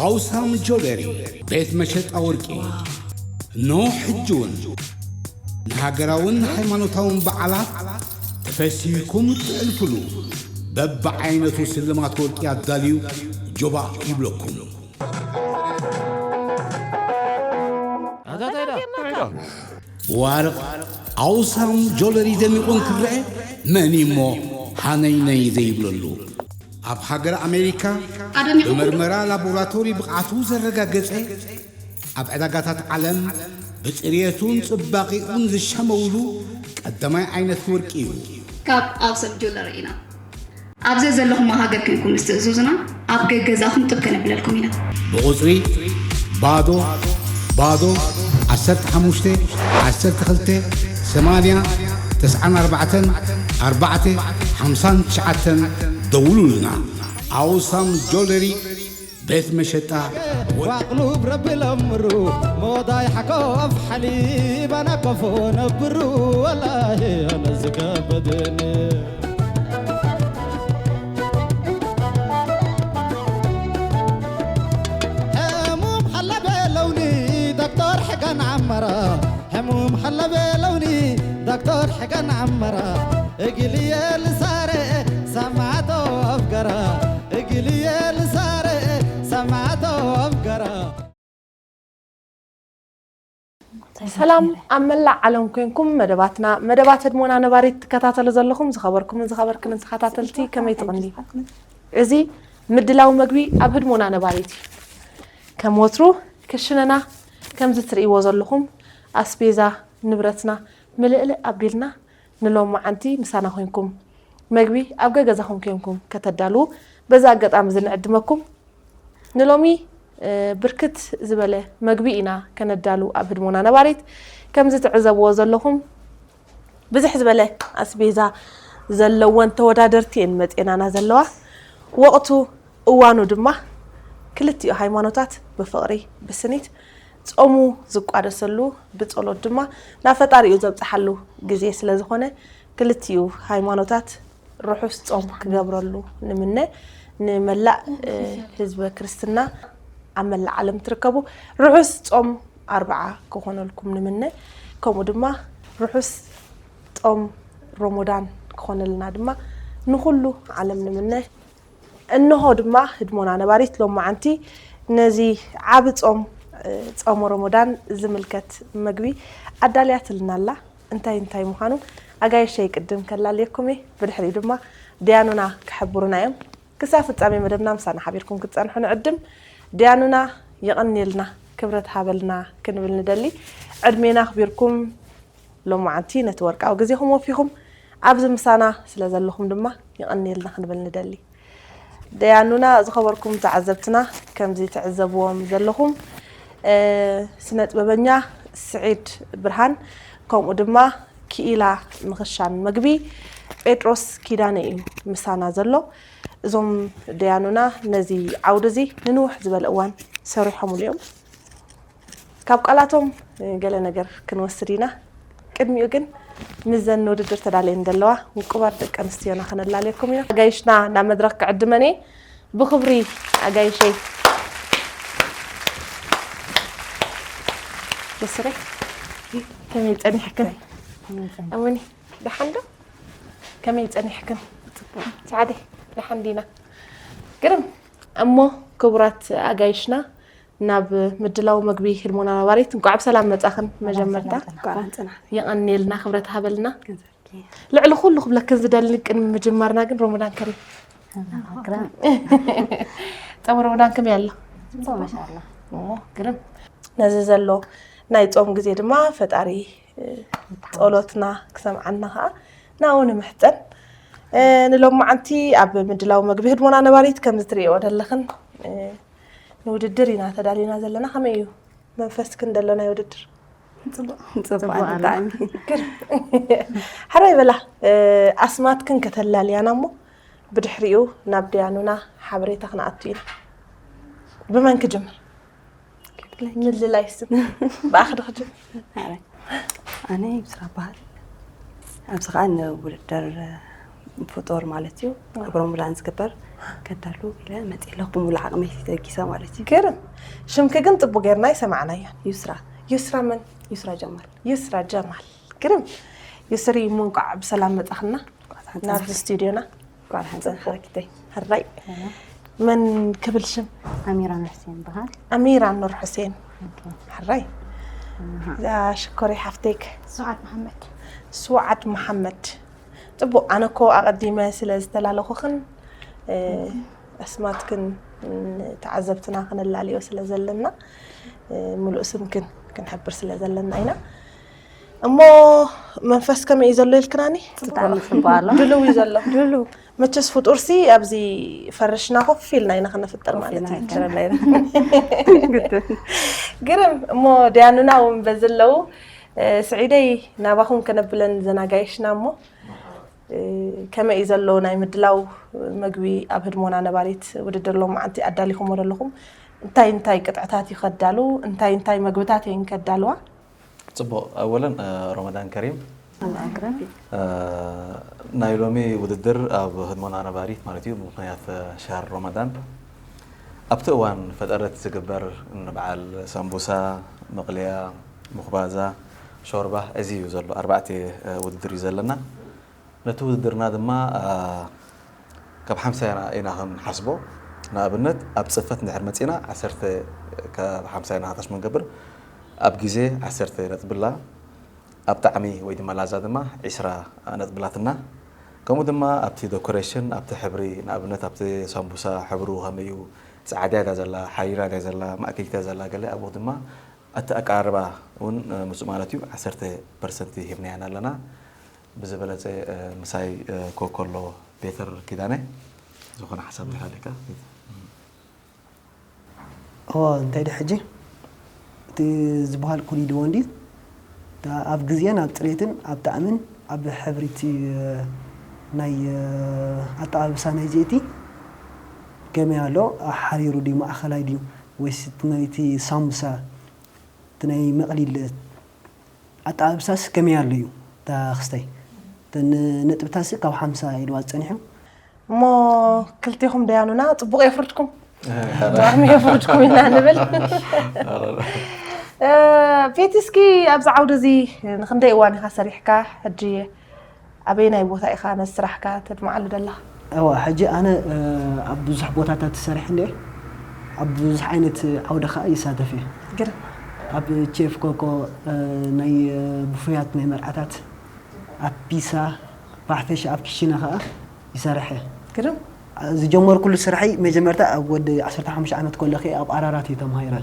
ኣውሳም ጆለሪ፣ ቤት መሸጣ ወርቂ። ኖ ሕጂ እውን ንሃገራውን ሃይማኖታውን በዓላት ተፈሲህኩም እትሕልፉሉ በብዓይነቱ ስልማት ወርቂ ኣዳልዩ ጆባእ ይብለኩም። ብዋርቕ ኣውሳም ጆለሪ ደሚቑ እንክረአ መን እሞ ሃነይነይ ዘይብለሉ? ኣብ ሃገር ኣሜሪካ ኣደሚቑ ብመርመራ ላቦራቶሪ ብቕዓቱ ዘረጋገጸ፣ ኣብ ዕዳጋታት ዓለም ብጽርየቱን ጽባቒኡን ዝሸመውሉ ቀዳማይ ዓይነት ወርቂ እዩ። ካብ ኣውሳም ጆለሪ ኢና። ኣብ ዘዘለኹሞ ሃገር ኮንኩም ምስ ትእዝዙና፣ ኣብ ገገዛኹም ጥብ ከነብለልኩም ኢና። ብቑጽሪ ባዶ ባዶ ዓሰርተ ሓሙሽተ ዓሰርተ ክልተ ሰማንያ ተስዓን ኣርባዕተን ኣርባዕተ ሓምሳን ትሽዓተን ደውሉልና። ኣውሳም ጆለሪ ቤት መሸጣ። ዋቕሉብ ረቢ ለምሩ፣ ሞዳይ ሓኮፍ ሓሊብ ኣናቀፎ ነብሩ፣ ወላሂ ኣነ ዝከበደኒ። ሕሙም ሓለበ ለውኒ ዶክተር ሕጋን ዓመራ፣ ሕሙም ሓለበ ለውኒ ዶክተር ሕጋን ዓመራ፣ እግልየ ልሳረ ሰማዕቶ ኣፍገራ፣ እግልየ ልሳረ ሰማዕቶ ኣፍገራ። ሰላም ኣብ መላእ ዓለም ኮንኩም መደባትና፣ መደባት ህድሞና ነባሪት ትከታተሉ ዘለኹም ዝኸበርኩምን ዝኸበርክንን ተኸታተልቲ ከመይ ትቕኒ? እዚ ምድላው መግቢ ኣብ ህድሞና ነባሪት እዩ። ከም ወትሩ ክሽነና ከምዚ ትርእይዎ ዘለኹም ኣስቤዛ ንብረትና ምልእልእ ኣቢልና ንሎማዓንቲ ምሳና ኮንኩም መግቢ ኣብ ገገዛኹም ኮንኩም ከተዳልዉ በዚ ኣጋጣሚ እዚ ንዕድመኩም። ንሎሚ፣ እ፣ ብርክት ዝበለ መግቢ ኢና ከነዳሉ ኣብ ህድሞና ነባሪት። ከምዚ ትዕዘብዎ ዘለኹም ብዝሕ ዝበለ ኣስቤዛ ዘለወን ተወዳደርቲ እየን መጺኤናና ዘለዋ። ወቕቱ እዋኑ ድማ ክልቲኡ ሃይማኖታት ብፍቕሪ ብስኒት ጾሙ ዝቋደሰሉ ብጸሎት ድማ ናብ ፈጣሪኡ ዘብጽሓሉ ግዜ ስለ ዝኾነ ክልቲኡ ሃይማኖታት ርሑስ ጾም ክገብረሉ ንምነ። ንመላእ፣ እ፣ ህዝበ ክርስትና ኣብ መላእ ዓለም ትርከቡ ርሑስ ጾም ኣርብዓ ክኾነልኩም ንምነ። ከምኡ ድማ ርሑስ ጾም ሮሞዳን ክኾነልና ድማ ንኹሉ ዓለም ንምነ። እንሆ ድማ ህድሞና ነባሪት ሎማዓንቲ ነዚ ዓቢ ጾም፣ እ፣ ጾመ ሮሞዳን ዝምልከት መግቢ ኣዳልያትልና ኣላ። እንታይ እንታይ ምዃኑ ኣጋይሸይ ቅድም ከላልየኩም እየ። ብድሕሪኡ ድማ ዲያኑና ክሕብሩና እዮም። ክሳብ ፍጻሜ መደብና ምሳና ሓቢርኩም ክትጸንሑ ንዕድም። ዲያኑና የቐንየልና፣ ክብረት ሃበልና ክንብል ንደሊ። ዕድሜና ኣኽቢርኩም ሎማዓንቲ ነቲ ወርቃዊ ግዜኹም ወፊኹም ኣብዚ ምሳና ስለ ዘለኹም ድማ የቐንየልና ክንብል ንደሊ። ደያኑና ዝኸበርኩም ተዓዘብትና፣ ከምዚ ትዕዘብዎም ዘለኹም፣ እ፣ ስነ ጥበበኛ ስዒድ ብርሃን፣ ከምኡ ድማ ክኢላ ምኽሻን መግቢ ጴጥሮስ ኪዳነ እዩ ምሳና ዘሎ። እዞም ደያኑና ነዚ ዓውዲ እዚ ንንውሕ ዝበለ እዋን ሰሪሖምሉ እዮም። ካብ ቃላቶም ገለ ነገር ክንወስድ ኢና። ቅድሚኡ ግን ምስዘን ንውድድር ተዳልየን ዘለዋ ውቁባት ደቂ ኣንስትዮና ከነላልየኩም ኢና። ኣጋይሽና ናብ መድረኽ ክዕድመን እየ። ብኽብሪ ኣጋይሸይ። ብስረይ፣ ከመይ ጸኒሕክን? ከመይ ጸኒሕክን? ኣወኒ፣ ደሓን ዶ? ከመይ ጸኒሕክን? ጽቡቕ። ሰዓደይ፣ ደሓን ዲና? ግርም። እሞ ክቡራት ኣጋይሽና፣ ናብ ምድላው መግቢ ህድሞና ነባሪት እንቋዕ ብሰላም መጻኽን። መጀመርታ እንቋዕ ጽናሕ። የቐንየልና፣ ክብረት ሃበልና። ገንዘብኪ። ልዕሊ ኩሉ ክብለክን ዝደሊ ቅድሚ ምጅማርና ግን ሮመዳን ከሪም። ሮመዳን ከሪም። ጾም ሮመዳን ከመይ ኣሎ? ጽቡቕ፣ ማሻኣላ። እሞ ግርም። ነዚ ዘሎ ናይ ጾም ግዜ ድማ ፈጣሪ፣ እ፣ ጸሎትና ክሰምዓና ኸኣ ናብኡ ንምሕጸን። እ፣ ንሎማዓንቲ ኣብ ምድላው መግቢ ህድሞና ነባሪት ከምዚ ትርእይዎ ዘለኽን፣ እ፣ ንውድድር ኢና ተዳሊና ዘለና። ከመይ እዩ መንፈስክን ዘሎ ናይ ውድድር? ጽቡቕ። ጽቡቕ ጽቡቕ ኣሎ። ብጣዕሚ። ሕራይ በላ፣ እ፣ ኣስማትክን ከተላልያና እሞ ብድሕሪኡ ናብ ደያኑና ሓበሬታ ክንኣቱ ኢና። ብመን ክጅምር? ምልላይ ስም። ብኣኽ ዶ ክጅምር? ኣረ፣ ኣነ ብስራ በሃል። ኣብዚ ኸኣ ንውድድር ፍጡር ማለት እዩ። ኣብ ሮመዳን ዝግበር ከዳሉ ኢለ መፅእ ኣለኹ ብሙሉ ዓቕመይ ተጊሰ ማለት እዩ። ግርም። ሽምኪ ግን ጥቡ ጌርና ይሰማዕናዮ። ዩስራ ዩስራ መን? ዩስራ ጀማል። ዩስራ ጀማል። ግርም። ዩስሪ እሞ እንቋዕ ብሰላም መጻኽና ናብዚ ስቱዲዮና። ጓል ሓንፀን ሓረኪተይ ሕራይ። መን ክብል ሽም? ኣሚራ ኑር ሕሴን በሃል። ኣሚራ ኑር ሕሴን። ሕራይ። እዛ ሽኮሪ ሓፍቴክ ስዓድ መሓመድ። ስውዓድ መሓመድ። ጽቡቕ፣ ኣነ እኮ ኣቐዲመ ስለ ዝተላለኹኽን ኣስማትክን ተዓዘብትና ክነላልዮ ስለ ዘለና ምሉእ ስምክን ክንሕብር ስለ ዘለና ኢና። እሞ መንፈስ ከመይ እዩ ዘሎ ኢልክናኒ? ብጣዕሚ ጽቡቕ ኣሎ። ድልው እዩ ዘሎ። ድሉ መቸስ ፍጡርሲ ኣብዚ ፈርሽና ኮፍ ኢልና ኢና ክነፍጥር ማለት እዩ። ግርም። እሞ ዲያኑና እውን በዚ ኣለዉ። ስዒደይ፣ ናባኹም ከነብለን ዘናጋይሽና እሞ ከመይ እዩ ዘሎ ናይ ምድላው መግቢ ኣብ ህድሞና ነባሪት ውድድር ሎማዓንቲ ኣዳሊኹሞ ዘለኹም? እንታይ እንታይ ቅጥዕታት እዩ ከዳሉ? እንታይ እንታይ መግብታት እየን ከዳልዋ? ጽቡቕ። ኣወለን ረመዳን ከሪም። ናይ ሎሚ ውድድር ኣብ ህድሞና ነባሪት ማለት እዩ ብምኽንያት ሸህር ረመዳን ኣብቲ እዋን ፈጠረት ዝግበር ንበዓል ሳምቡሳ፣ መቕልያ፣ ሙኽባዛ፣ ሾርባ እዚ እዩ ዘሎ። ኣርባዕተ ውድድር እዩ ዘለና። ነቲ ውድድርና ድማ ካብ ሓምሳ ኢና ክንሓስቦ። ንኣብነት ኣብ ጽፈት እንድሕር መጺና ዓሰርተ ካብ ሓምሳ ኢና ታሽሙ ንገብር። ኣብ ግዜ ዓሰርተ ነጥብላ ኣብ ጣዕሚ ወይ ድማ ላዛ ድማ ዒስራ ነጥብላትና። ከምኡ ድማ ኣብቲ ዶኮሬሽን ኣብቲ ሕብሪ ንኣብነት ኣብቲ ሳምቡሳ ሕብሩ ከመይ እዩ ጻዕዳ ድያ ዘላ ሓሪራ ድያ ዘላ ማእከልቲ ድያ ዘላ ገለ ኣብኡ ድማ እቲ ኣቀራርባ እውን ምስኡ ማለት እዩ ዓሰርተ ፐርሰንት ሂብናያን ኣለና። ብዝበለጸ ምሳይ ኮከሎ ቤተር ኪዳነ ዝኾነ ሓሳብ ድሓለካ እዋ እንታይ ደ ሕጂ እቲ ዝበሃል ኩሉ ኢልዎ እንዲ ኣብ ግዜን ኣብ ፅሬትን ኣብ ጣዕምን ኣብ ሕብሪቲ ናይ ኣጠባብሳ ናይ ዘይቲ ከመይ ኣሎ ሓሪሩ ድዩ ማእኸላይ ድዩ ወይስ እቲ ናይቲ ሳሙሳ እቲ ናይ መቕሊል ኣጠባብሳስ ከመይ ኣሎ እዩ እታ ክስታይ እተን ነጥብታሲ ካብ ሓምሳ ኢልዋ ፀኒሑ እሞ ክልቴኹም ደያኑና ጽቡቕ የፍርድኩም ጥዕሚ የፍርድኩም ኢና ንብል ቤቲ እስኪ ኣብዚ ዓውዲ እዚ ንክንደይ እዋን ኢኻ ሰሪሕካ ሕጂ ኣበይ ናይ ቦታ ኢኻ ነዚ ስራሕካ ተድምዓሉ ደለኻ እዋ ሕጂ ኣነ ኣብ ብዙሕ ቦታታት ሰሪሕ እንደ ኣብ ብዙሕ ዓይነት ዓውዲ ከዓ ይሳተፍ እየ ግርም ኣብ ቼፍ ኮኮ ናይ ብፍያት ናይ መርዓታት ኣብ ፒሳ ፋሕፈሽ ኣብ ክሽነ ከዓ ይሰርሐ ግርም ዝጀመርኩሉ ስርሐይ መጀመርታ ኣብ ወዲ ዓሰርተ ሓሙሽተ ዓመት ከለኺ ኣብ ኣራራት እዩ ተማሂረ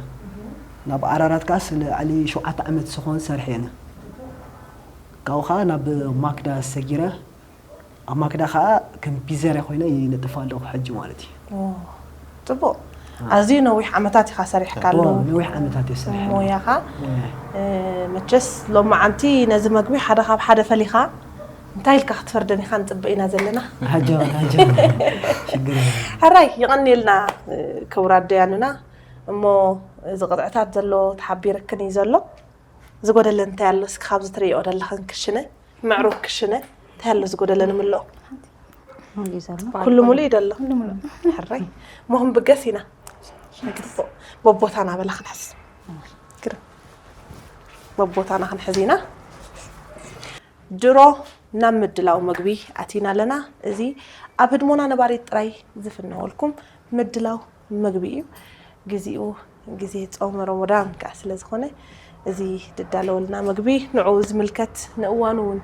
ናብ ኣራራት ከዓ ስለ ዓሊ ሸውዓተ ዓመት ዝኾን ሰርሐ የነ ካብኡ ከዓ ናብ ማክዳ ሰጊረ ኣብ ማክዳ ከዓ ከም ፒዘርያ ኮይነ ይነጥፍ ኣለኹ ሕጂ ማለት እዩ ጽቡቕ ኣዝዩ ነዊሕ ዓመታት ኢኻ ሰሪሕካሉ ነዊሕ ዓመታት እየ ሰሪሐ ሞያኻ መቸስ ሎማዓንቲ ነዚ መግቢ ሓደ ካብ ሓደ ፈሊኻ እንታይ ኢልካ ክትፈርደን ኢኻ ንፅበ ኢና ዘለና ሓጀባ ሓጀባ ሽግር ሕራይ ይቐኒልና ክቡራት ደያኑና እሞ እዚ ቅጥዕታት ዘሎ ተሓቢርክን እዩ ዘሎ ዝጎደለ እንታይ ኣሎ እስኪ ካብዚ ትሪኦ ዘለኽን ክሽነ ምዕሩግ ክሽነ እንታይ ኣሎ ዝጎደለ ንምልኦ ሙሉ እዩ ዘሎ ኩሉ ሙሉ እዩ ደሎ ሕራይ ሞህም ብገስ ኢና በቦታና በላ ክንሕዝ ግርም በቦታና ክንሕዝ ኢና ድሮ ናብ ምድላው መግቢ ኣቲና ኣለና እዚ ኣብ ህድሞና ነባሪት ጥራይ ዝፍነወልኩም ምድላው መግቢ እዩ ግዚኡ ግዜ ጾመ ረመዳን ከዓ ስለ ዝኾነ እዚ ድዳለወልና መግቢ ንዕኡ ዝምልከት ንእዋኑ እውን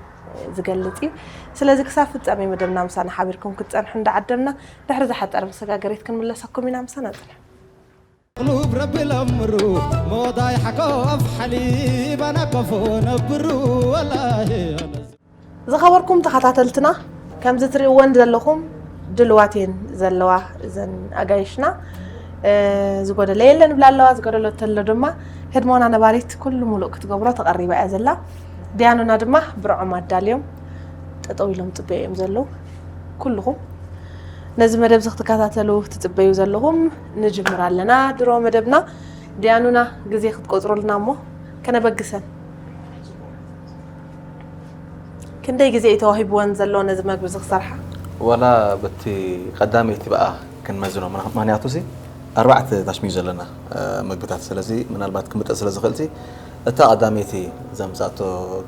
ዝገልፅ እዩ ስለዚ ክሳብ ፍፃሜ መደብና ምሳና ሓቢርኩም ክትፀንሑ እንዳዓደምና ድሕሪ ዝሓፀረ መሰጋገሪት ክንምለሰኩም ኢና ምሳና ፅንሑ قلوب رب الأمر موضاي حكوف حليب أنا كفو نبرو والله ዝኸበርኩም ተኸታተልትና ከምዚ ትሪእወን ዘለኹም ድልዋት እየን ዘለዋ እዘን ኣጋይሽና ዝጎደለ የለን ብላ ኣለዋ ዝጎደለተሎ ድማ ህድሞና ነባሪት ኩሉ ሙሉእ ክትገብሮ ተቐሪባ እያ ዘላ ዲያኑና ድማ ብርዖም ኣዳልዮም ጠጠው ኢሎም ፅበዩ እዮም ዘለዉ ኩልኹም ነዚ መደብ እዚ ክትከታተሉ ትፅበዩ ዘለኹም ንጅምር ኣለና ድሮ መደብና ዲያኑና ግዜ ክትቆፅሩልና እሞ ከነበግሰን ክንደይ ግዜ እዩ ተዋሂብወን ዘሎ ነዚ መግቢ እዚ ክሰርሓ ዋላ በቲ ቀዳመይቲ ብኣ ክንመዝኖ፣ ምኽንያቱ ሲ ኣርባዕተ ታሽሚዩ ዘለና፣ እ፣ ምግብታት፣ ስለዚ ምናልባት ክምጠጥ ስለ ዝኽእል ሲ እታ ቀዳመይቲ ዘምጻእቶ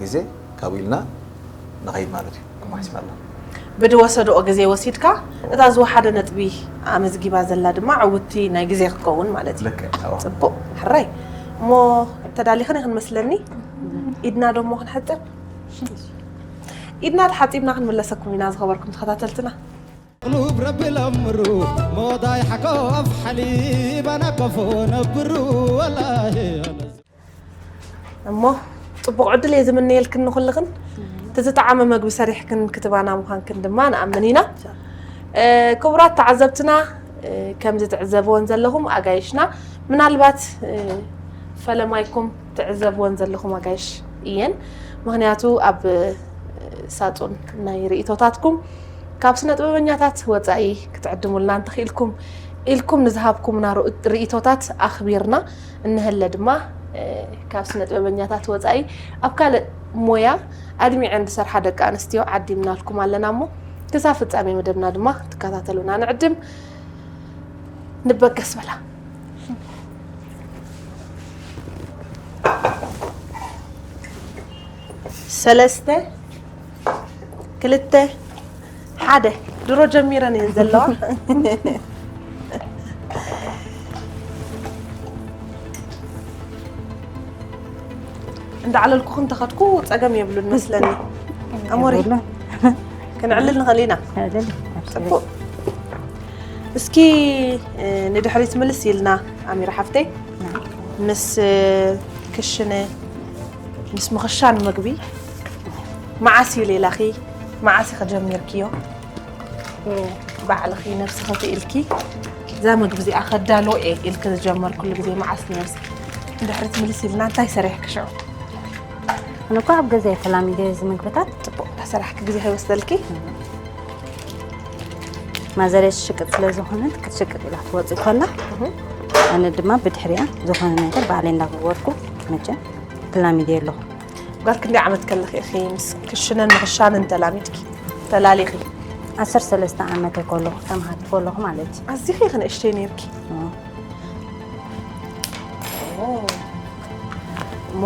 ግዜ ካብኡ ኢልና ንኸይድ ማለት እዩ። ከምኡ ሓሲብና ኣለና። ብድወሰድኦ ግዜ ወሲድካ፣ እታ ዝወሓደ ነጥቢ ኣመዝጊባ ዘላ ድማ ዕውትቲ ናይ ግዜ ክትከውን ማለት እዩ። ልክዕ፣ እወ። ጽቡቕ፣ ሕራይ። እሞ ተዳሊኽን ኢኽን መስለኒ? ኢድና ዶ እሞ ክንሓጽብ? ኢድና ተሓጺብና ክንምለሰኩም ኢና፣ ዝኸበርኩም ተኸታተልትና። قلوب رب الأمر، موضع حكاف حليب، أنا كفو نبرو والله. እሞ ጽቡቕ ዕድል እየ ዝምነየልክን ንኹልኽን። እቲ ዝጠዓመ መግቢ ሰሪሕክን ክትባና ምዃንክን ድማ ንኣምን ኢና። እ፣ ክቡራት ተዓዘብትና፣ እ፣ ከምዚ ትዕዘብዎን ዘለኹም ኣጋይሽና፣ ምናልባት፣ እ፣ ፈለማይኩም ትዕዘብዎን ዘለኹም ኣጋይሽ እየን። ምኽንያቱ ኣብ፣ እ፣ ሳጹን ናይ ርእይቶታትኩም ካብ ስነ ጥበበኛታት ወጻኢ ክትዕድሙልና እንተኽኢልኩም ኢልኩም ንዝሃብኩምና ርኡ-፣ ርእይቶታት ኣኽቢርና እንሀለ ድማ፣ እ፣ ካብ ስነ ጥበበኛታት ወጻኢ ኣብ ካልእ ሞያ ኣድሚዐን ዝሰርሓ ደቂ ኣንስትዮ ዓዲምናልኩም ኣለና። እሞ ክሳብ ፍጻሜ መደብና ድማ ትከታተሉና ንዕድም። ንበገስ በላ። ሰለስተ፣ ክልተ፣ ሓደ። ድሮ ጀሚረን እየን ዘለዋ። እንዳዕለልኩ ክንተኸድኩ ጸገም የብሉን መስለኒ። ኣሞሪ፣ የብሉን። ክንዕልል ንኽእል ኢና። ንዕልል፣ ኣብ ጽቡቕ። እስኪ፣ እ፣ ንድሕሪት ምልስ ኢልና፣ ኣሚራ ሓፍተይ፣ ና። ምስ፣ እ፣ ክሽነ፣ ምስ ምኽሻን ምግቢ፣ መዓስ እዩ ሌላኺ? መዓስ ኢኺ ጀሚርክዮ? እ፣ ባዕልኺ ነብስኺ ክኢልኪ፣ እዛ ምግቢ እዚኣ ከዳልዎ እየ ኢልኪ ዝጀመርክሉ ግዜ መዓስ ነይሩ? እስኪ ንድሕሪት ምልስ ኢልና፣ እንታይ ሰሪሕኪ ሽዑ? ኣነ እኮ ኣብ ገዛ እየ ተላሚደ እዚ ምግብታት። ጽቡቕ እንዳሰራሕኪ ግዜ ከይወስደልኪ። ማዘረይ ትሽቅጥ ስለ ዝኾነት ክትሽቅጥ ኢላ ትወፅእ ከላ፣ እህ። ኣነ ድማ ብድሕሪኣ ዝኾነ ነገር ባዕለይ እንዳገበርኩ መቸም ተላሚደ ኣለኹ። ጓል ክንደይ ዓመት ከለኺ ኢኺ ምስ ክሽነን ምኽሻንን ተላሚድኪ፣ ተላሊኺ? ዓሰርተ ሰለስተ ዓመተይ ከለኹ፣ ተምሃሪት ከለኹ ማለት እዩ። ኣዚኺ ኢኺ ንእሽተይ ነይርኪ? እዎ። ኦ። እሞ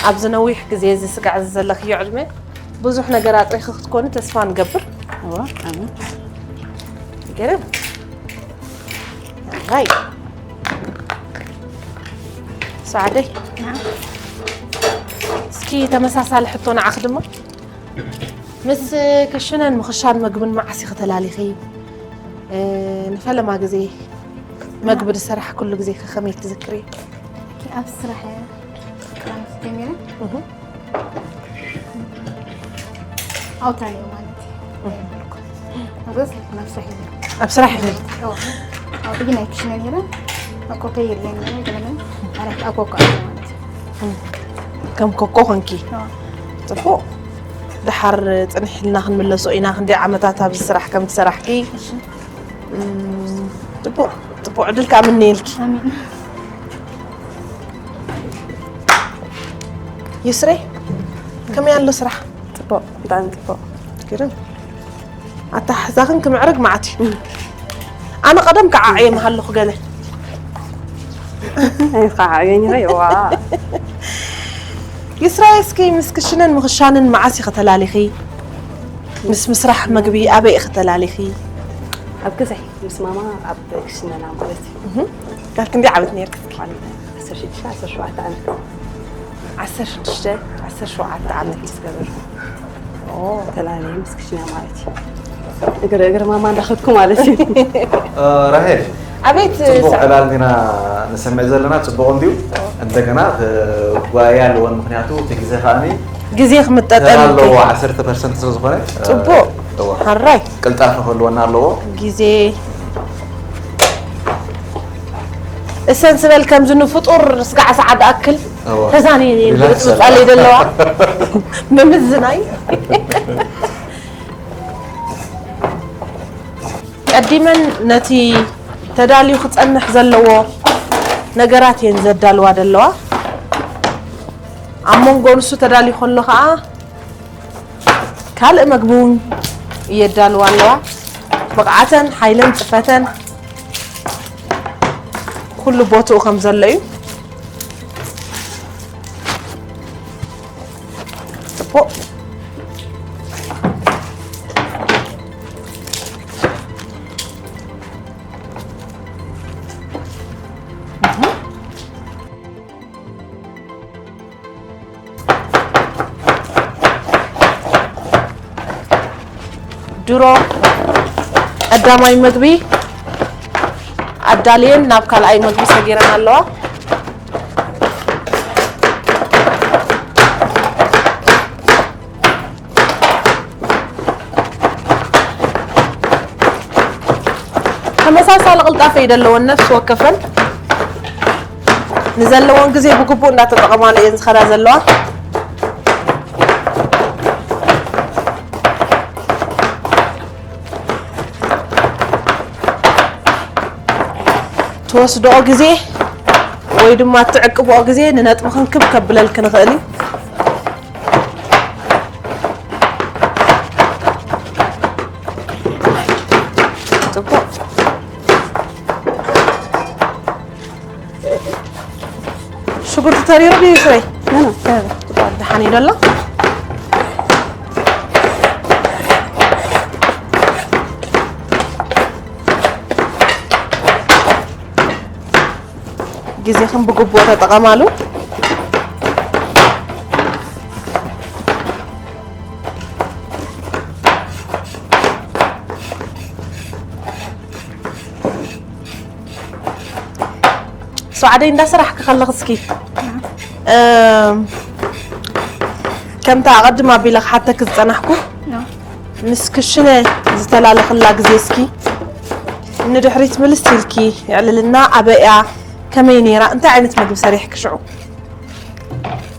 ኣብዚ ነዊሕ ግዜ እዚ ስጋዕ እዚ ዘለኽዮ ዕድመ ብዙሕ ነገር ኣጥሪኺ ክትኮኒ ተስፋ ንገብር። እዎ፣ ኣሜን። ገርም። ኣይ። ሰዓደይ። ናዓ። እስኪ ተመሳሳሊ ሕቶ ንዓኺ ድማ። ምስ ክሽነን ምኽሻን ምግብን መዓስ ኢኺ ተላሊኺ? እ፣ ንፈለማ ግዜ መግቢ ዝሰራሕክሉ ግዜ ከ ከመይ ትዝክሪ? ኦኬ፣ ኣብ ስራሕ እየ ክራምት ጀሚረ። እህ። ኣውታሪ ማለት እዩ። እህ። ኣብስ ናብ ስራሕ እየ። ኣብ ስራሕ ኢኺ? እዎ። ኣብ ብግናይ ክሽነ ነይረ። ኣብ ኮኮ የለን ነይረ፣ ገለመን። ኣራት ኣብ ኮኮ ኣለ ማለት እዩ። ከም ኮኮ ኮንኪ? እዎ። ጽቡቕ። ደሓር ጽንሕ ኢልና ክንምለሶ ኢና። ክንደይ ዓመታት ኣብዚ ስራሕ ከም ትሰራሕኪ? እሺ። እም፣ ጽቡቕ፣ ጽቡቕ ዕድል ከኣ ምነየልኪ። ኣሜን። ዩስሬ፣ ከመይ ኣሎ ስራሕ? ጽቡቕ፣ ብጣዕሚ ጽቡቕ። ግርም። ኣተሓሕዛኽን ክምዕርግ መዓት እዩ። ኣነ ቀደም ከዓዕየ ምሃለኹ ገለ። ኣይትኸዓዕየኒ በይ፣ ዋ። ይስራይ፣ እስኪ ምስ ክሽነን ምኽሻንን መዓስ ኢኺ ተላሊኺ? ምስ ምስራሕ መግቢ ኣበይ ኢኺ ተላሊኺ? ኣብ ገዛይ ምስ ማማ ኣብ ክሽነና ማለት እዩ። እህ። ካብ ክንደይ ዓመት ነይርኪ? ዓሰርተ ሽዱሽተ፣ ዓሰርተ ሸውዓተ ዓመት። ዓሰርተ ሽዱሽተ፣ ዓሰርተ ሸውዓተ ዓመት ምስ ገበርኩ። ኦ። ተላለየ ምስ ክሽነ ማለት እዩ። እግሪ እግሪ ማማ እንዳኸድኩ ማለት እዩ። እ፣ ራሄል፣ ኣቤት፣ ጽቡቕ ሰ- ዕላል ኢና ንሰምዕ ዘለና፣ ጽቡቕ እንድዩ። እንደገና፣ እ፣ ጓያ ኣለወን፣ ምኽንያቱ እቲ ግዜ ከኣኒ ግዜ ክምጠጠን ተራ ኣለዎ፣ እንዴ? ዓሰርተ ፐርሰንት ስለ ዝኾነ፣ እ፣ ጽቡቕ። እወ። ሕራይ። ቅልጣፈ ክህልወና ኣለዎ። ግዜ እሰን ዝበል ከምዚ ንፍጡር ስጋዕ ሰዓት ኣክል እወ። ተዛንየን እየን ሪላክስ ዝብጥብጣለይ ኣለዋ። ዘለዋ። ምምዝናይ። ቀዲመን ነቲ ተዳልዩ ክጸንሕ ዘለዎ ነገራት እየን ዘዳልዋ ዘለዋ። ኣብ መንጎ ንሱ ተዳልዩ ከሎ ኸኣ ካልእ መግቢ እውን የዳልዋ ኣለዋ። ብቕዓተን ሓይለን ጽፈተን ኩሉ ቦትኡ ከም ዘሎ እዩ። ጽቡቕ። ድሮ ቀዳማይ መግቢ ኣዳልየን ናብ ካልኣይ መግቢ ሰጊረን ኣለዋ። ተመሳሳሊ ቅልጣፈ እዩ ዘለወን፣ ነፍሲ ወከፈን ንዘለወን ግዜ ብግቡእ እንዳተጠቐማሉ እየን ዝኸዳ ዘለዋ። ትወስድኦ ግዜ ወይ ድማ እትዕቅብኦ ግዜ ንነጥቢ ክንክብ ከብለልኪ ንኽእል እዩ። ጽቡቕ። ሽጉርቲ ተሪሩ ድዩ ስረይ? ኖ፣ ኖ፣ ተሪሩ። ደሓን እዩ ደሎ። ግዜኽን ብግቡእ ተጠቐማሉ። ሰዓደይ እንዳሰራሕኪ ከለኺ እስኪ፣ እም፣ ከምታ ኣቐድም ኣቢለ ክሓተኪ ዝጸናሕኩ፣ ኖ። ምስ ክሽነ ዝተላለኽላ ግዜ እስኪ ንድሕሪት ምልስ ኢልኪ፣ የዕልልና ኣበይ እያ፣ ከመይ ነይራ፣ እንታይ ዓይነት መግቢ ሰሪሕኪ ሽዑ?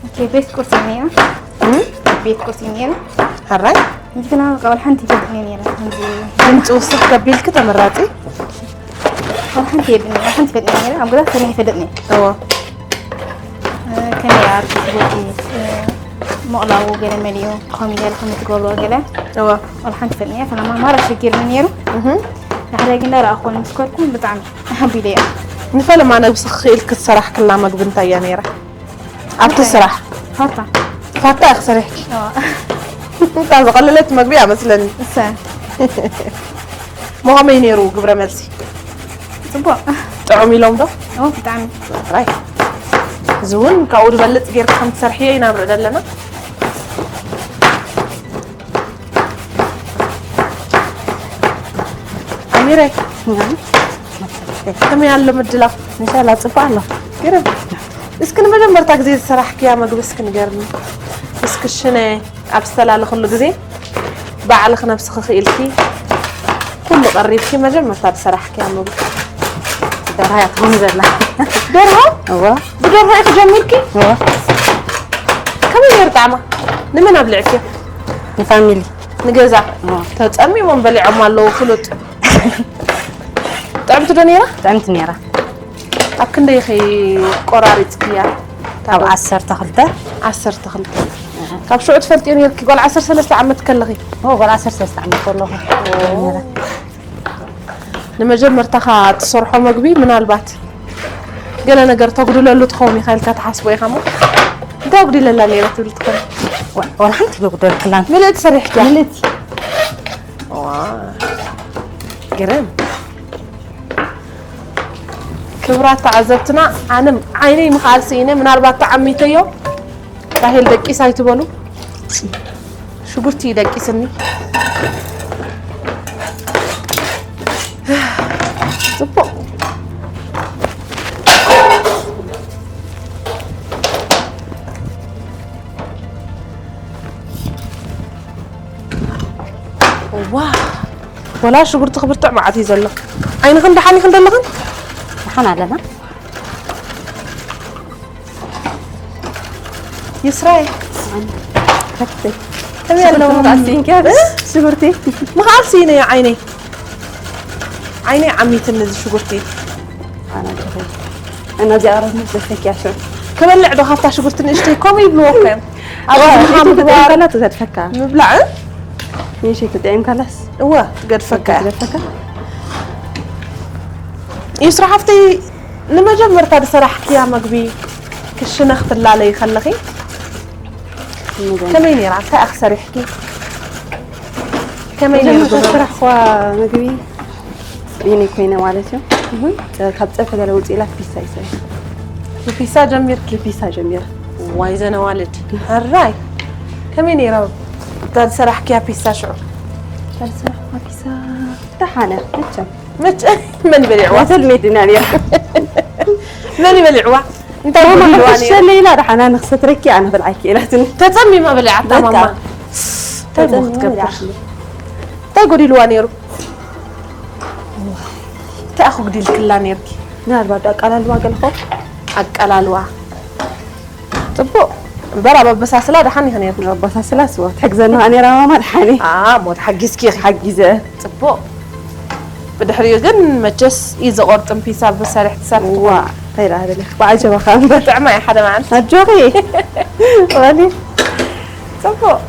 ኦኬ፣ ቤት ቁርሲ ነይራ። እም? ቤት ቁርሲ ነይራ። ሕራይ? እንጂ ግና ቆልዓ ሓንቲ ይፈልጥ ነይራ። ከምዚ ድምፂ ውስኽ ከቢልኪ ተመራፂ። ቆልዓ ሓንቲ የብልኒ፣ ቆልዓ ሓንቲ ይፈልጥ ነይራ። ኣብ ገዛ ሰሪሐ ይፈልጥ ነይራ። እወ። እ፣ ከመይ ኣርኪ ትጎቲ፣ እ፣ ምቕላው ገለ መሊኡ፣ ኮሚደረ ከምኡ ትገብሮ ገለ። እወ። ቆልዓ ሓንቲ ይፈልጥ ነይራ። ፈለማ ማራ ሸጊርኒ ነይሩ። እህ። ድሕሪ ግን እንዳረኣኹ ምስ ከድኩ ብጣዕሚ ሓቢለ እየ። ንፈለማ ነብስኺ ክኢልኪ ዝሰራሕክላ መግቢ እንታይ እያ ነይራ? ኣብቲ እንታይ? ስራሕ። ፋታ። ፋታ ኢኺ ሰሪሕኪ? ኣዎ። እታ ዝቐለለት መግቢ እያ መስለኒ። እሰ። እሞ ከመይ ነይሩ ግብረ መልሲ? ጽቡቕ። ጥዑም ኢሎም ዶ? ኣዎ፣ ብጣዕሚ። ጥራይ። እዚ እውን ካብኡ ዝበልጽ ጌርካ ከም ትሰርሕዮ ኢና ንርኢ ዘለና። ኣሚረይ፣ ከመይ ኣሎ ምድላው? እንሻላ ጽቡቕ ኣሎ። ግርም። እስኪ ንመጀመርታ ግዜ ዝሰራሕክያ መግቢ እስኪ ንገርኒ። እስኪ ሽነ ኣብ ዝተላለኽሉ ግዜ ባዕልኺ ነብስኺ ክኢልኪ ኩሉ ቀሪብኪ መጀመርታ ዝሰራሕክያ መግቢ። ደርሃ እያ ትኾን ዘላ። ደርሆ? እወ። ብደርሆ ኢኺ ጀሚርኪ? እወ። ከመይ ነይሩ ጣዕማ? ንመን ኣብሊዕክዮ? ንፋሚሊ። ንገዛ? እወ። ተጸሚሞም በሊዖም ኣለዉ ፍሉጥ። ጥዕምቲ ዶ ነይራ? ጥዕምቲ ነይራ። ኣብ ክንደይ ኢኺ ቆራሪጽክያ? ካብ ዓሰርተ ክልተ። ዓሰርተ ክልተ። ካብ ሽዑ ትፈልጥዮ ነይርኪ ጓል ዓሰርተ ሰለስተ ዓመት ከለኺ? እወ፣ ጓል ዓሰርተ ሰለስተ ዓመት ከለኹ። እወ። ነይራ። ንመጀመርታኻ ትሰርሖ መግቢ ምናልባት ገለ ነገር ተጉድለሉ ትኸውን ኢኻ ኢልካ ትሓስቦ ኢኻ እሞ፣ እንታይ ኣጉዲለላ ነይረ ትብል ትኾን? ዋ-፣ ዋላ ሓንቲ ኣይጎደልክላን። ምልእቲ ሰሪሕክያ? ምልእቲ። ዋ፣ ግርም። ክብራት ተዓዘብትና፣ ኣነ ዓይነይ ምኽኣል ስኢነ፣ ምናልባት ተዓሚተዮ፣ ራሄል ደቂስ ኣይትበሉ። ሽጉርቲ ደቂስኒ። ጽቡቕ። ዋ፣ ወላ ሽጉርቲ ክብርትዕ መዓት እዩ ዘሎ። ዓይንኽን ደሓን ኢኽን ዘለኽን? ደሓን ኣለና። ይስራይ። ከመይ ኣለዎ? ሽጉርቲ ምኽኣል ስኢንኪ? እ? ሽጉርቲ። ምኽኣል ስኢነ እዩ ዓይነይ። ዓይነይ ዓሚትኒ እዚ ሽጉርቲ። ኣነ እዚኣ ረት ምስ ዘሰኪያ ሽዑ። ክበልዕ ዶ ካብታ ሽጉርቲ ንእሽተይ ከምኡ ይብልዎ እኮ እዮም። ኣብ ዋ፣ እዝንኻ ኢትዮጵያ ምግባር፣ ከላ ትዘድፈካ። ምብላዕ፣ እ? ንእሽተይ ተጥዒምካላስ? እወ ትገድፈካ እያ። ትገድፈካ? ይስራ ሓፍተይ፣ ንመጀመርታ ዝሰራሕክያ መግቢ ክሽነ ክትላለይ ከለኺ ከመይ ነይራ? እንታይ ኢኺ ሰሪሕኪ? ከመይ ነይሩ? መጀመርታ ዝሰራሕክዋ መግቢ ይኔ ኮይነ ማለት እዩ። ካብ ፀብሒ ገለ ውፅእ ኢላ ፒሳ ይሰሪ። ብፒሳ ጀሚርኪ? ፒሳ ጀሚረ። ዋይ ዘነዋልድ ሕራይ። ከመይ ነይራ እታ ዝሰራሕክያ ፒሳ ሽዑ? ካልሰራሕኳ ፒሳ ደሓነ መቸም መቸ መን በሊዕዋ? ወተል ሜድና ነይራ። መን በሊዕዋ? እንታይ ጎዲልዋ ነይሩ? ሸለ ኢላ ደሓና ንክሰትረኪ ኣነ ክበልዓኪ ኢላትኒ። ተጸሚማ በሊዓታ በቃ። ማማ። እንታይ እሞ ክትገብር? እንታይ ጎዲልዋ ነይሩ? እንታይ ኣኹ ጉዲልክላ ነይርኪ? ምናልባት ኣቃላልዋ ገለኹ ኣቀላልዋ ጽቡቕ እምበር ኣብ ኣበሳስላ ደሓን ኢኺ ነይርኪ። ኣባሳስላ ስዋ ትሕግዘና ነይራ ማማ ደሓኒ። እሞ ተሓጊዝኪ ኢኺ። ሓጊዘ ጽቡቕ። ብድሕሪኡ ግን መቸስ እዩ ዘቆርጥም ፒሳ ብሰርሕ ትሰርሒ ዋ እንታይ ደኣ ደለ ብዓጀባኻ እምበር ጥዕማ እዩ ሓደ መዓልቲ። ኣጆኺ ወሊ ጽቡቕ።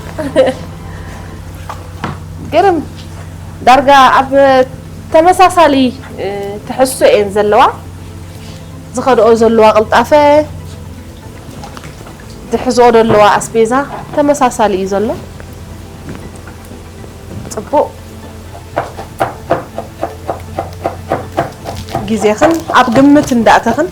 ግርም ዳርጋ ኣብ ተመሳሳሊ ትሕዝቶ እየን ዘለዋ። ዝኸድኦ ዘለዋ ቅልጣፈ ዝሕዝኦ ዘለዋ ኣስቤዛ ተመሳሳሊ እዩ ዘሎ። ጽቡቕ ግዜኽን ኣብ ግምት እንዳእተኽን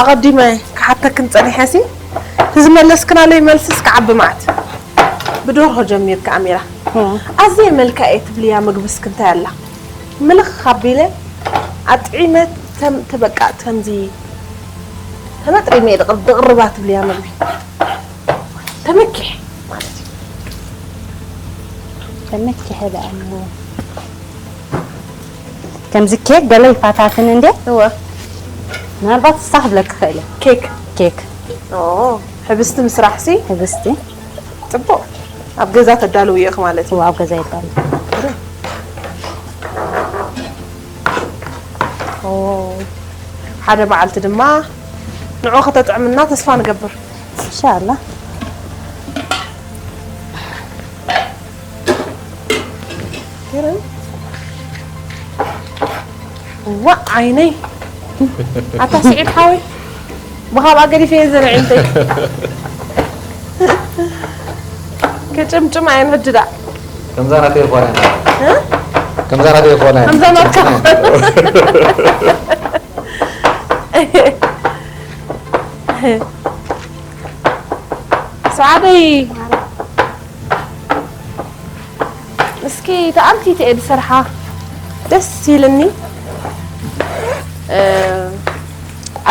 ኣቐዲመ ክሓተክን ጸኒሐ ሲ እቲ ዝመለስክናለይ መልስስ ክዓቢ መዓት ብደርሆ ጀሚርካ ኣሚራ ኣዝየ መልካ እየ ትብልያ ምግብስክ እንታይ ኣላ ምልኽ ኣቢለ ኣጥዒመ ተም ተበቃ ከምዚ ተመጥሪመ እየ ድቕርባ ትብልያ ምግቢ ተመኪሕ ማለት እዩ ተመኪሐ ደኣ እሞ ከምዚ ኬክ ገለ ይፋታትን እንዴ እወ ምናልባት ስታ ክብለክ ክእል እየ ኬክ ኬክ ኦ ሕብስቲ ምስራሕ ሲ ህብስቲ ጽቡቕ ኣብ ገዛ ተዳልው እየኽ ማለት እዩ እዋ ኣብ ገዛ ይባል ኦ ሓደ መዓልቲ ድማ ንዑ ከተጥዕምና ተስፋ ንገብር እንሻላ ገረም ዋእ ዓይነይ ኣታ ስዒድ ሓወይ ብኻብኣ ገዲፈ እየ ዘንዒንተይ ክጭምጭም ኣየን ሕጂ ዳ ከምዛ ናተይ ኾነ ከምዛ ናተይ ኾነ ከምዛ ናትካ ሰዓደይ እስኪ ተኣምቲት እየ ዝሰርሓ ደስ ኢልኒ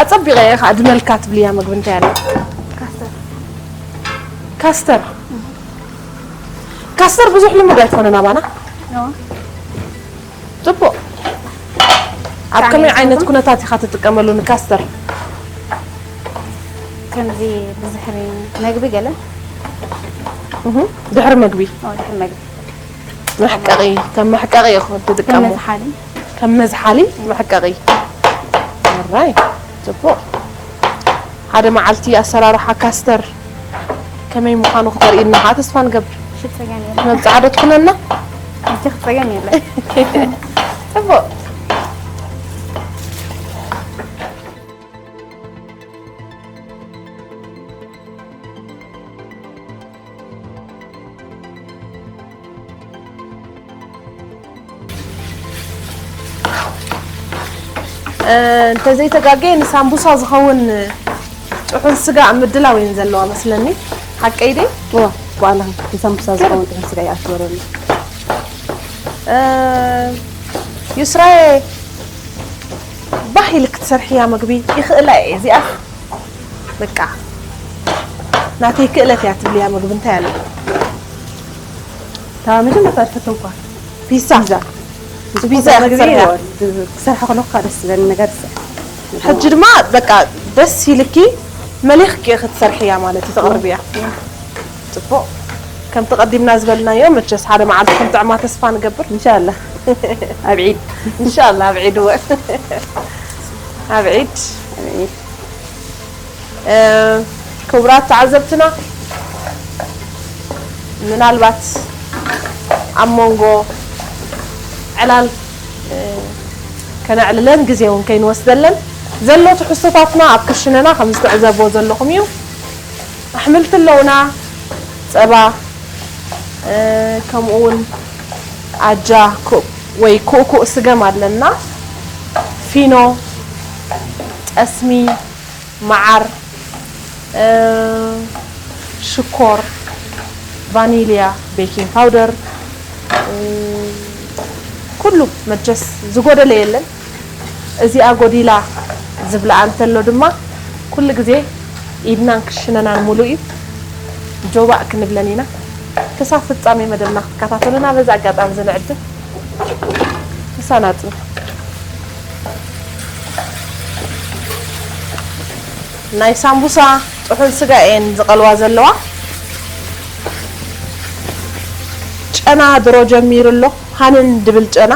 ኣፀቢቐ እየ ከዓ ድመልካ ትብልያ ምግቢ እንታይ ኣለ ካስተር ካስተር ብዙሕ ልሙድ ኣይኮነን ኣባና ፅቡቕ ኣብ ከመይ ዓይነት ኩነታት ኢኻ ትጥቀመሉ ንካስተር ከምዚ ብዝሕሪ መግቢ ገለ ድሕሪ መግቢ ድሕሪ መግቢ መሕቀቒ ከም መሕቀቒ ኢኹ ትጥቀሙ መዝሓሊ ከም መዝሓሊ መሕቀቒ ራይ ፅቡቕ ሓደ መዓልቲ ኣሰራርሓ ካስተር ከመይ ምዃኑ ክተርእይና ከዓ ተስፋ ንገብር ሽፀገን የለ መብፃዓ ዶ ትኩነና እጅ ክፀገን የለ ፅቡቕ እንተዘይተጋገየ ንሳምቡሳ ዝኸውን ጥሑን ስጋ ኣብ ምድላው እየን ዘለዋ መስለኒ ሓቀይ ደይ እዋ በዓላ ንሳምቡሳ ዝኸውን ጥሑን ስጋ ይኣትወረሉ ዩስራየ ባህ ኢልክ ትሰርሕያ ምግቢ ይኽእላ እየ እዚኣ በቃ ናተይ ክእለት እያ ትብልያ ምግቢ እንታይ ኣለ እታ መጀመርታ ዝፈተውኳ ፒሳ ፒዛ ቢዛ ክትሰርሕያ? ክሰርሐ ከለኹ ከዓ ደስ ዝብለኒ ነገር ይሰርሕ። ሕጂ ድማ በቃ ደስ ኢልኪ መሊኽኪ ክትሰርሕያ ማለት እዩ፣ ተቕርብያ። ጽቡቕ። ከምቲ ቀዲምና ዝበልናዮ፣ መቸስ ሓደ መዓልቲ ከም ጥዕማ ተስፋ ንገብር። ኢንሻላህ። ኣብ ዒድ። ኢንሻላህ ኣብ ዒድ እወ። ኣብ ዒድ። ኣብ ዒድ። እ፣ ክቡራት ተዓዘብትና፣ ምናልባት ኣብ መንጎ ዕላል፣ እ፣ ከነዕልለን ግዜ እውን ከይንወስደለን ዘሎ ትሕዝቶታትና ኣብ ክሽነና ከም ዝትዕዘብዎ ዘለኹም እዩ። ኣሕምልቲ ኣለውና፣ ጸባ፣ እ፣ ከምኡ እውን ኣጃ ኩ-፣ ወይ ኩእኩእ ስገም ኣለና፣ ፊኖ፣ ጠስሚ፣ መዓር፣ እ፣ ሽኮር፣ ቫኒልያ፣ ቤኪንግ ፓውደር፣ እ፣ ኩሉ መቸስ ዝጎደለ የለን። እዚኣ ጎዲላ ዝብልኣ እንተሎ ድማ ኩሉ ግዜ ኢድናን ክሽነናን ሙሉእ እዩ። ጆባእ ክንብለን ኢና። ክሳብ ፍጻሜ መደብና ክትከታተሉና በዚ ኣጋጣሚ እዚ ንዕድም። ምሳና ጽኑ። ናይ ሳምቡሳ ጥሑን ስጋ እየን ዝቐልዋ ዘለዋ። ጨና ድሮ ጀሚሩ ኣሎ፣ ሃንን ድብል ጨና።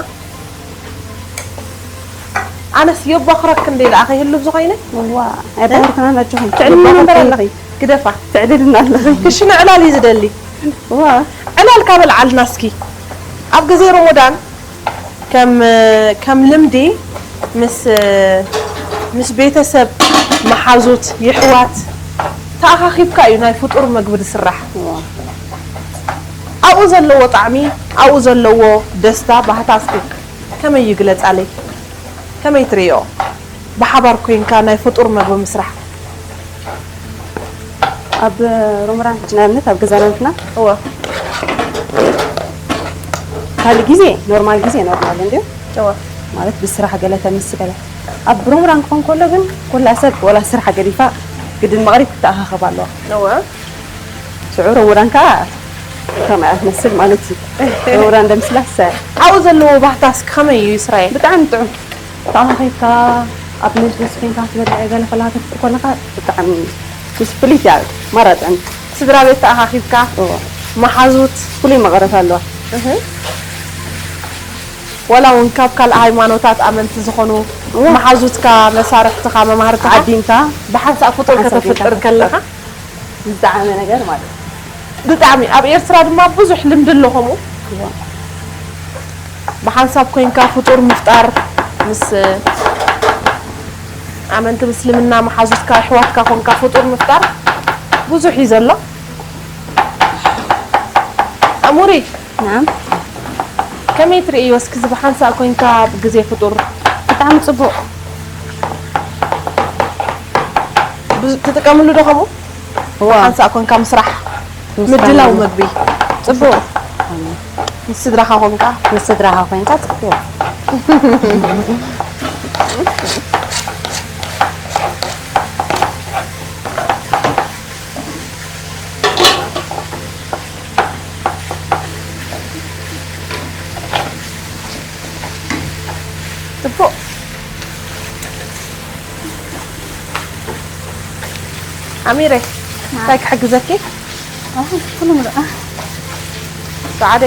ኣነስ የባኽረክ እንደ ኢለ ኣኸ ይህሉ ዝኾይነ? እዋ፣ ኣባኽርክና ናቸኹም። ትዕልልና እምበር ኣለኺ። ግደፋ። ትዕልልና ኣለኺ። ክሽነ ዕላል እዩ ዝደሊ። እዋ። ዕላል ካበልዓልና እስኪ። ኣብ ግዜ ረመዳን ከም፣ ከም ልምዲ ምስ፣ ምስ ቤተሰብ፣ መሓዙት፣ ይሕዋት ተኣኻኺብካ እዩ ናይ ፍጡር መግቢ ዝስራሕ። እዋ። ኣብኡ ዘለዎ ጣዕሚ፣ ኣብኡ ዘለዎ ደስታ፣ ባህታ እስኪ ከመይ ይግለጻለይ? ከመይ ትርእዮ? ብሓባር ኮይንካ ናይ ፍጡር መግቢ ምስራሕ። ኣብ ሮምራን ሕጂ ንኣብነት ኣብ ገዛና ንሕና እወ። ካልእ ግዜ ኖርማል ግዜ ኖርማል እንድዩ። እወ። ማለት ብስራሕ ገለ ተምስ ገለ። ኣብ ሮምራን ክኾን ከሎ ግን ኩላ ሰብ ወላ ስራሕ ገዲፋ ግድን መቕሪብ ክትኣኻኸብ ኣለዋ። እወ። ሽዑ ሮሞዳን ከኣ ከምኣ ትመስል ማለት እዩ። ሮሞዳን ደምስላስ ኣብኡ ዘለዎ ባህታ እስኪ ከመይ እዩ ስራየ? ብጣዕሚ ጥዑም። ተኣኻኺብካ ኣብ መጅልስ ኮይንካ ትበልዕ ገለ ከለካ ተፍጥር ከለካ ብጣዕሚ ምስ ፍልይቲ እያ ማራ ጥዕምቲ። ስድራ ቤት ተኣኻኺብካ እዎ። መሓዙት። ፍሉይ መቐረት ኣለዋ። እህ። ወላ እውን ካብ ካልእ ሃይማኖታት ኣመንቲ ዝኾኑ እዎ። መሓዙትካ፣ መሳርሕትኻ፣ መማህርትኻ ዓዲምካ ብሓንሳእ ፍጡር ሓንሳእ ከተፍጥር ኮይንካ ከለኻ ብዝጠዓመ ነገር ማለት እዩ። ብጣዕሚ ኣብ ኤርትራ ድማ ብዙሕ ልምዲ ኣሎ ከምኡ። እዋ። ብሓንሳብ ኮይንካ ፍጡር ምፍጣር ምስ ኣመንቲ ምስልምና መሓዙትካ ኣሕዋትካ ኮንካ ፍጡር ምፍጣር ብዙሕ እዩ ዘሎ። ኣሙሪ ናም። ከመይ ትርእዮ እስኪ እዚ ብሓንሳእ ኮይንካ ኣብ ግዜ ፍጡር? ብጣዕሚ ጽቡቕ። ብዙ ትጥቀምሉ ዶ ከምኡ? እዋ። ሓንሳእ ኮንካ ምስራሕ፣ ምስራሕ ምድላው ማለት መግቢ። ጽቡቕ። ምስ ስድራኻ ኮንካ? ምስ ስድራኻ ኮንካ ጽቡቕ። ጽቡቕ። ኣሚረ፣ ና። እንታይ ክሕግዘኪ? ኣሁ፣ ኩሉ ምርኣ። ሰዓደ፣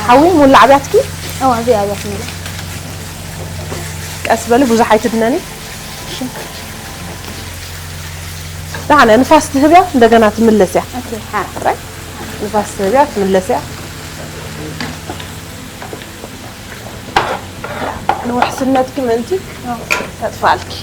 ሓዊ ሙላ ዓብያትኪ? ኣዋ፣ እዚ ኣብያት ሙላ። ቀስ በሊ፣ ብዙሕ ኣይትድነኒ። እሺ። ደሓነ ንፋስ ትህብያ፣ እንደገና ትምለስያ። ኦኬ፣ ሓራ። ጥራይ ንፋስ ትህብያ፣ ትምለስያ። ንውሕስነትኪ ምእንቲ ከጥፋልኪ።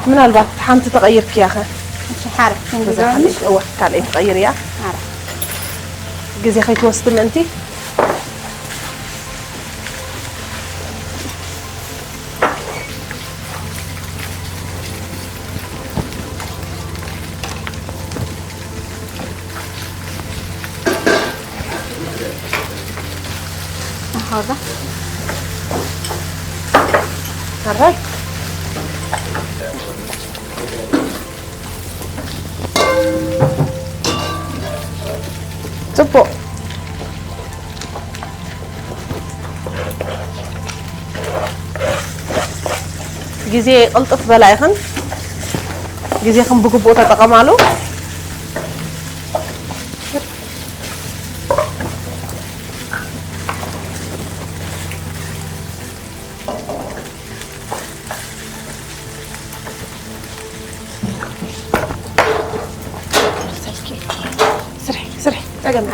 ምናልባት ሓንቲ ተቐይርክያ ኸ? እሺ፣ ሓረ፣ ክንዲ እዛ ዞኒ። ካልኣይቲ፣ እወ፣ ካልኣይቲ ትቐይር እያ። ሓረ። ግዜ ከይትወስድ ምእንቲ። ኣሃዛ። ኣራይ። ጽቡቕ። ግዜ ቅልጥፍ በላ ኢኽን። ግዜኽን ብግቡእ ተጠቐማሉ። ስርሒ፣ ስርሒ፣ ጸገም።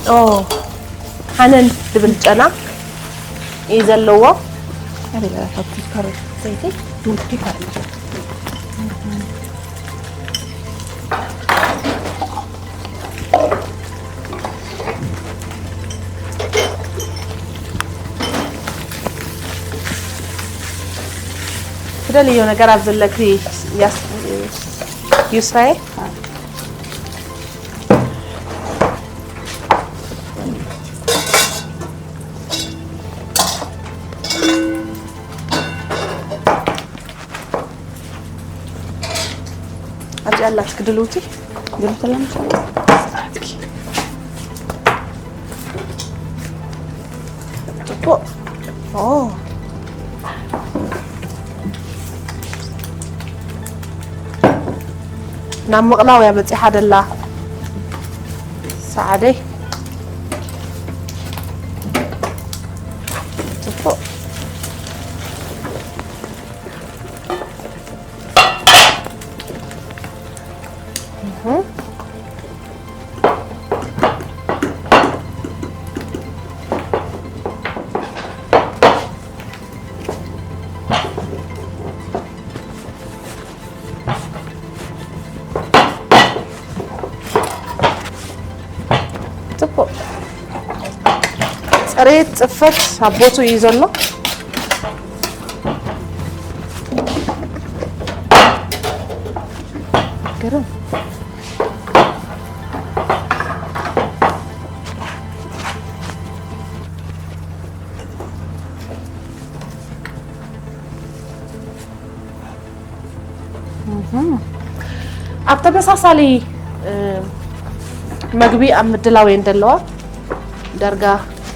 ኦ፣ ሓነን ዝብል ጨና እዩ ዘለዎ። ኣበይ ካብቲ ካሮት ዘይቲ ምልክት ኣሎ። ትደልዮ ነገር ኣብ ዘለኪ ያስ-፣ ዩስራኤ? ኣብዚኣ ኣላትኪ ድልውቲ? ድልውቲ ኣላ፣ ኢንሻላህ። ጽቡቕ። ኦ። ናብ ምቕላው እያ በጺሓ ደላ። ሰዓደይ። ጽቡቕ። እህ። ጽቡቕ። ጽሬት፣ ጽፈት ኣብ ቦትኡ እዩ ዘሎ። ግርም። እህ። ኣብ ተመሳሳሊ፣ እ፣ መግቢ ኣብ ምድላው እየን ዘለዋ። ዳርጋ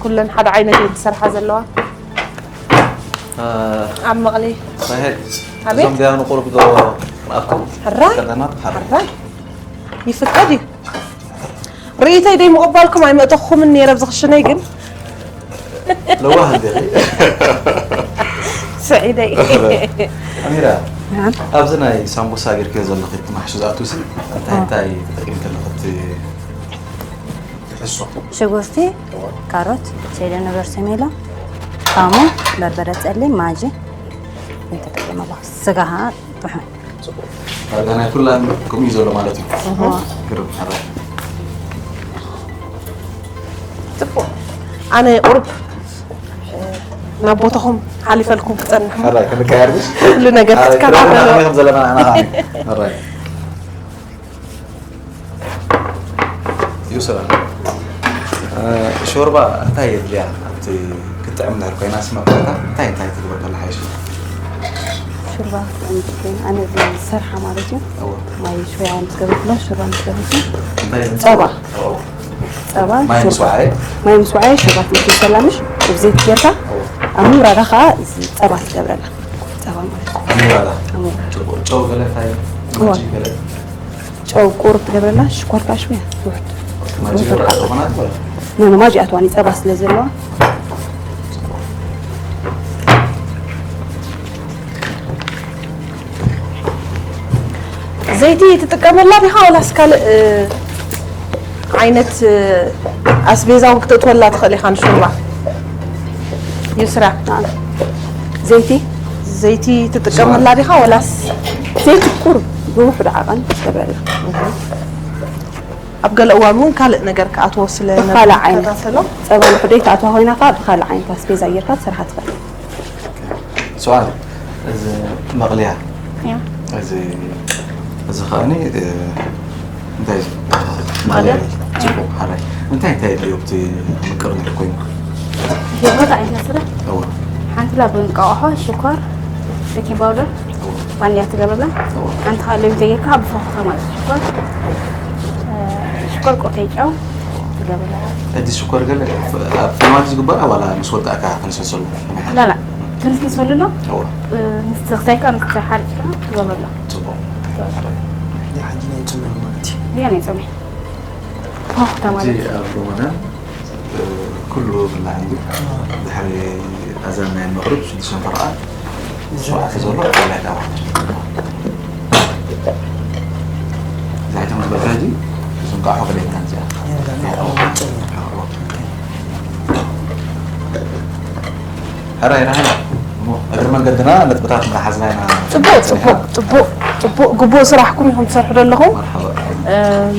ኩለን ሓደ ዓይነት እየን ዝሰርሓ ዘለዋ። እ፣ ኣብ መቕሊ። ራሄል፣ ኣቤት። እዞም ደያኑ ቁሩብ ዶ ንኣኩም ሕራይ? ከለና፣ ሕራይ። ሕራይ። ይፍቀድ እዩ። ርእይተይ ደይ ምቕባልኩም ኣይመእተኹምን ነይረ ኣብዚ ክሽነይ ግን። ለዋህ እንዲኺ። ስዒደይ። ኣሚራ፣ ናዓም። ኣብዚ ናይ ሳምቡሳ ጌርክዮ ዘለኺ እቲ ማሕሹ ዝኣቱ ሲ፣ እንታይ እ። እንታይ ተጠቂምኪ ኣለኺ እቲ ትሕዝቶ? ሽጉርቲ፣ እወ። ካሮት፣ ሴለኖ በርሰሜሎ፣ ካሙ፣ በርበረ ጸሊም፣ ማጂ፣ እንታይ ተጠቂመ ኣለኹ? ስጋ ኸዓ ጥሑን። ጽቡቕ። ዳርጋ ናይ ኩላን ከምኡ እዩ ዘሎ ማለት እዩ። እህ። ግርም፣ ሕራይ። ጽቡቕ። ኣነ ቁሩብ፣ እ፣ ናብ ቦታኹም ሓሊፈልኩም ክጸንሕ። ሕራይ፣ ክንቀያየር ድስ? ኩሉ ነገር ኣረ፣ ክትከታተሉ። ክዳውና ከመይ ከም ዘለና ኣና ኸዓ። ሕራይ። ዩስራ፣ እ፣ ሾርባ እንታይ የድልያ? ኣብቲ ክትጥዕም እንድሕር ኮይና ስመ-፣ እንታይ፣ እንታይ ትግበር ከላ ሓይሽ? ሾርባ ክትጥዕም እንድሕር ኮይና፣ ኣነ ዝሰርሓ ማለት እዩ። እወ። ማይ ሽወያ ምስ ገበርኩላ፣ ሾርባ ምስ ገበርኩ። እንታይ? ጸባ። እወ። ጸባ፣ ማይ ምስ ሾርባ። ወዓየ? ማይ ምስ ወዓየ ሾርባ ትምስል ሰላምሽ፣ ኣብ ዘይት ጌርካ፣ እወ። ኣብ ምውራዳ ኸዓ ጸባ ትገብረላ። ጸባ ማለት እዩ። ኣብ ምውራዳ? ኣብ ምውራዳ። ጨው፣ ጨው ገለ እንታይ? እወ። ማጂ ገለ? ጨው ቁሩብ ትገብረላ፣ ሽኮር ከዓ ሽኮር ውሑድ። ማጂ ውሑድ ገለ ሓቂ። ዝኾና ትኾና? ኖ፣ ኖ፣ ማጂ ኣትዋኒ ጸባ ስለ ዘለዋ። ዘይቲ ትጥቀመላ ዲኻ ወላስ ካልእ፣ እ፣ ዓይነት፣ እ፣ ኣስቤዛ እውን ክትእትወላ ትኽእል ኢኻ ንሹርባ? ዩስራ። ናዓም። ዘይቲ? ዘይቲ ትጥቀመላ ዲኻ ወላስ? ዘይቲ ቁሩብ ብውሑድ ዓቐን ትገብረላ። እህ። ኣብ ገለ እዋን እውን ካልእ ነገር ክኣትዎ ስለ ብኻልእ ዓይነት። ንከታተሎ። ጸባ ውሑደይ ትኣትዋ ኮይና ከኣ ብኻልእ ዓይነት ኣስቤዛ ጌርካ ትሰርሓ ትኽእል። ሰውኣት፣ እዚ መቕልያ፣ ያ። እዚ፣ እዚ ኸኣኒ፣ እ፣ እንታይ እዩ? መቕልያ? ጽቡቕ ሓራይ። እንታይ እንታይ ድዩ ኣብቲ ምቅር ነገር ኮይኑ? ሽኮር ዓይነት መስርሕ። እወ። ሓንቲ ላብ እንቃቆሖ፣ ሽኮር፣ ቤኪንግ ፓውደር፣ እወ። ቫኒላ ትገብረላ። እወ። ሓንቲ ካልእ ዘይካ ብፎኽታ ማለት ሽኮር። ሽኮር ቆቴ ጨው ትገብረላ። እዚ ሽኮር ገለ ኣብ ፍርማጅ ዝግበር ዋላ ምስ ወዳእካ ክንሰሰሉ? ላላ ክንስንሰሉ ነው። እወ። ምስ ተኽሳይካ ምስ ተሓርጭካ ትገብረላ። ጽቡቕ። ሓጂ ናይ ጽምእ ማለት እዩ። እዚኣ ናይ ጾመይ። ፎኽታ ማለት እዚ ኣብ ሮመዳን ኩሉ ብላዕ እዩ። ድሕሪ ኣዛን ናይ መቕርብ ሽዱሽተ ፈረቓ ሸውዓተ ዘሎ ኣካላይ ዳዋ። እዛ ኣይተም ዝበልካ ሕጂ እዞም ከዓ ሖገለይና እዚኣ። ሕራይ ራህላ እሞ እግሪ መንገድና ነጥብታት እንዳሓዝና ኢና። ጽቡቅ ጽቡቅ ጽቡቅ ጽቡቅ ግቡእ ስራሕኩም ኢኹም ትሰርሑ ዘለኹም። መርሓባ። እም፣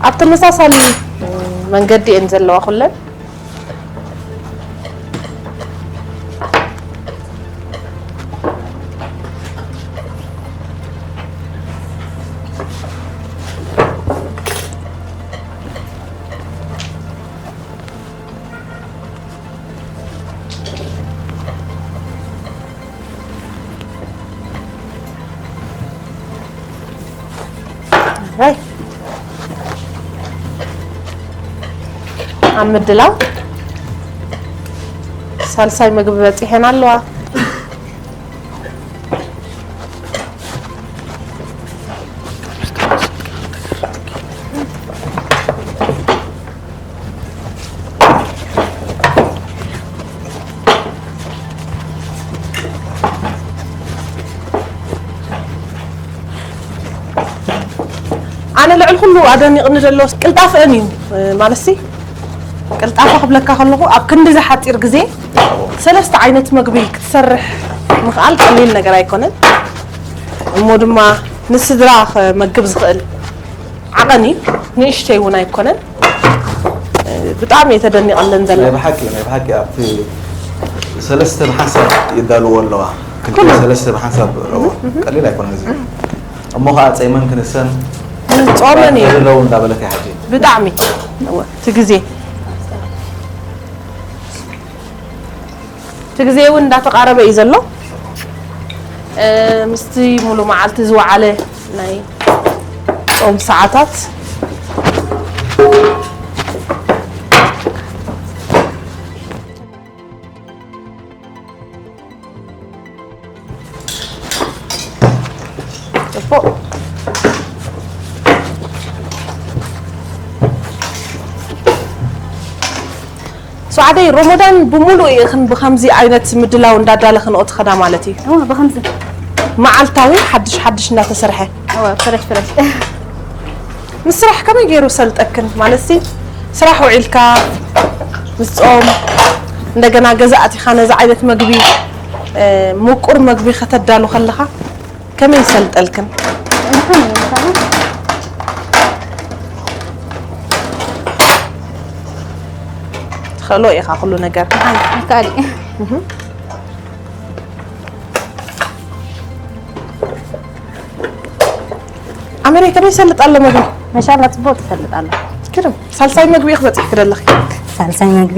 ኣብ ተመሳሳሊ መንገዲ እየን ዘለዋ ኩለን። ራይ ኣብ ምድላው ሳልሳይ ምግቢ በፂሐን ኣለዋ። ኣነ ልዕሊ ኩሉ ኣደኒቕኒ ዘሎ ቅልጣፍአን እዩ። ማለትሲ ቅልጣፈ ክብለካ ከለኹ ኣብ ክንዲ ዝሓፂር ግዜ ሰለስተ ዓይነት መግቢ ክትሰርሕ ምኽኣል ቀሊል ነገር ኣይኮነን። እሞ ድማ ንስድራ ክመግብ ዝኽእል ዓቐን እዩ፣ ንእሽተይ እውን ኣይኮነን። ብጣዕሚ እየ ተደኒቐለን ዘሎ። ናይ ብሓቂ ናይ ብሓቂ ኣብቲ ሰለስተ ብሓንሳብ ይዳልዎ ኣለዋ። ክልተ ሰለስተ ብሓንሳብ እዋ ቀሊል ኣይኮነን እዚ። እሞ ከዓ ጸይመን ክንሰን ጾመን እዩ። ደለው እንዳበለት እያ ሕጂ። ብጣዕሚ እወ፣ እቲ ግዜ እቲ ግዜ እውን እንዳተቃረበ እዩ ዘሎ። ምስቲ ሙሉ መዓልቲ ዝወዓለ ናይ ጾም ሰዓታት ጽቡቕ። ሱዓደይ፣ ሮሞዳን ብምሉእ ኢኽን ብኸምዚ ዓይነት ምድላው እንዳዳለኽንኦ ትኸዳ ማለት እዩ? እወ፣ ብኸምዚ። መዓልታዊ ሓድሽ ሓድሽ እንዳተሰርሐ? እወ፣ ፍረሽ ፍረሽ። ምስ ስራሕ ከመይ ገይሩ ሰልጠክን? ማለትሲ ስራሕ ውዒልካ ምስ ጾም እንደገና ገዛ ኣቲኻ ነዚ ዓይነት መግቢ እ፣ ምቁር መግቢ ከተዳሉ ከለኻ ከመይ ይሰልጠልክን? ትኽእሎ ኢኻ ኩሉ ነገር። ይከኣል እዩ። ኣመረይ ከመይ ይሰልጥ ኣሎ መግቢ? መሻላ ጽቡቅ ትፈልጥ ኣላ። ግርም። ሳልሳይ መግቢ ኢኽ በጺሕክ ደለኺ። ሳልሳይ መግቢ።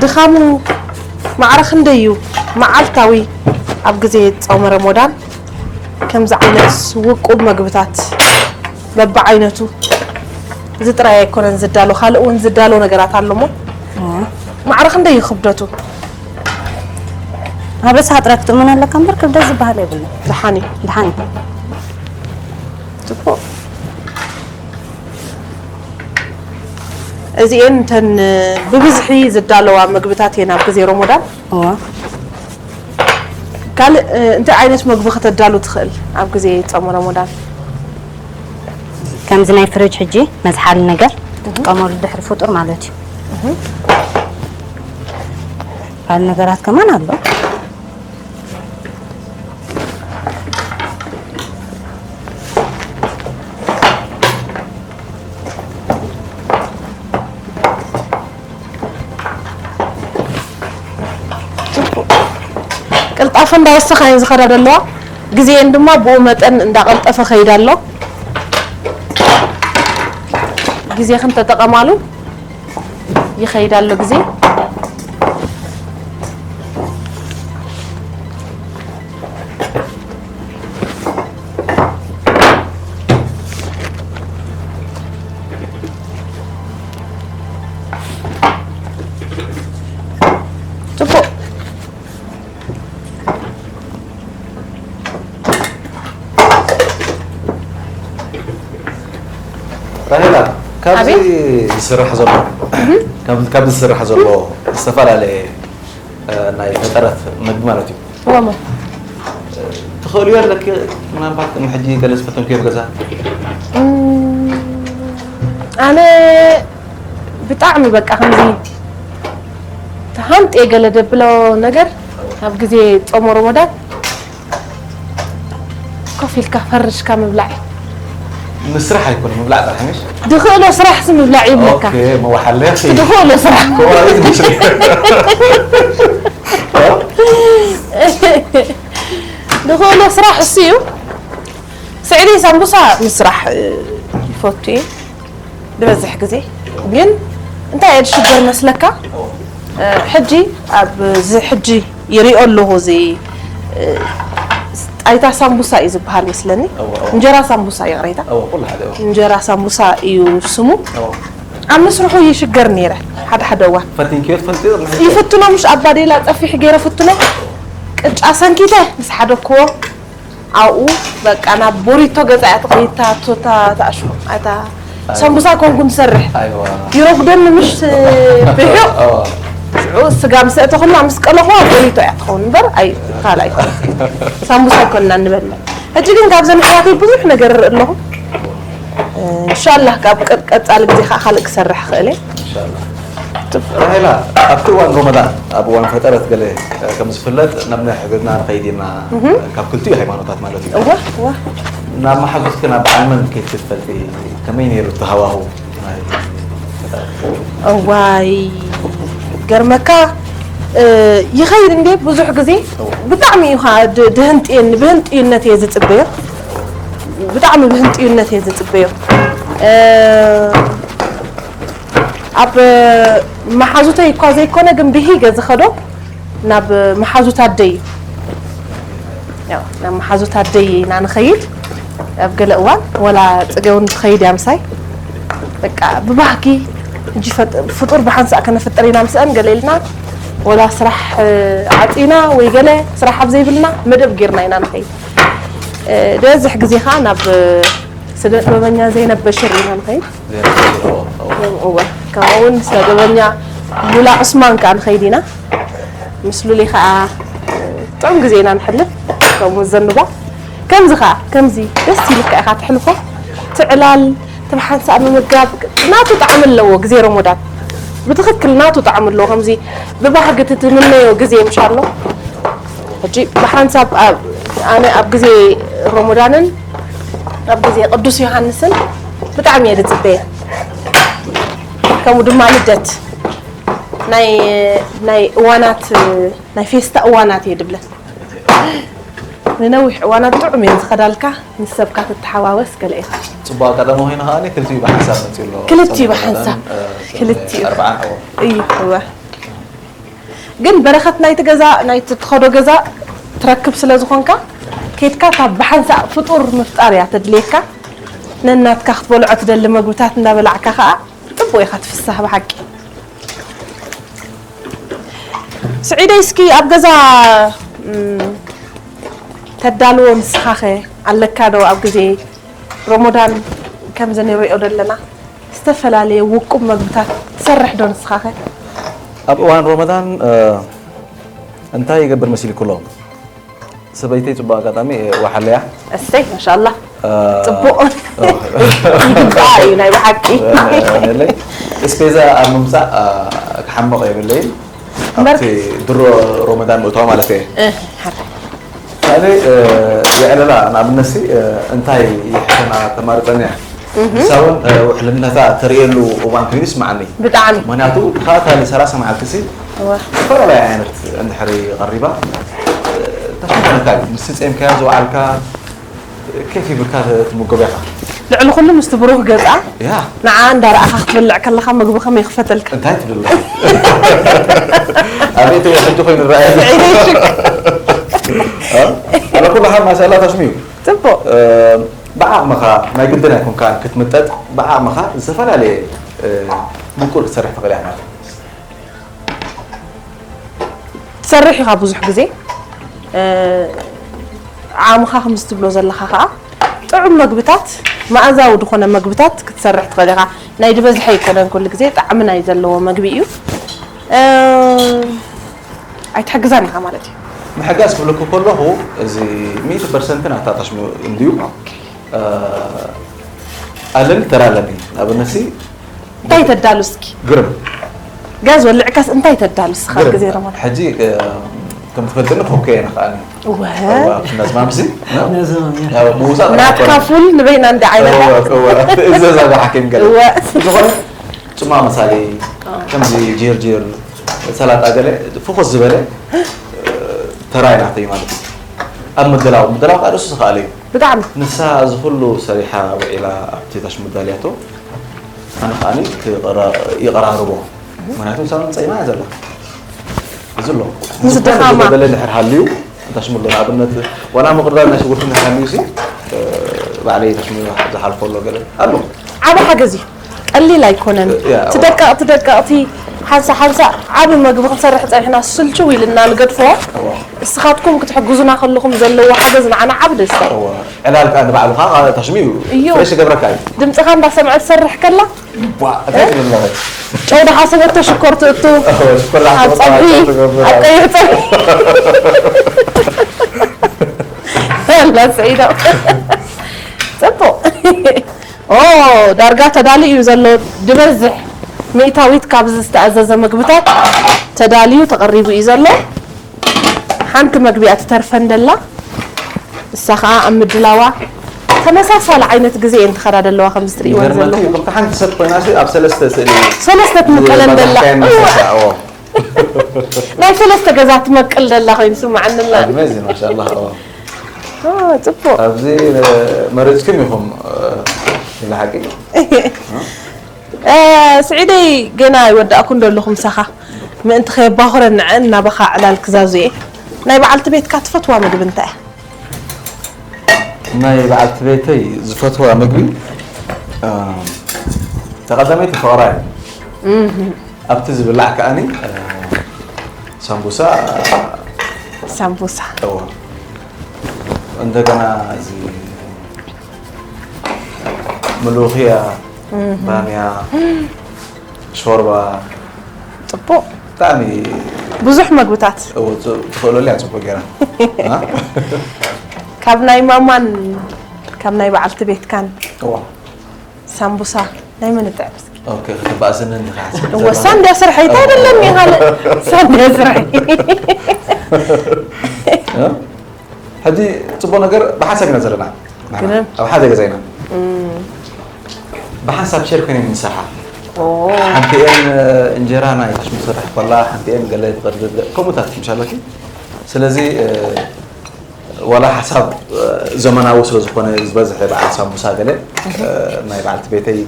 ድኻሙ ማዕረ ክንደይ እዩ መዓልታዊ ኣብ ግዜ ጾመ ረሞዳን ከምዚ ዓይነት ውቁብ መግብታት በብዓይነቱ እዚ ጥራይ ኣይኮነን ዝዳሎ፣ ካልእ እውን ዝዳሎ ነገራት ኣሎ እሞ ማዕረ ክንደይ እዩ ክብደቱ? ኣብ ርእስኻ ጥራይ ክትእመን ኣለካ እምበር ክብደት ዝበሃል የብሉን። ደሓን እዩ። ደሓን እዩ። ጽቡቕ። እዚኤን እተን ብብዝሒ ዝዳለዋ ምግብታት እየን ኣብ ግዜ ሮሞዳን። እወ። ካልእ እ፣ እንታይ ዓይነት መግቢ ከተዳሉ ትኽእል ኣብ ግዜ ጾመ ሮሞዳን? ከምዚ ናይ ፍሪጅ ሕጂ መዝሓሊ ነገር ትጥቀመሉ ድሕሪ ፍጡር ማለት እዩ። ካልእ ነገራት ከማን ኣሎ። ኣፈ እንዳወሰኻ እየን ዝኸዳ ዘለዋ። ግዜን ድማ ብኡ መጠን እንዳቐልጠፈ ከይዳ ኣሎ። ግዜኽን ተጠቐማሉ። ይኸይድ ኣሎ ግዜ። ጽቡቕ። ራሄላ፣ ካብዚ ኣቤት። ዝስራሕ ዘሎ ካብ- ካብዚ ዝስራሕ ዘሎ ዝተፈላለየ እ፣ ናይ ፈጠረት መግቢ ማለት እዩ። ወሞ ትኽእልዮ ኣለኪ ምናልባት ቅድሚ ሕጂ ገለ ዝፈተንኩዮ ኣብ ገዛ? እም፣ ኣነ ብጣዕሚ በቃ ከምዚ ተሃንጤ ገለ ደብሎ ነገር ኣብ ግዜ ጾም ረመዳን ኮፍ ኢልካ ፈርሽካ ምብላዕ እዩ። ምስራሕ ኣይኮነ ምብላዕ ጥራሕ ምሽ? ድኽእሎ ስራሕሲ ምብላዕ እዩ እብለካ። ኦኬ፣ መዋሓለኺ። ድኽእሎ ስራሕ። ኮዋሪት ምሽ? ድኽእሎ ስራሕ እሱ እዩ። ስዕዲ ሳምቡሳ ምስራሕ እ፣ ይፈቱ እየ ዝበዝሕ ግዜ። ግን እንታይ እየ ዝሽገር መስለካ? እ፣ ሕጂ ኣብዚ ሕጂ ይሪኦ ኣለኹ እዚ እ፣ ጣይታ ሳምቡሳ እዩ ዝበሃል መስለኒ። እወ፣ እወ። እንጀራ ሳምቡሳ ይቕሬታ። እወ፣ ኩሉ ሓደ እወ። እንጀራ ሳምቡሳ እዩ ስሙ። እወ። ኣብ ምስርሑ ይሽገር ነይረ ሓደ ሓደ እዋን። ፈቲንክዮ ትፈልጢ? ይፍትኖ ምሽ ኣብ ባዴላ ጸፊሕ ገይረ ፍትኖ ቅጫ ሰንኪተ ምስ ሓደክዎ ኣብኡ በቃ ናብ ቦሪቶ ገዛ እያ ትኸይድ እታ እታ እታ እታ ሰምቡሳ ኮንኩ ንሰርሕ ኣይዋ። ይረጉደኒ ምሽ ብሕቕ እወ። ሽዑ ስጋ ምስ ኣእተኹልና ምስ ቀለኹዋ ቦሪቶ እያ ትኸውን እምበር ኣይ ካልእ ኣይኮነ ሳምቡሳ ኣይኮንና ንበልዕ ሕጂ ግን ካብዘን ኣሕዋተይ ብዙሕ ነገር እርኢ ኣለኹ እንሻላህ ካብ ቀ- ቀጻሊ ግዜ ከዓ ካልእ ክሰርሕ ክእል እየ ኢንሻላህ። ራሄላ ኣብቲ እዋን ሮመዳን ኣብ እዋን ፈጠረት ገለ ከም ዝፍለጥ ናብ ናይ ሕድርና ንኸይድ ኢና ካብ ክልቲኡ ሃይማኖታት ማለት እዩ እወ እወ ናብ መሓዙትክን ኣብ በዓል መን ከይድ ክትፈልጢ ከመይ ነይሩ እቲ ሃዋሁ ናይ ፈጠረት? እዋይ ገርመካ እ፣ ይኸይድ እንዴ ብዙሕ ግዜ ብጣዕሚ እዩ ከዓ ድ- ድህንጥየኒ ብህንጥዩነት እየ ዝፅበዮ ብጣዕሚ ብህንጥዩነት እየ ዝፅበዮ እ፣ ኣብ መሓዙተይ እኳ ዘይኮነ ግን ብሂገ ዝኸዶ ናብ መሓዙት ኣደይ እዩ ያው ናብ መሓዙት ኣደይ ኢና ንኸይድ ኣብ ገለ እዋን ወላ ፅገውን ትኸይድ እያ ምሳይ በቃ ብባህጊ ሕጂ ፈጥ- ፍጡር ብሓንሳእ ከነፍጥር ኢና ምስአን ገለ ኢልና ወላ ስራሕ እ፣ ዓፂና ወይ ገለ ስራሕ ኣብ ዘይብልና መደብ ጌርና ኢና ንኸይድ እ፣ ዝበዝሕ ግዜ ከዓ ናብ እ፣ ስነ ጥበበኛ ዘይነብ በሽር ኢና ንኸይድ እወ ከምኡ እውን ስነ ጥበበኛ ሉላ ዑስማን ከዓ ንኸይድ ኢና ምስ ሉሊ ከዓ ጥዑም ግዜ ኢና ንሕልፍ ከምኡ ዘንቦ ከምዚ ከዓ ከምዚ ደስ ኢልካ ኢኻ ትሕልፎ ትዕላል ትብሓንሳእ ምምጋብ ናቱ ጣዕሚ ኣለዎ ግዜ ረሞዳን ብትኽክል ናቱ ጣዕሚ ኣለዎ ከምዚ ብባህጊ ትትምነዮ ግዜ ምሽ ኣሎ ሕጂ ብሓንሳብ ኣብ- ኣነ ኣብ ግዜ ረሞዳንን ኣብ ግዜ ቅዱስ ዮሃንስን ብጣዕሚ እየ ዝፅበየ ከምኡ ድማ ልደት ናይ ናይ እዋናት ናይ ፌስታ እዋናት እየ ድብለን ንነዊሕ እዋናት ጥዑም እየን ዝኸዳልካ ምስ ሰብካ ትተሓዋወስ ገለ ኢኻ ፅቡቅ ኣጋጣሚ ኮይኑ ከዓ ክልቲኡ ብሓንሳብ መፅኡ ኣሎ ክልቲኡ ሰሙን ብሓንሳብ ረመዳን፣ እ፣ ክልቲኡ ኣርብዓን ኣዎ እዩ እወ ግን በረኸት ናይቲ ገዛ ናይቲ ትኸዶ ገዛ ትረክብ ስለ ዝኾንካ ኬድካ ካብ ብሓንሳእ ፍጡር ምፍጣር እያ ተድልየካ ነናትካ ክትበልዖ ትደሊ መግብታት እንዳበላዕካ ከዓ ጥቡቅ ኢኻ ትፍሳህ ብሓቂ ስዒደይ እስኪ ኣብ ገዛ እም፣ ተዳልዎ ንስኻኸ ኣለካ ዶ ኣብ ግዜ ሮሞዳን ከምዚ ንሪኦ ዘለና ዝተፈላለየ ውቁብ መግብታት ትሰርሕ ዶ ንስኻኸ? ኣብ እዋን ሮመዳን እ፣ እንታይ ይገብር መሲልኩ ኣሎ? ሰበይተይ ፅቡቅ ኣጋጣሚ እ፣ ወሓለያ እሰይ ማሻላ እ፣ ፅቡቅ እ፣ ይግባእ እዩ ናይ ብሓቂ ነለይ እስፔዛ ኣብ ምምፃእ እ፣ ክሓምቕ የብለይን እምበር- ኣብቲ ድሮ ሮመዳን ምእተዋ ማለት እየ እ፣ ሓራይ። ካልእ እ፣ የዕለላ ንኣብነትሲ እ፣ እንታይ ይሕሸና ተማርፀኒ እያ ንሳ እውን እ፣ ውሕልነታ ተርእየሉ እዋን ኮይኑ ይስማዓኒ ብጣዕሚ ምክንያቱ ተኸታታሊ ሰላሳ መዓልቲ ሲ እወ። ዝተፈላለየ ዓይነት እንድሕሪ ቀሪባ እ፣ እንታይ፣ ምስቲ ጸሚእካዮ ዝወዓልካ ኬፍ ይብልካ ትምገቦ ኢኻ። ልዕሊ ኩሉ ምስቲ ብሩህ ገጻ ያ፣ ንዓ እንዳረኣኻ ክትበልዕ ከለኻ ምግቢ ከመይ ክፈተልካ? እንታይ ትብል ኣለኻ? ኣቤት፣ ሕጂ ኮይኑ ረኣየ። ኣነ ኩሉ ሓብ ማሻላ ታሽሚዩ። ጽቡቕ። ብዓቕምኻ፣ ናይ ግድን ኣይኮንካን ክትምጠጥ፣ ብዓቕምኻ ዝተፈላለየ ምቁር ክትሰርሕ ትኽእል ኢኻ ማለት እዩ። ትሰርሕ ኢኻ ብዙሕ ግዜ። ዓቕምኻ ከምዚ ትብሎ ዘለኻ ከዓ ጥዑም መግብታት፣ መኣዛዊ ዝኾነ መግብታት ክትሰርሕ ትኽእል ኢኻ። ናይ ድበዝሐ ኣይኮነን፣ ኩሉ ግዜ ጣዕሚ ናይ ዘለዎ መግቢ እዩ። ኣይትሕግዛን ኢኻ ማለት እዩ። ምሕጋዝ ክብለኩ ከለኹ፣ እዚ ሚእቲ ፐርሰንት ናታ ታሽሙ እንድዩ። ኣለኒ፣ ተራ ኣለኒ። ንኣብነትሲ እንታይ ተዳሉ እስኪ? ግርም ጋዝ ወልዕካስ እንታይ ተዳሉ እስኻ? ግርም። ግዜ ረመዳን። ሕጂ ከም ትፈልጥኒ ኮከ እየ ንኽኣኒ እወ ነዝማምሲ ነዝማም እያ። ምውፃእ ናትካ ፉል ንበይና እንዲ ዓይነት ትእዘዛ ብሓኪም ገለ እወ ዝኾነ ጽማቕ መሳሊ ከምዚ ጅርጅር ሰላጣ ገለ ፍኹስ ዝበለ ተራይ ናተይ ማለት እዩ። ኣብ ምድላው ምድላው ከዓ ደሱ ዝኸኣለ እዩ። ብጣዕሚ ንሳ እዚ ኩሉ ሰሪሓ ውዒላ ኣብቲ ታሽ ምዳልያቶ ኣነ ከዓኒ ክቐራ- ይቐራርቦ ምክንያቱ ንሳ እውን ጸይማ እያ ዘላ እዚ ኣሎ ምስ ድኻማ። ዝበለ ድሕር ሃልዩ ታሽሙ ኣሎ ንኣብነት ዋላ ምቕራብ ናይ ሽጉርቲ እንድሕር ሃልዩ ሲ ባዕለይ ታሽሙ ዝሓልፎ ኣሎ ገለ ኣሎ ዓቢ ሓገዝ እዩ። ቀሊል ኣይኮነን። ያ፣ ትደቀቕቲ ደቀቕቲ ሓንሳ ሓንሳ ዓቢ መግቢ ክንሰርሕ ጸኒሕና ስልችው ኢልና ንገድፎ። እስኻትኩም ክትሕግዙና ከለኹም ዘለዎ ሓገዝ ንዓና ዓቢ ደስታ እዩ። እወ። ዕላል ከዓ ንባዕልኻ ታሽሙ እዩ እዩ። ፍሬሽ ይገብረካ እዩ ድምፅኻ እንዳሰምዐ ትሰርሕ ከላ ዋ እንታይ ትብል ኣለኻ ጨው ደሓሰበቶ ሽኮር ትእቱ ሽኮር ደሓሰበቶ ኣብ ፀብሒ ትገብር። ኣብ ቀይሕ ፀብሒ ኣላ ስዒዶ ጽቡቕ ኦ ዳርጋ ተዳሊ እዩ ዘሎ ድበዝሕ ሚእታዊት ካብዚ ዝተኣዘዘ ምግብታት ተዳልዩ ተቐሪቡ እዩ ዘሎ ሓንቲ መግቢ እያ ትተርፈን ደላ እሳ ከዓ ኣብ ምድላዋ ተመሳሳሊ ዓይነት ግዜ እየን ትኸዳ ደለዋ ከምዚ ትርእይወን ይገርመኪ ዘለኹም ከምቲ ሓንቲ ሰብ ኮይና ሲ ኣብ ሰለስተ ስእሊ ሰለስተ ትምቀለን ደላ ባላሕካየን እወ፣ መሰሳ፣ እዎ። ናይ ሰለስተ ገዛ ትመቅል ደላ ኮይኑ ስማዓንላ ኣድመዚ ማሻላ እዎ። ጽቡቅ ኣብዚ መረፅኩም ኢኹም ኢለ ሓቂ ስዒደይ ገና ይወዳእኩ እንደለኹ ምሳኻ ምእንቲ ከየባኽረን ንዐን እናበኻ ዕላል ክዛዙ እየ ናይ በዓልቲ ቤትካ ትፈትዋ ምግቢ እንታይ ናይ በዓልቲ ቤተይ ዝፈትዋ ምግቢ ተቐዳመይቲ ፍቕራ እዩ ኣብቲ ዝብላዕ ከዓኒ ሳምቡሳ ሳምቡሳ እዎ እንደገና እዚ ምሉኽያ ባንያ ሾርባ ጽቡቅ ብጣዕሚ ብዙሕ መግብታት እዎ፣ ፅ- ትኽእለሉ እያ ፅቡቅ ገይራ እ? ካብ ናይ ማማን ካብ ናይ በዓልቲ ቤትካን እዎ። ሳምቡሳ ናይ መን ጥዕም እስኪ ኦኬ፣ ክትበኣስኒ እንዲኻ ሓሲብ እወ ሳንድያ ስርሐይ እንታይ ደለኒ ካልእ ሳንድያ ስርሐይ እ? ሕጂ ፅቡቅ ነገር ብሓንሳብ ኢና ዘለና ንሕና። ግርም። ኣብ ሓደ ገዛ ኢና ብሓንሳብ ሸር ኮይነ ንሰርሓ ሓንቲኤን እንጀራ ናይ ታሽሙ ትሰርሕ ኮላ ሓንቲኤን ገለ ትቐድድ ከምኡታት ምሻለኪ ስለዚ ዋላ ሓሳብ ዘመናዊ ስለ ዝኾነ ዝበዝሐ በዓል ሳምቡሳ ገለ ናይ በዓልቲ ቤተይ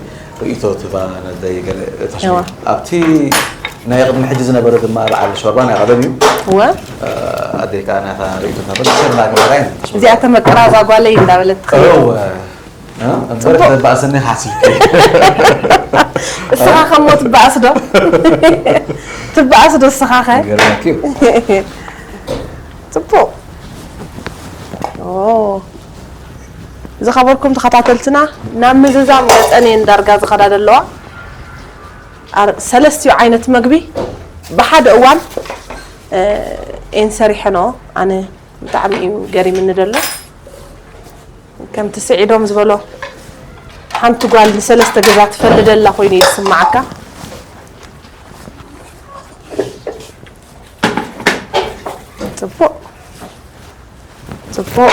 ርእይቶ ትባ ነደይ ገለ ታሽሙ እዋ። ኣብቲ ናይ ቅድሚ ሕጂ ዝነበረ ድማ በዓል ሾርባ ናይ ቀደም እዩ እወ ኣደይ ከዓ ናታ ርእይቶ ታበል ሸር ናገበራ ኢና እዚኣ ተመቅራ እዛ ጓለይ እንዳበለት ትኸይድ እወ እምበር ተባእስኒ ሓሲብኪ እስኻ ከሞ ትበኣስ ዶ ትበኣስ ዶ እስኻ ኸ ገርመኪ እዩ ጽቡቕ ኦ ዝኸበርኩም ተኸታተልትና ናብ ምዝዛም ገጸን እየን ዳርጋ ዝኸዳ ዘለዋ ኣር- ሰለስቲኡ ዓይነት መግቢ ብሓደ እዋን እ፣ እየን ሰሪሐንኦ ኣነ ብጣዕሚ እዩ ገሪምኒ ዘሎ ከምቲ ስዒዶም ዝበሎ ሓንቲ ጓል ንሰለስተ ገዛ ትፈሊ ደላ ኮይኑ እዩ ዝስማዓካ ጽቡቕ ጽቡቕ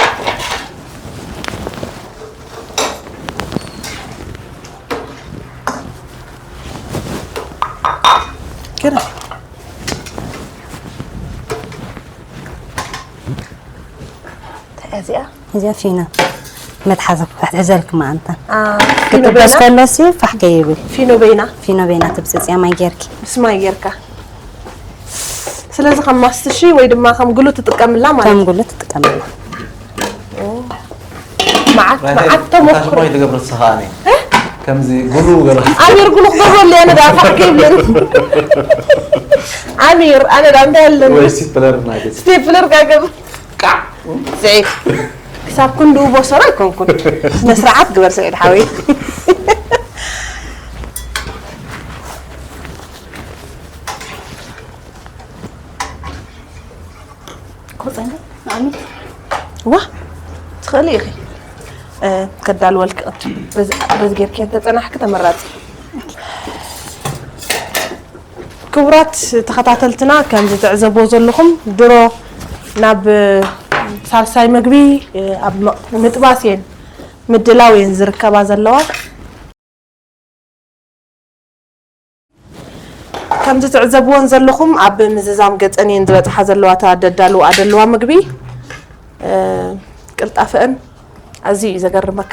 ግና እዚኣ እዚኣ ፊኖ መትሓዚ ክትሕዘልክ መዓንታ አ፣ ፊኖ ክትበስ በይና ከሎሲ ፋሕ ከይብል ፊኖ በይና ፊኖ በይና ትብፅፅያ ማይ ጌርኪ ምስ ማይ ጌርካ። ስለዚ ከም ማስትሺ ወይ ድማ ከም ግሉ ትጥቀምላ ማለት ከም ጉሉ ትጥቀምላ። መዓት መዓት ታሽሞ ተሞክሮ ይትገብር ንስኻ ኣነ ከምዚ ጉሉ ገለ ኣሚር ግሉ ክገብረሉ እየ። ኣነ ዳ ፋሕ ከይብልን ኣሚር ኣነ ዳ እንታይ ኣለኒ ወይ ሲፕለር ናገዝ ስቴፕለር ጋገብ ቃ ስዒድ ክሳብ ክንድኡ ቦሰሮ ኣይኮንኩን። ስነ ስርዓት ግበር ስዒድ ሓወይ። ኮፀንገ ንኣሚት ዋ ትኽእሊ ኢኺ። እ፣ ከዳልወልኪ ቅድም በዚ በዚ ጌርኪ እንተፀናሕኪ ተመራፂ። ክቡራት ተኸታተልትና ከምዚ ትዕዘብዎ ዘለኹም ድሮ ናብ ሳልሳይ መግቢ ኣብ ምጥባስ እየን ምድላው እየን ዝርከባ ዘለዋ። ከምዚ ትዕዘብዎን ዘለኹም ኣብ ምዝዛም ገፀን እየን ዝበፅሓ ዘለዋ እታ ደዳልዋ ደለዋ ምግቢ። ቅልጣፈአን ኣዝዩ እዩ ዘገርመካ።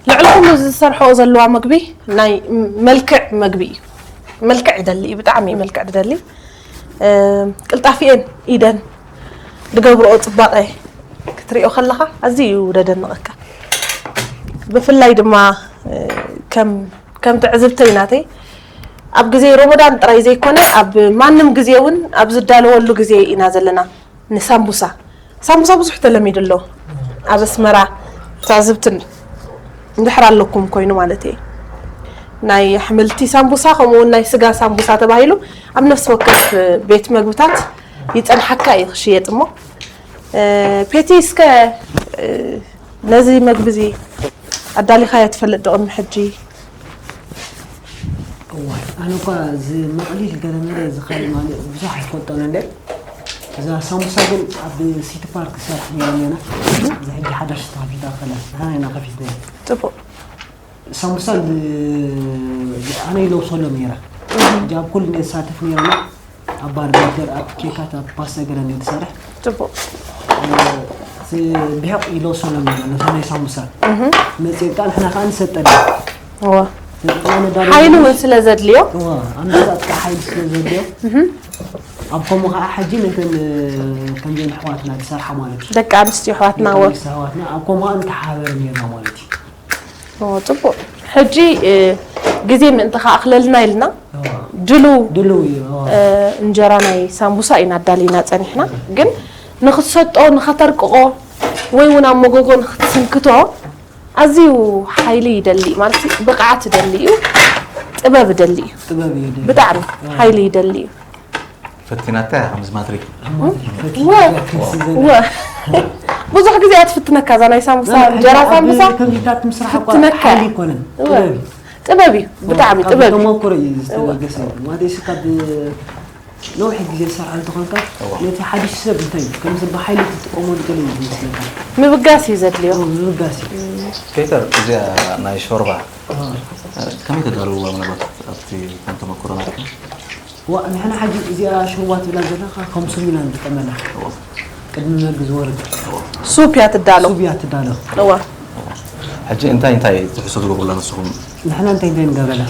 ልዕሊ ኩሉ ዝሰርሐኦ ዘለዋ መግቢ ናይ መልክዕ መግቢ እዩ። መልክዕ ይደሊ እዩ፣ ብጣዕሚ እዩ መልክዕ ዝደሊ። ቅልጣፊኤን ኢደን ዝገብርኦ ፅባቐ ክትሪኦ ከለኻ ኣዝዩ እዩ ደደንቐካ። ብፍላይ ድማ ከም ከም ትዕዝብተይ ናተይ ኣብ ግዜ ሮሞዳን ጥራይ ዘይኮነ ኣብ ማንም ግዜ እውን ኣብ ዝዳለወሉ ግዜ ኢና ዘለና። ንሳምቡሳ ሳምቡሳ ብዙሕ ተለሚዱ ኣሎ ኣብ ኣስመራ። ትዕዝብትን እንድሕር ኣለኩም ኮይኑ ማለት እየ። ናይ ኣሕምልቲ ሳምቡሳ ከምኡ እውን ናይ ስጋ ሳምቡሳ ተባሂሉ ኣብ ነፍሲ ወከፍ ቤት መግብታት ይፀንሓካ እዩ ክሽየጥ። እሞ ፔቲ እስከ ነዚ መግቢ እዚ ኣዳሊኻዮ ትፈልጥ ዶ ቅድሚ ሕጂ? እዋይ ኣነ እኳ እዚ መቕሊል ገለመለ እዚ ካልእ ማለት ብዙሕ ኣይፈልጦን እንደ እዛ ሳሙሳ ግን ኣብ ሲቲ ፓርክ ሰርሕ ነይሮም ኢና። እዚ ሕጂ ሓዳሽ ተኸፊታ ከላ ንሕና ኢና ከፊትና። ፅቡቅ ሳሙሳ ብ- ኣነ ይለውሰሎም ነይረ። ሕጂ ኣብ ኩሉ እንደ ዝሳተፍ ነይሮም ኣብ ባርበርገር ኣብ ኬካት ኣብ ፓስታ ገለ እንደ ዝሰርሕ ፅቡቅ ብሕቕ ይለውሰሎም ነይረ ነቶም ናይ ሳሙሳ መፅእ ቃ ንሕና ከዓ ንሰጠና እዋ ሰጠና ነዳለ ሓይሊ እውን ስለ ዘድልዮ እዋ ኣንበጣ ጥራሕ ሓይሊ ስለ ዘድልዮ ኣብ ከምኡ ከዓ ሕጂ ነተን ከምዘን ኣሕዋትና ዝሰርሓ ማለት እዩ ደቂ ኣንስትዮ ኣሕዋትና ወ ኣሕዋትና ኣብ ከምኡ ከዓ ንተሓባበር ነርና ማለት እዩ ኦ፣ ፅቡቅ ሕጂ እ፣ ግዜ ምእንቲ ከኣኽለልና ኢልና ድሉ ድልው እዩ እዋ። እ፣ እንጀራ ናይ ሳምቡሳ ኢና ኣዳሊና ፀኒሕና። ግን ንክትሰጦ ንኸተርቅቆ ወይ እውን ኣብ መጎጎ ንክትስንክቶ ኣዝዩ ሓይሊ ይደሊ ማለት እዩ፣ ብቕዓት ይደሊ እዩ፣ ጥበብ ይደሊ እዩ። ጥበብ እዩ ድልው። ብጣዕሚ ሓይሊ ይደሊ እዩ። ፈቲናታ እያ ከምዚ ማትሪክ ወ ብዙሕ ግዜ እያ ትፍትነካ እዛ ናይ ሳምቡሳ እንጀራ ሳምቡሳ ከምዚታት ምስራሕ እኳ ፍትነካ። ሓይሊ ይኮነን እወ። ጥበብ እዩ ጥበብ እዩ ካብ ጥበብ እዩ። ተመክሮ እዩ ዝተበገሰ ማለት እዩ ካብ ነዊሕ ግዜ ዝሰርሓሉ ተኾንካ ነቲ ሓድሽ ሰብ እንታይ እዩ ከምዚ ብሓይሊ ትጥቀመሉ ገለ እዩ ዝመስለካ ምብጋስ እዩ ዘድልዮ። ምብጋስ እዩ ፔተር እዚኣ ናይ ሾርባ ከመይ ተዳልውዋ ምናልባት ኣብቲ ከም ተመክሮ ናትኩም ዋ ንሕና ሓጂ እዚኣ ሽርዋ ትብላ ዘለካ ከም ሱም ኢና ንጥቀመላ ቅድሚ መግቢ ዝወርድ ሱፕ እያ ትዳሎ። ሱብ እያ ትዳሎ እዋ ሕጂ እንታይ እንታይ ትሕዝቶ ትገብሩላ ንስኹም? ንሕና እንታይ እንታይ ንገብረላ?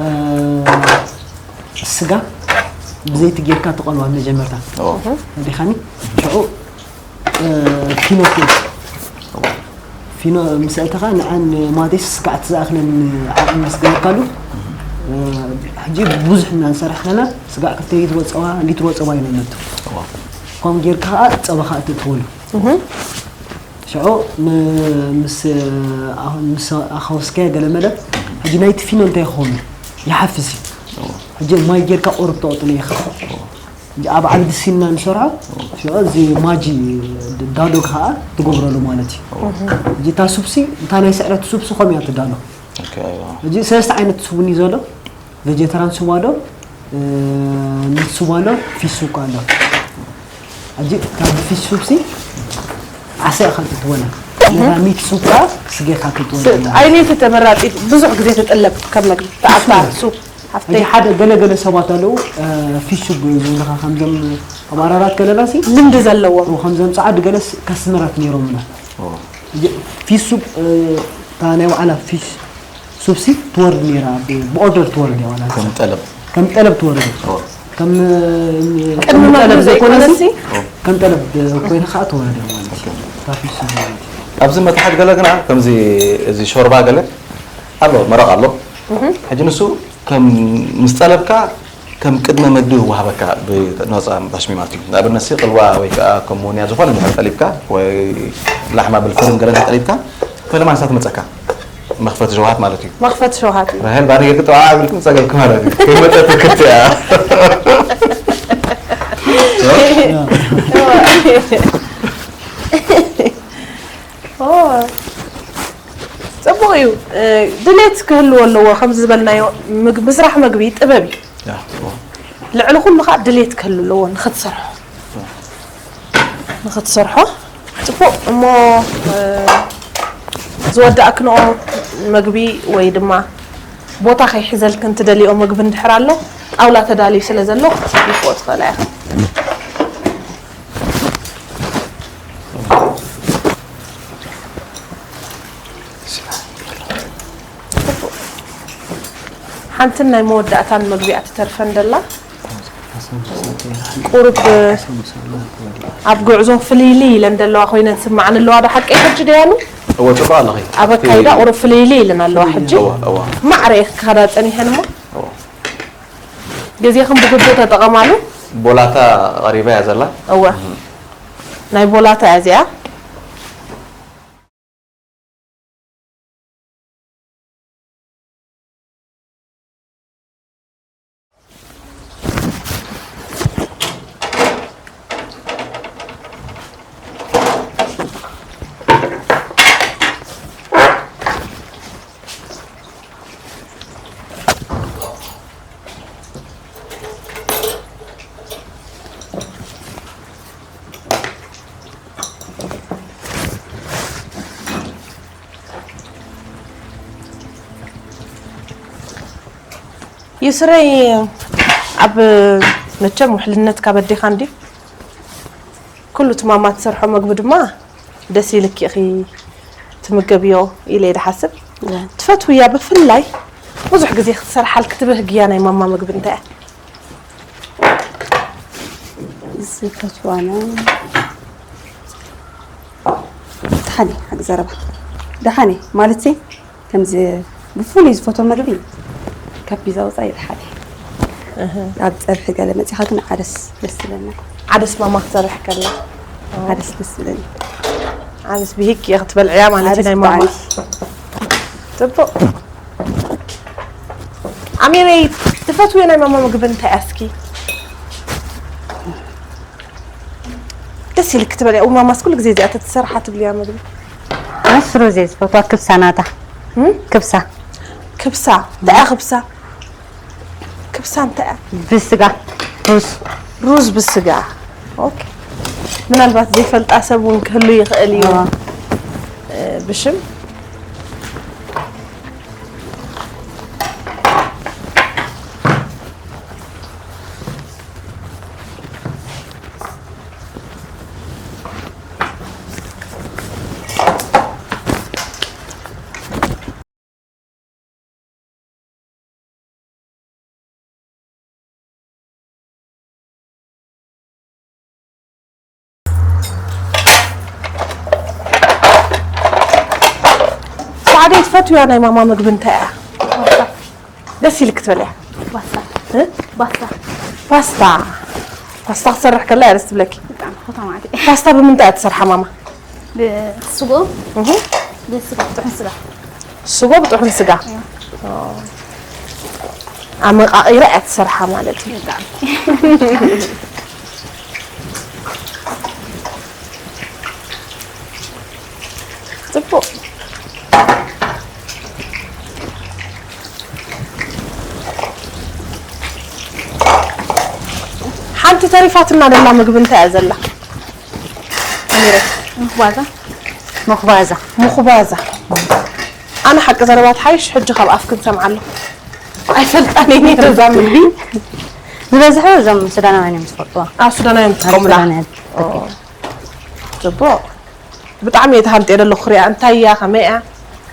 እ፣ ስጋ ብዘይቲ ጌርካ ትቐልዋ መጀመርታ። ኦ። ዲኻኒ? ሽዑ፣ እ፣ ፊኖ ትወስድ። ፊኖ ምስ ኣእተኻ ንዓን ማቴስ ስጋዕ ትዝኣኽለን ዓቕሚ ምስ ገበርካሉ፣ እ፣ ሕጂ ብዙሕ እና ንሰርሕ ኣለና። ስጋዕ ክልተ ሊትሮ ጸባ፣ ሊትሮ ጸባ ኢና ነእቱ። ኦ። ከምኡ ጌርካ ኸኣ ጸባ ኸኣ ተእትወሉ። ሽዑ ም-፣ ምስ ኣሁን ምስ ኣኻውስካዮ ገለ መለ፣ ሕጂ ናይቲ ፊኖ እንታይ ክኸውን ይሓፍስ እዩ። ሕጂ ማይ ጌርካ ቁሩብ ተቕጥኑ ኢኻ። ሕጂ ኣብ ዓቢ ድስቲ ኢና ንሰርዖ። ሽዑ እዚ ማጂ ዳዶ ከዓ ትገብረሉ ማለት እዩ። ሕጂ እታ ሱፕሲ፣ እታ ናይ ስዕረት ሱፕሲ ከምኡ እያ ትዳሎ። ኦኬ፣ ኣይዋ። ሕጂ ሰለስተ ዓይነት ሱፕ እዩ ዘሎ። ቬጀተራን ሱፕ ኣሎ፣ እ፣ ሚት ሱፕ ኣሎ፣ ፊሽ ሱፕ ኣሎ። ሕጂ ካብ ፊሽ ሱፕሲ ዓሳ ኢኻ ትትወነ። ነታ ሚት ሱፕ ከዓ ስጋ ኢኻ ክትወነ። ስ-፣ ኣይነይቲ ተመራጺት ብዙሕ ግዜ ትጥለብ ከም መግቢ። ተኣታ ሱፕ፣ ሓፍተይ። ሕጂ ሓደ ገለ ገለ ሰባት ኣለዉ፣ እ፣ ፊሽ ሱፕ ዝብልኻ ከምዞም ኣብ ኣራራት ገለናሲ ልምዲ ዘለዎም። ከምዞም ጸዓዱ ገለስ ካስተመራት ነይሮምና። ኦ። ሕጂ ፊሽ ሱፕ፣ እ፣ እታ ናይ ባዕላ ፊሽ ሱፕሲ ትወርድ ነይራ፣ ብ-፣ ብኦርደር ትወርድ እያ ዋላ። ከም ጠለብ። ከም ጠለብ ትወርድ። ኦ። ከም፣ ቅድሚ ከም መግቢ ጠለብ ዘይኮነሲ፣ ዘይኮነሲ? ከም ጠለብ ኮይና ከዓ ትወርድ እያ ማለት እዩ። ኦኬ። እታ ፊሽ ሱፕ ማለት እዩ። ኣብዚ መትሓት ገለ ግና ከምዚ እዚ ሾርባ ገለ ኣሎ፣ መረቕ ኣሎ። እህ። ሕጂ ንሱ ከም ምስ ጠለብካ ከም ቅድመ መግቢ ይወሃበካ ብነጻ ባሽሚ ማለት እዩ። ንኣብነት ሲ ቅልዋ ወይ ከዓ ከሞንያ ዝኾነ እንድሕር ጠሊብካ ወይ ላሕማ ብልፍርም ገለ እንድሕር ጠሊብካ ፈለማ ንሳ ትመጸካ። መኽፈቲ ሸውሃት ማለት እዩ። መኽፈቲ ሸውሃት እዩ። ራሄል ባኒ ጌርኪ ጠዋዕ ኢልኩም ጸገብኪ ማለት እዩ። ከይመጸት ክትያ። ኦ፣ ጽቡቕ እዩ። እ፣ ድሌት ክህልዎ ኣለዎ። ከምዚ ዝበልናዮ፣ ምግ-፣ ምስራሕ መግቢ ጥበብ እዩ። ያ፣ ጽቡቕ። ልዕሊ ኩሉ ከዓ ድሌት ክህሉ ኣለዎ ንኽትሰርሖ። ንኽትሰርሖ። ጽቡቕ። እሞ፣ እ፣ ዝወዳእክንኦ መግቢ ወይ ድማ ቦታ ከይሕዘልክን ትደልዮ መግቢ እንድሕር ኣሎ፣ ጣውላ ተዳልዩ ስለ ዘሎ ክትጽብይክዎ ትኽእላ ኢኻ። ሓንትን ናይ መወዳእታን መግቢኣ ትተርፈን ደላ። ቁሩብ ኣብ ጉዕዞ ፍልይልይ ኢለን ደለዋ ኮይነን ስማዕን ኣለዋ። ዶ ሓቀይ ሕጂ ደያኑ? እወ፣ ጽቡቕ ኣለኺ። ኣብ ኣካይዳ ቁሩብ ፍልይልይ ኢለን ኣለዋ ሕጂ። እወ፣ እወ። ማዕረ እየ ክኸዳ ጸኒሐን እሞ። እወ። ግዜኽን ብግቡእ ተጠቐማሉ። ቦላታ ቀሪባ እያ ዘላ። እወ። ናይ ቦላታ እያ እዚኣ። ዩስረይ፣ ኣብ መቸም ውሕልነት ካብ ኣዴኻ እንድዩ። ኩሉ እቲ ማማ ትሰርሖ መግቢ ድማ ደስ ኢልኪ ኢኺ ትምገብዮ ኢለ እየ ዝሓስብ። እያ። ትፈትውያ ብፍላይ ብዙሕ ግዜ ክትሰርሓልኪ ትብህግያ ናይ ማማ መግቢ እንታይ እያ? ዝፈትዋ ናይ ደሓን እየ፣ ሓቂ ዘረባ ደሓን እየ ማለት ከምዚ ብፍሉይ ዝፈትዎ መግቢ ካብ ፒዛ ወፃኢ ደሓን እየ። እህ። ኣብ ፀብሒ ገለ መፂኻ ግን ዓደስ ደስ ዝብለኒ። ዓደስ ማማ ክትሰርሕ ከላ? ዓደስ ደስ ዝብለኒ። ዓደስ ብሂግ እየ ክትበልዕያ ማለት እዩ ዓደስ ናይ ማማ። ብጣዕሚ። ፅቡቕ። ኣሚረይ፣ ትፈትውዮ ናይ ማማ ምግቢ እንታይ እያ እስኪ? ደስ ኢልክ ትበልያ? እው ማማስ ኩሉ ግዜ እዚኣ ተትሰርሓ ትብልያ ምግቢ። ኣነስ ሩዝ እየ ዝፈትዋ፣ ክብሳ ናታ። እም? ክብሳ። ክብሳ? እንታይ እያ ክብሳ? ክብሳ እንታይ እያ? ብስጋ፣ ሩዝ። ሩዝ ብስጋ። ኦኬ። ምናልባት ዘይፈልጣ ሰብ እውን ክህሉ ይኽእል እዩ። ኣዋ። እ፣ ብሽም ትብያ ናይ ማማ ምግቢ እንታይ እያ? ደስ ኢልክ ትበልያ? ፓስታ። እ? ፓስታ። ፓስታ። ፓስታ ክትሰርሕ ከላ እያ ደስ ትብለኪ? ብጣዕሚ ፈታማት። ፓስታ ብምንታይ እያ ትሰርሓ ማማ? ብስጎ። እህ። ብስጋ፣ ብጥሑን ስጋ። ስጎ ብጥሑን ስጋ። እያ። ኦ። ኣመቃቂራ እያ ትሰርሓ ማለት እዩ። ብጣዕሚ። ጽቡቕ። ሓንቲ ተሪፋትና ደላ ምግቢ እንታይ እያ ዘላ? ኣሚረ። ምኽባዛ። ምኽባዛ። ምኽባዛ። ኣነ ሓቂ ዘረባ ትሓይሽ፣ ሕጂ ካብ ኣፍኪ ንሰምዓ ኣሎ። ኣይፈልጣን እየ ነይረ እዛ ምግቢ። ዝበዝሐ እዞም ሱዳናውያን እዮም ዝፈልጥዋ። ኣብ ሱዳናውያን ኣብ ትጥቀሙላ? ሱዳናውያን። ኦ። ጽቡቕ። ብጣዕሚ እየ ተሃንጥየ ዘለኹ ክሪኣ። እንታይ እያ? ከመይ እያ?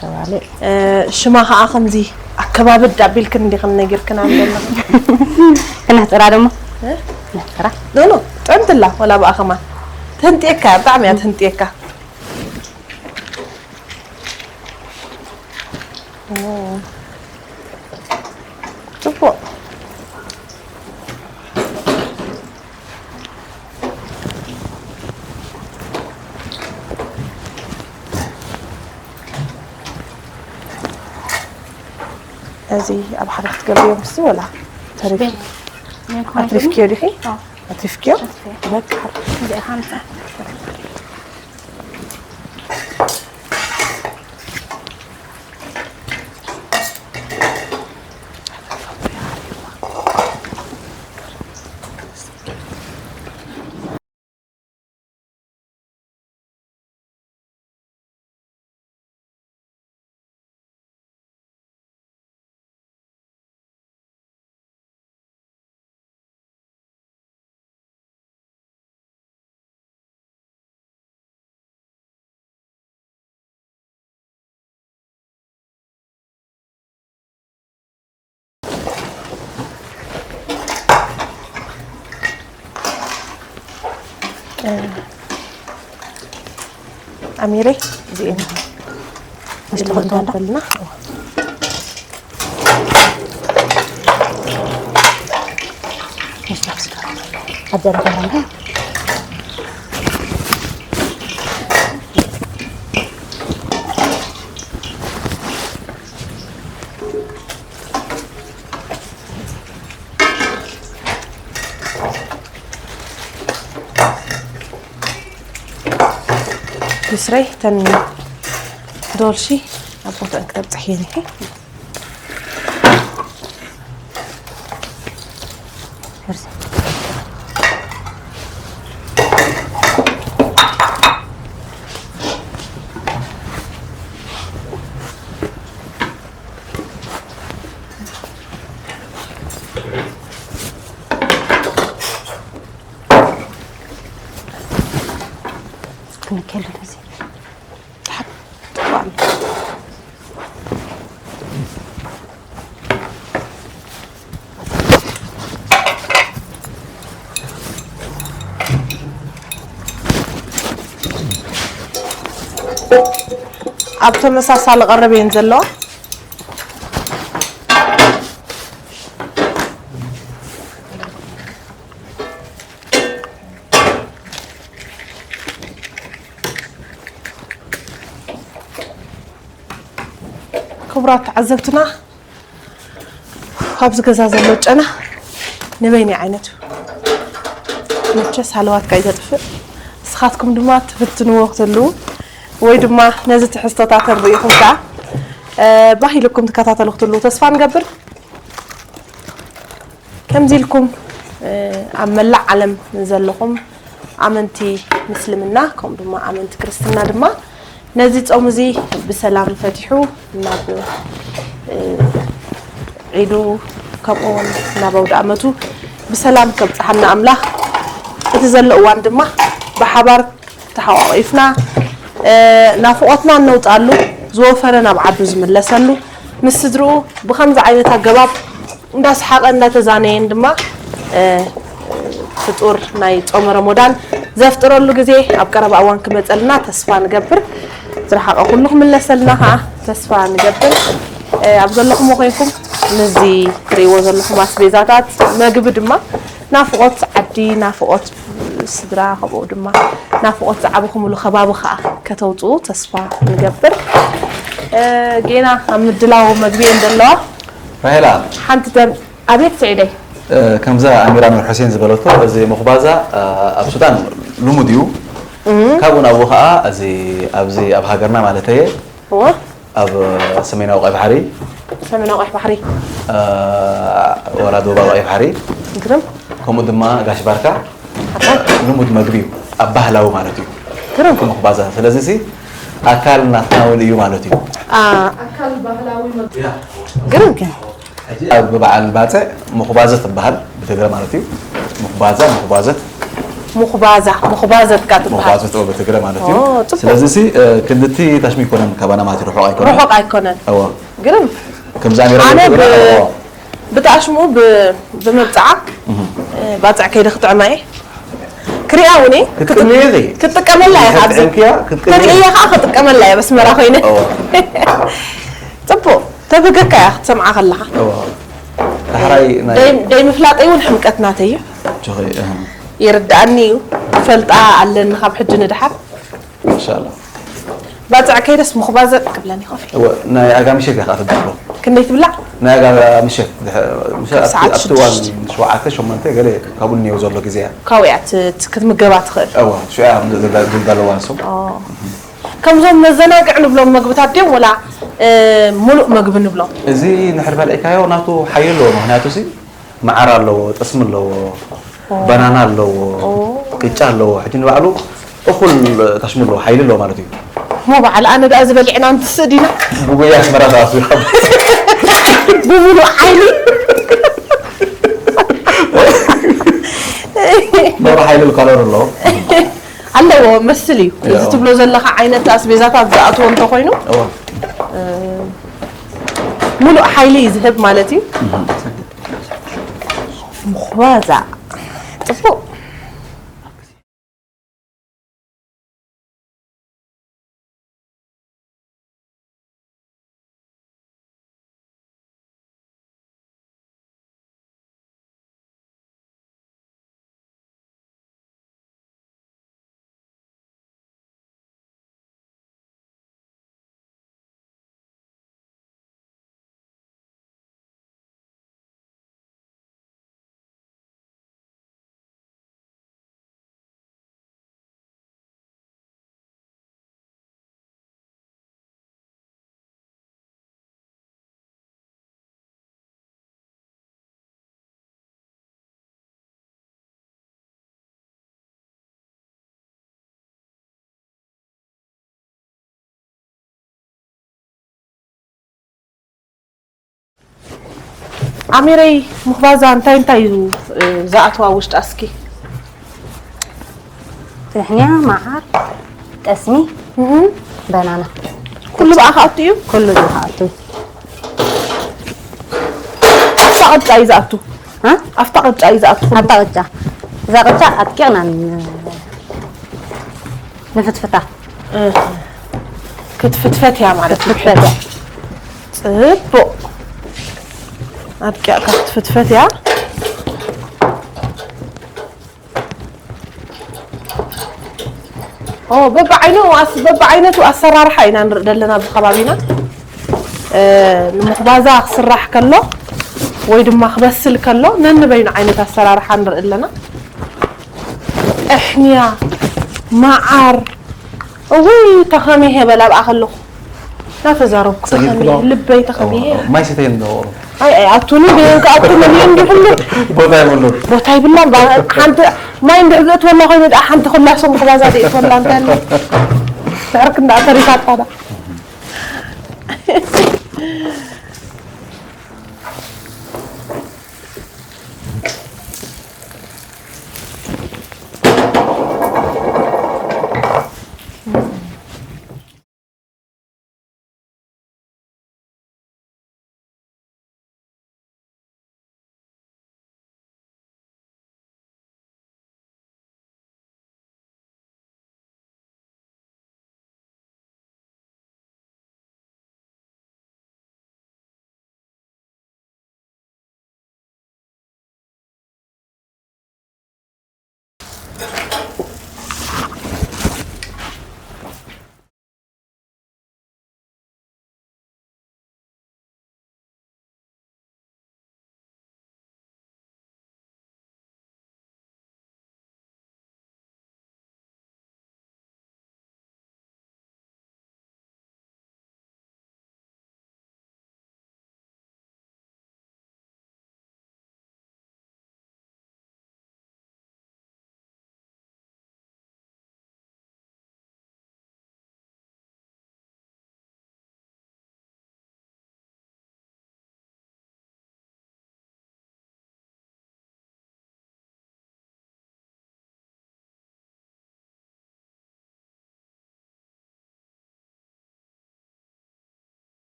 ከባልዕ። እ፣ ሽማ ኸዓ ከምዚ ኣከባብድ ኣቢልክን እንዲኽን ነጊርክና ዘለኹ። ክነሕጽራ ደሞ? እ? ክነሕጽራ? ኖ፣ ኖ፣ ጥዕምቲ ኣላ፣ ወላ ብኣ ኸማን። ተህንጥየካ እያ፣ ብጣዕሚ እያ ተህንጥየካ። ኦ፣ ጽቡቕ። እዚ ኣብ ሓደ ክትገብርዮ ምስቲ ወላ ተሪፍ-፣ ናይ ኮሚደረ? ኣትሪፍክዮ ዲኺ? ኣዎ። ኣትሪፍክዮ? ኣትሪፈዮ። በቃ። እዚኣ ሓምሳ። ኣሚረይ፣ እዚኤን ምስቲ ክልተ በልና። ብስረይ ተን ዶልሺ ኣብ ቦታን ክተብጽሕ እየ። ክንከል እዚ። ኣብ ተመሳሳሊ ቀረብ እየን ዘለዋ። ክቡራት ተዓዘብትና፣ ኣብዚ ገዛ ዘሎ ጨና ንበይነይ ዓይነት እዩ። መቸስ ሃለዋትካ እዩ ዘጥፍእ። ንስኻትኩም ድማ ትፍትንዎ ክትህልዉ ወይ ድማ ነዚ ትሕዝቶታት ርኢኹም ከኣ፣ እ፣ ባህ ኢልኩም ትከታተሉ ክትህልዉ ተስፋ ንገብር። ከምዚ ኢልኩም፣ እ፣ ኣብ መላእ ዓለም ዘለኹም ኣመንቲ ምስልምና፣ ከምኡ ድማ ኣመንቲ ክርስትና ድማ ነዚ ጾም እዚ ብሰላም ፈቲሑ ናብ፣ እ፣ ዒዱ ከምኡ እውን ናብ ኣውደ ኣመቱ ብሰላም ከብጽሓና ኣምላኽ፣ እቲ ዘሎ እዋን ድማ ብሓባር ተሓቋቒፍና፣ እ፣ ናፍቖትና እነውጽኣሉ፣ ዝወፈረ ናብ ዓዱ ዝምለሰሉ፣ ምስ ስድርኡ ብኸምዚ ዓይነት ኣገባብ እንዳሰሓቐ እንዳተዛነየን ድማ፣ እ፣ ፍጡር ናይ ጾመ ረሞዳን ዘፍጥረሉ ግዜ ኣብ ቀረባ እዋን ክመጸልና ተስፋ ንገብር። ዝረሓቐ ኩሉ ክምለሰልና ከዓ ተስፋ ንገብር። ኣብ ዘለኹም ኮይንኩም ምስዚ ትርእይዎ ዘለኹም ኣስቤዛታት፣ መግቢ ድማ ናፍቖት ዓዲ፣ ናፍቖት ስድራ፣ ከምኡ ድማ ናፍቖት ዝዓበኹምሉ ከባቢ ከዓ ከተውፅኡ ተስፋ ንገብር። ጌና ኣብ ምድላው መግቢ እየን ዘለዋ። ራሄላ፣ ሓንቲ ደም ኣቤት ስዒደይ። ከምዛ ኣሚራ ኑር ሕሴን ዝበለቶ፣ እዚ መኹባዛ ኣብ ሱዳን ልሙድ እዩ። ካብኡ ናብኡ ከዓ እዚ ኣብዚ ኣብ ሃገርና ማለት እየ፣ እወ። ኣብ ሰሜናዊ ቀይ ባሕሪ፣ ሰሜናዊ ቀይ ባሕሪ። ወላ ደቡባዊ ቀይ ባሕሪ፣ ግርም። ከምኡ ድማ ጋሽ ባርካ ኣታ። ልሙድ መግቢ እዩ፣ ኣብ ባህላዊ ማለት እዩ። ግርም። መኹባዛ። ስለዚ ሲ ኣካል ናትና እውን እዩ ማለት እዩ። ኣካል ባህላዊ መግቢ። ግርም። ኣብ በዓል ባፅዕ ምኹባዘ ትበሃል ብትግረ ማለት እዩ። ምኹባዛ፣ ምኹባዘት። ምኹባዛ፣ ምኹባዘት እካ ትበሃል። ምኹባዘት ኦ ብትግረ ማለት እዩ። ኦ፣ ፅቡቅ። ስለዚ ሲ ክንድቲ ታሽሚ ይኮነን ካባና ማለት እዩ፣ ርሑቕ ኣይኮነን። ርሑቕ ኣይኮነን። እዎ። ግርም። ከምዛ ኔራ ኣነ ብ- ብጣሽሙ ብ- ብምብፃዓ ባፅዕ ከይደ ክጥዕማ እየ። ክሪኣ እውን እየ። ክትጥምዮ ኢኺ? ክትጥቀመላ እየ። ካብዚ ክትጥዕምክያ? ክትጥምዮ? ክርእያ ከዓ ክጥቀመላ እየ በስመራ ኮይነ። እዎ። ፅቡቅ። ተብህገካ እያ ክትሰምዓ ከለኻ። እዋ። ዳሕራይ ናይ ደይ- ደይ ምፍላጠይ እውን ሕምቀት ናተይ እዩ። ጆኸይ፣ እህ። ይርድኣኒ እዩ። ፈልጣ ኣለኒ ካብ ሕጂ ንድሓር። ኢንሻላህ። ባፅዕ ከይደስ ምኹባዘ ክብለኒ ይኸፍል። እወ፣ ናይ ኣጋ ምሸት እያ ከዓ ትብሎ። ክንደይ ትብላዕ? ናይ ኣጋ ምሸት፣ ድሕ- ምሸት ክሳብ ኣብቲ- ኣብቲ እዋን ሸዱሽተ። ሸውዓተ፣ ሸሞንተ ገለ ካብኡ እኒኦ ዘሎ ግዜ እያ። ካብኡ እያ ት- ት- ክትምገባ ትኽእል። እወ፣ ሽዑ እያ ዝዳ- ዝዳለዋ ንሶም። ኦ። ከምዞም መዘናግዕ ንብሎም መግብታት ድዮም ወላ ሙሉእ መግቢ ንብሎም? እዚ ንድሕር በልዒካዮ ናቱ ሓይሊ ኣለዎ። ምክንያቱ ሲ መዓር ኣለዎ፣ ጠስሚ ኣለዎ፣ ባናና ኣለዎ፣ ቅጫ ኣለዎ። ሕጂ ንባዕሉ እኹል ታሽሙ ኣለዎ፣ ሓይሊ ኣለዎ ማለት እዩ። ሞ በዓል ኣነ ደኣ ዝበሊዕና እንትስእ ዲና? ብጉያ ኣስመራ ተኣትዩ ካብ ብሙሉእ ሓይሊ። መራ ሓይሊ ካሎር ኣለዎ። ኣለዎ መስል እዩ። እዚ ያው። ትብሎ ዘለኻ ዓይነት ኣስቤዛታት ዝኣትዎ እንተኾይኑ፣ እዋ። እ፣ ሙሉእ ሓይሊ እዩ ዝህብ ማለት እዩ። ምኹባዛ። ጽቡቕ። ኣሚረይ፣ ምኽባዛ እንታይ እንታይ እዩ፣ እ፣ ዝኣትዋ ውሽጣ እስኪ? ፍሕኛ፣ መዓር፣ ጠስሚ፣ እህ። በናና። ኩሉ ብኣ ክኣቱ እዩ? ኩሉ ብኣ ክኣቱ እዩ። ኣፍታ ቅጫ እዩ ዝኣቱ? እ? ኣፍታ ቅጫ እዩ ዝኣቱ ኩሉ? ኣብታ ቅጫ። እዛ ቅጫ ኣጥቂቕና ን- ንፍትፍታ። እህ። ክትፍትፈት እያ ማለት እዩ። ክትፍትፈት እያ። ጽቡቕ። ኣድቂቕካ ክትፍትፈት እያ። ኦ፣ በብዓይኑ ኣስ-፣ በብዓይነቱ ኣሰራርሓ ኢና ንርኢ ዘለና ኣብዚ ከባቢና። እ፣ ንምኽባዛ ክስራሕ ከሎ ወይ ድማ ክበስል ከሎ ነንበይኑ ዓይነት ኣሰራርሓ ንርኢ ኣለና። እሕንያ፣ መዓር፣ እውይ፣ ተኸሚሄ በል ኣብኣ ከለኹ። እናተዛረብኩ ጸጊብኩ ተኸሚሄ፣ ዶ? ልበይ ተኸሚሄ። እዋ፣ ማይ ሰተየ እንዶ። ኣይ፣ ኣይ፣ ኣቱኒ፣ በየን ክኣቱኒ እንዲ ኩሉ። ቦታ ይብሉ። ቦታ ይብላን፣ ባ-፣ ሓንቲ ማይ እንድሕር ዘእትወላ ኮይኑ ደኣ ሓንቲ ኩላ ሶም ክባዛ ዘእትወላ እንታይ ኣለ? ትዕርክ እንዳ ተሪፋታ ዳ።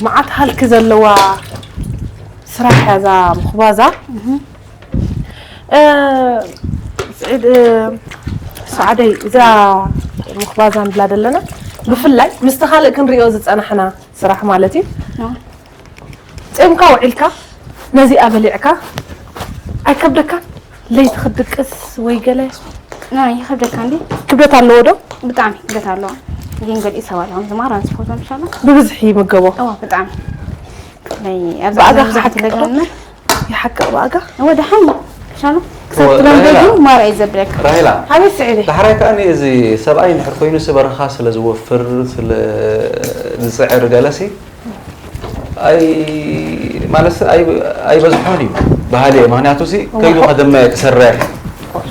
መዓት ሃልኪ ዘለዋ ስራሕ እያ እዛ ምኽባዛ። እ፣ ስዒድ፣ እ፣ ሰዓደይ፣ እዛ ምኽባዛ ንብላ ዘለና ብፍላይ ምስቲ ካልእ ክንሪኦ ዝጸናሕና ስራሕ ማለት እዩ። ጾምካ ውዒልካ ነዚኣ በሊዕካ ኣይከብደካን? ለይቲ ክትድቅስ ወይ ገለ? ናይ ይኸብደካ እንዴ? ክብደት ኣለዎ ዶ? ብጣዕሚ ክብደት ኣለዎ። ግን ገሊኡ ሰብ ኣሎ ከምዚ ማራ ዝፈትዎ ኢንሻላ። ብብዝሒ ይምገቦ? እዋ ብጣዕሚ። ናይ ኣብዚ ብኣጋ መብዛሕትኡ ክሓቅቕ ዶ? ደጋመ ይሓቅቕ ብኣጋ? እወ ደሓን ኢንሻላ። ክሳብ እወ፣ ትለምዶ ራሄላ። ግን ማራ እዩ ዘብለካ። ራሄላ። ኣቤት ስዒደይ። ዳሕራይ ከኣ እዚ ሰብኣይ እንድሕር ኮይኑሲ በረኻ ስለ ዝወፍር፣ ስለ ዝጽዕር ገለሲ ኣይ ማለት ኣይ ኣይበዝሖን እዩ ባህሊ እየ። ምክንያቱ ሲ እወ፣ ከይዱ ሓ- ከደመ ክሰርሕ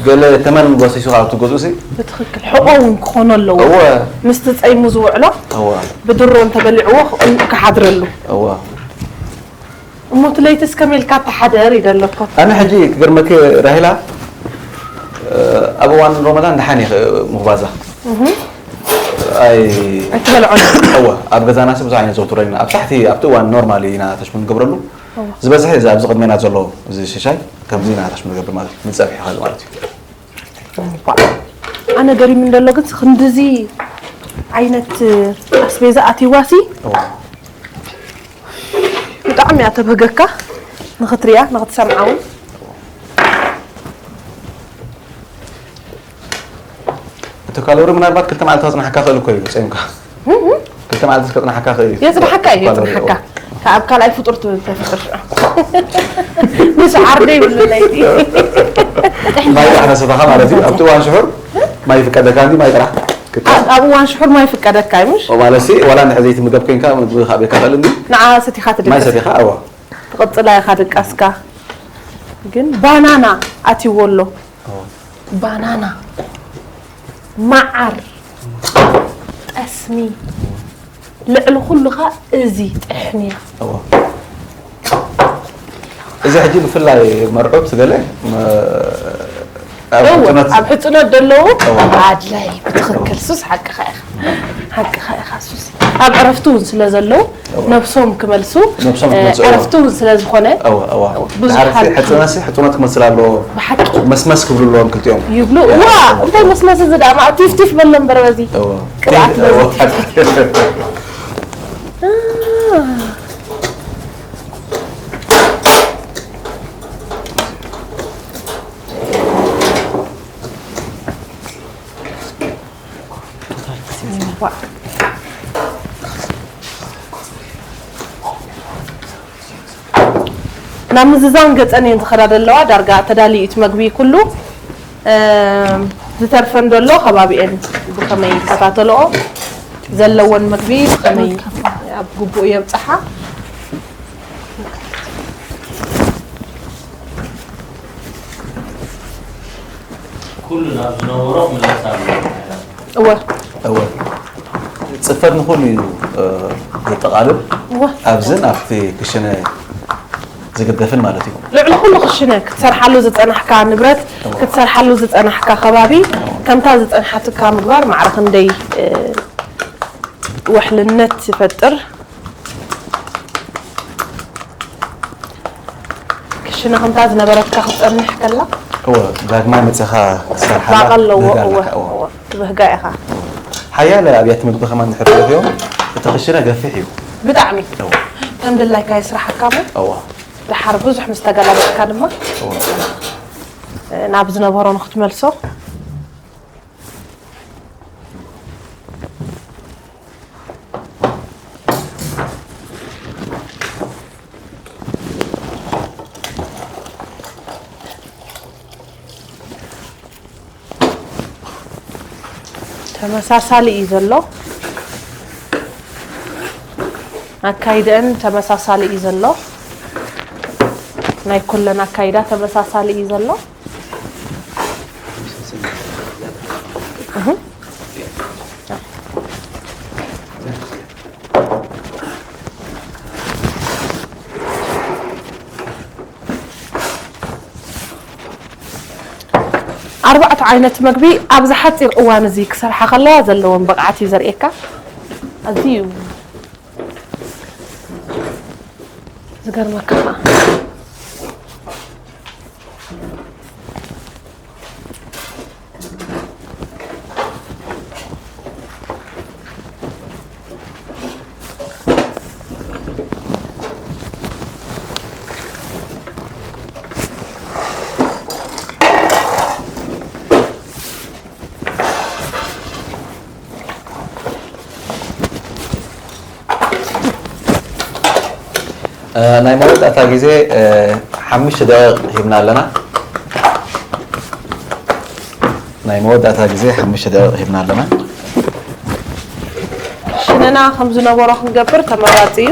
ገለ ተመን ጎሲሱ ካብ ትገዝኡ ሲ ብትኽክል ሕቆ እውን ክኾኖ ኣለዎ። እወ። ምስቲ ጸይሙ ዝውዕሎ እወ። ብድሮ እንተበሊዕዎ ክሓድረሉ። እወ። እሞ እቲ ለይትስ ከመይ ኢልካ ተሓደር ይደለኮ? ኣነ ሕጂ ክገርመኪ ራሄላ ኣብ እዋን ሮመዳን ደሓን እዩ ምኽባዛ። ኣይ ኣይትበልዖን። እወ፣ ኣብ ገዛና ሰብ ብዙሕ ዓይነት ዘውትሮ ኢና። ኣብ ታሕቲ ኣብቲ እዋን ኖርማሊ ኢና ተሽሙ ንገብረሉ። ዝበዝሐ እዚ ኣብዚ ቅድሜና ዘሎ እዚ ሽሻይ ከምዚ ኢና ተሽሙ ንገብር ማለት እዩ። ንፀብሒ ካልእ ማለት እዩ። ኣነ ገሪም እንደሎ ግን ክንድዚ ዓይነት ኣስቤዛ ኣትዋሲ እወ። ብጣዕሚ እያ ተብህገካ ንኽትሪያ ንኽትሰምዓ እውን። እቲ ካሎሪ ምናልባት ክልተ መዓልቲ ከፅናሓካ ክእል እኮ እዩ ፂምካ። ክልተ መዓልቲ ከፅናሓካ ክእል እዩ። የፅናሓካ እዩ ካሎሪ፣ የፅናሓካ። ካብ ካልኣይ ፍጡር ተፍጥር ምስ ዓርደ ይብሉ ለይቲ ማይ ጥራሕ ነሰተኻ ማለት እዩ። ኣብቲ እዋን ሽሑር ማይ ይፍቀደካ እንዲ ማይ ጥራሕ ክትሰቲ። ኣብ እዋን ሽሑር ማይ ፍቀደካ እዩ ምሽ ማለት ሲ ዋላ እንድሕር ዘይትምገብ ኮይንካ ምግቢ ክኣብየካ ክእል እንዲ ንዓ ሰቲኻ ማይ ትድቅስ ሰቲኻ እዋ። ትቕፅላ ኢኻ ድቃስካ። ግን ባናና ኣትይዎ ኣሎ። ባናና፣ መዓር፣ ጠስሚ፣ ልዕሊ ኩሉ ኸ እዚ ጥሕንያ። እዋ። እዚ ሕጂ ብፍላይ መርዑት ገለ መ- ኣብ እወ ሕፅነት ኣብ ሕፅኖት ዘለዉ እወ። ኣድላይ ብትኽክል ሱስ ሓቅኻ ኢኻ ሓቅኻ ኢኻ ሱስ ኣብ ዕረፍቲ እውን ስለ ዘለዉ ነብሶም ክመልሱ ነብሶም እ፣ ክመልሱ፣ ዕረፍቲ እውን ስለ ዝኾነ እወ እወ ብዙሕ ድሓር ሓቂ- ሕፅነሲ ሕፅነት ክመስል ኣለዎ። ብሓቂ መስመስ ክብሉ ኣለዎም ክልቲኦም። ይብሉ እዋ እንታይ መስመስ እዚ ደኣ ቲፍ ቲፍ በሎ እምበር በዚ እወ። ቅብኣት እወ። በዚ ናብ ምዝዛን ገፀን እየን ዝኸዳ ዘለዋ። ዳርጋ ተዳልዩ እቲ መግቢ ኩሉ እም፣ ዝተርፈን ዘሎ ከባቢኤን ብኸመይ ይከታተልኦ ዘለወን መግቢ ብኸመይ ኣብ ግቡእ የብፅሓ። ኩሉ ናብ ዝነበሮ ክምለስ ኣለዎ። እወ እወ ፅፈት ንኹሉ እዩ እ፣ ዘጠቓልል እወ ኣብዝን ኣብቲ ክሽነ ዝግደፍን ማለት እዩ። ልዕሊ ኩሉ ክሽነ ክትሰርሓሉ ዝፀናሕካ ንብረት ክትሰርሓሉ ዝፀናሕካ ከባቢ ከምታ ዝፀንሓትካ ምግባር ማዕረ ክንደይ እ፣ ውሕልነት ይፈጥር። ክሽነ ከምታ ዝነበረትካ ክትፀንሕ ከላ እወ ዳግማይ መፅኻ ክትሰርሓላ ባቕ ኣለዎ ምህጋ እወ ኣለካ። እወ እወ ትብህጋ ኢኻ። ሓያለ ኣብያተ ምግቢ ከማን እንድሕር ትረኽዮም እቲ ክሽነ ገፊሕ እዩ። ብጣዕሚ እወ ከም ድላይካ ይስራሓካ እሞ እወ ድሓር ብዙሕ ምስ ተገላበጥካ ድማ እወ ናብ ዝነበሮ ንክትመልሶ። ተመሳሳሊ እዩ ዘሎ ኣካይደን ተመሳሳሊ እዩ ዘሎ ናይ ኩለን ኣካይዳ ተመሳሳሊ እዩ ዘሎ። ኣርባዕተ ዓይነት መግቢ ኣብዚ ሓፂር እዋን እዚ ክሰርሓ ከለዋ ዘለዎም ብቕዓት እዩ ዘርእየካ። ኣዝዩ ዝገርመካ ከዓ ናይ መወዳእታ ግዜ ሓሙሽተ ደቂቕ ሂብና ኣለና። ናይ መወዳእታ ግዜ ሓሙሽተ ደቂቕ ሂብና ኣለና። ሽነና ከም ዝነበሮ ክንገብር ተመራፂ እዩ።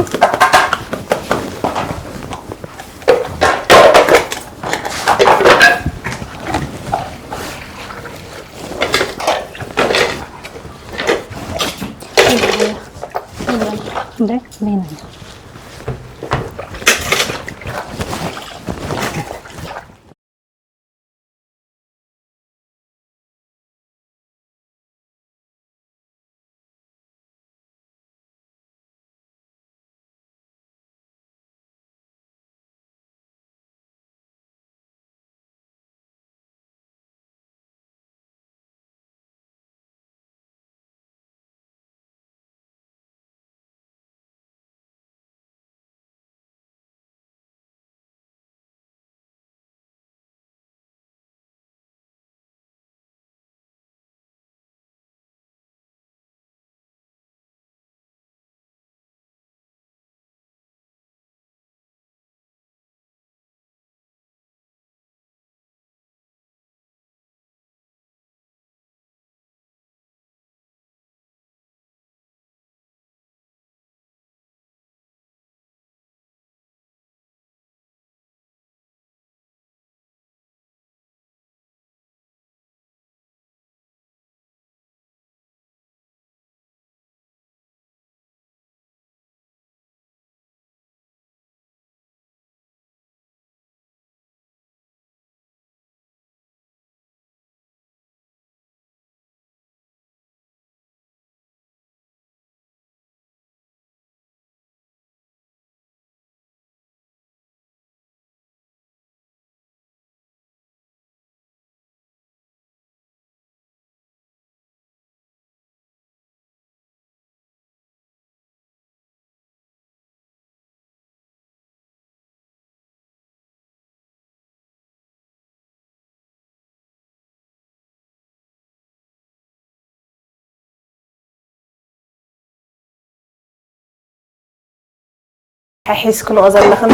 ሓሒዝክንኦ ዘለኽን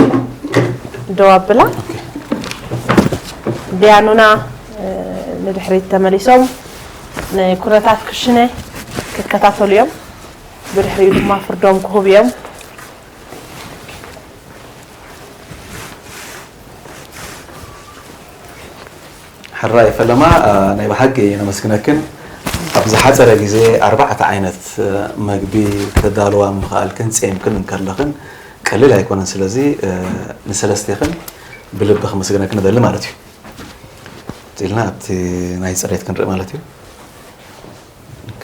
ደው ኣብላ። ዲያኑና፣ እ፣ ንድሕሪት ተመሊሶም ንኩነታት ክሽነ ክከታተሉ እዮም። ብድሕሪኡ ድማ ፍርዶም ክህቡ እዮም። ሕራይ ፈለማ፣ እ፣ ናይ ብሓቂ ነመስግነክን። ኣብ ዝሓጸረ ግዜ ኣርባዕተ ዓይነት፣ እ፣ መግቢ ክተዳልዋ ምኽኣልክን ጼምክን እንከለኽን ቀሊል ኣይኮነን። ስለዚ፣ እ፣ ንሰለስቴኽን ብልቢ ከመስግነክን እደሊ ማለት እዩ። ኢልና ኣብቲ ናይ ጽሬት ክንርኢ ማለት እዩ። ኦኬ።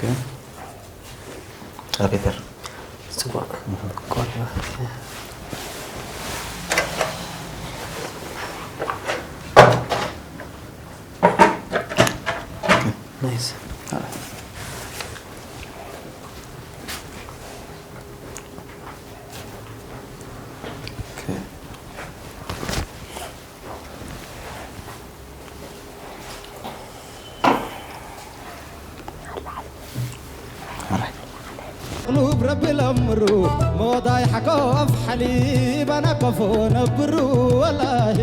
ኣቤተር። ጽቡቕ። ቆንጆ። ናይስ። ኦኬ። ቁሉብ ረቢ ለምሩ ሞዳይ ሓቆፍ ሓሊባና ኮፎ ነብሩ ወላሂ።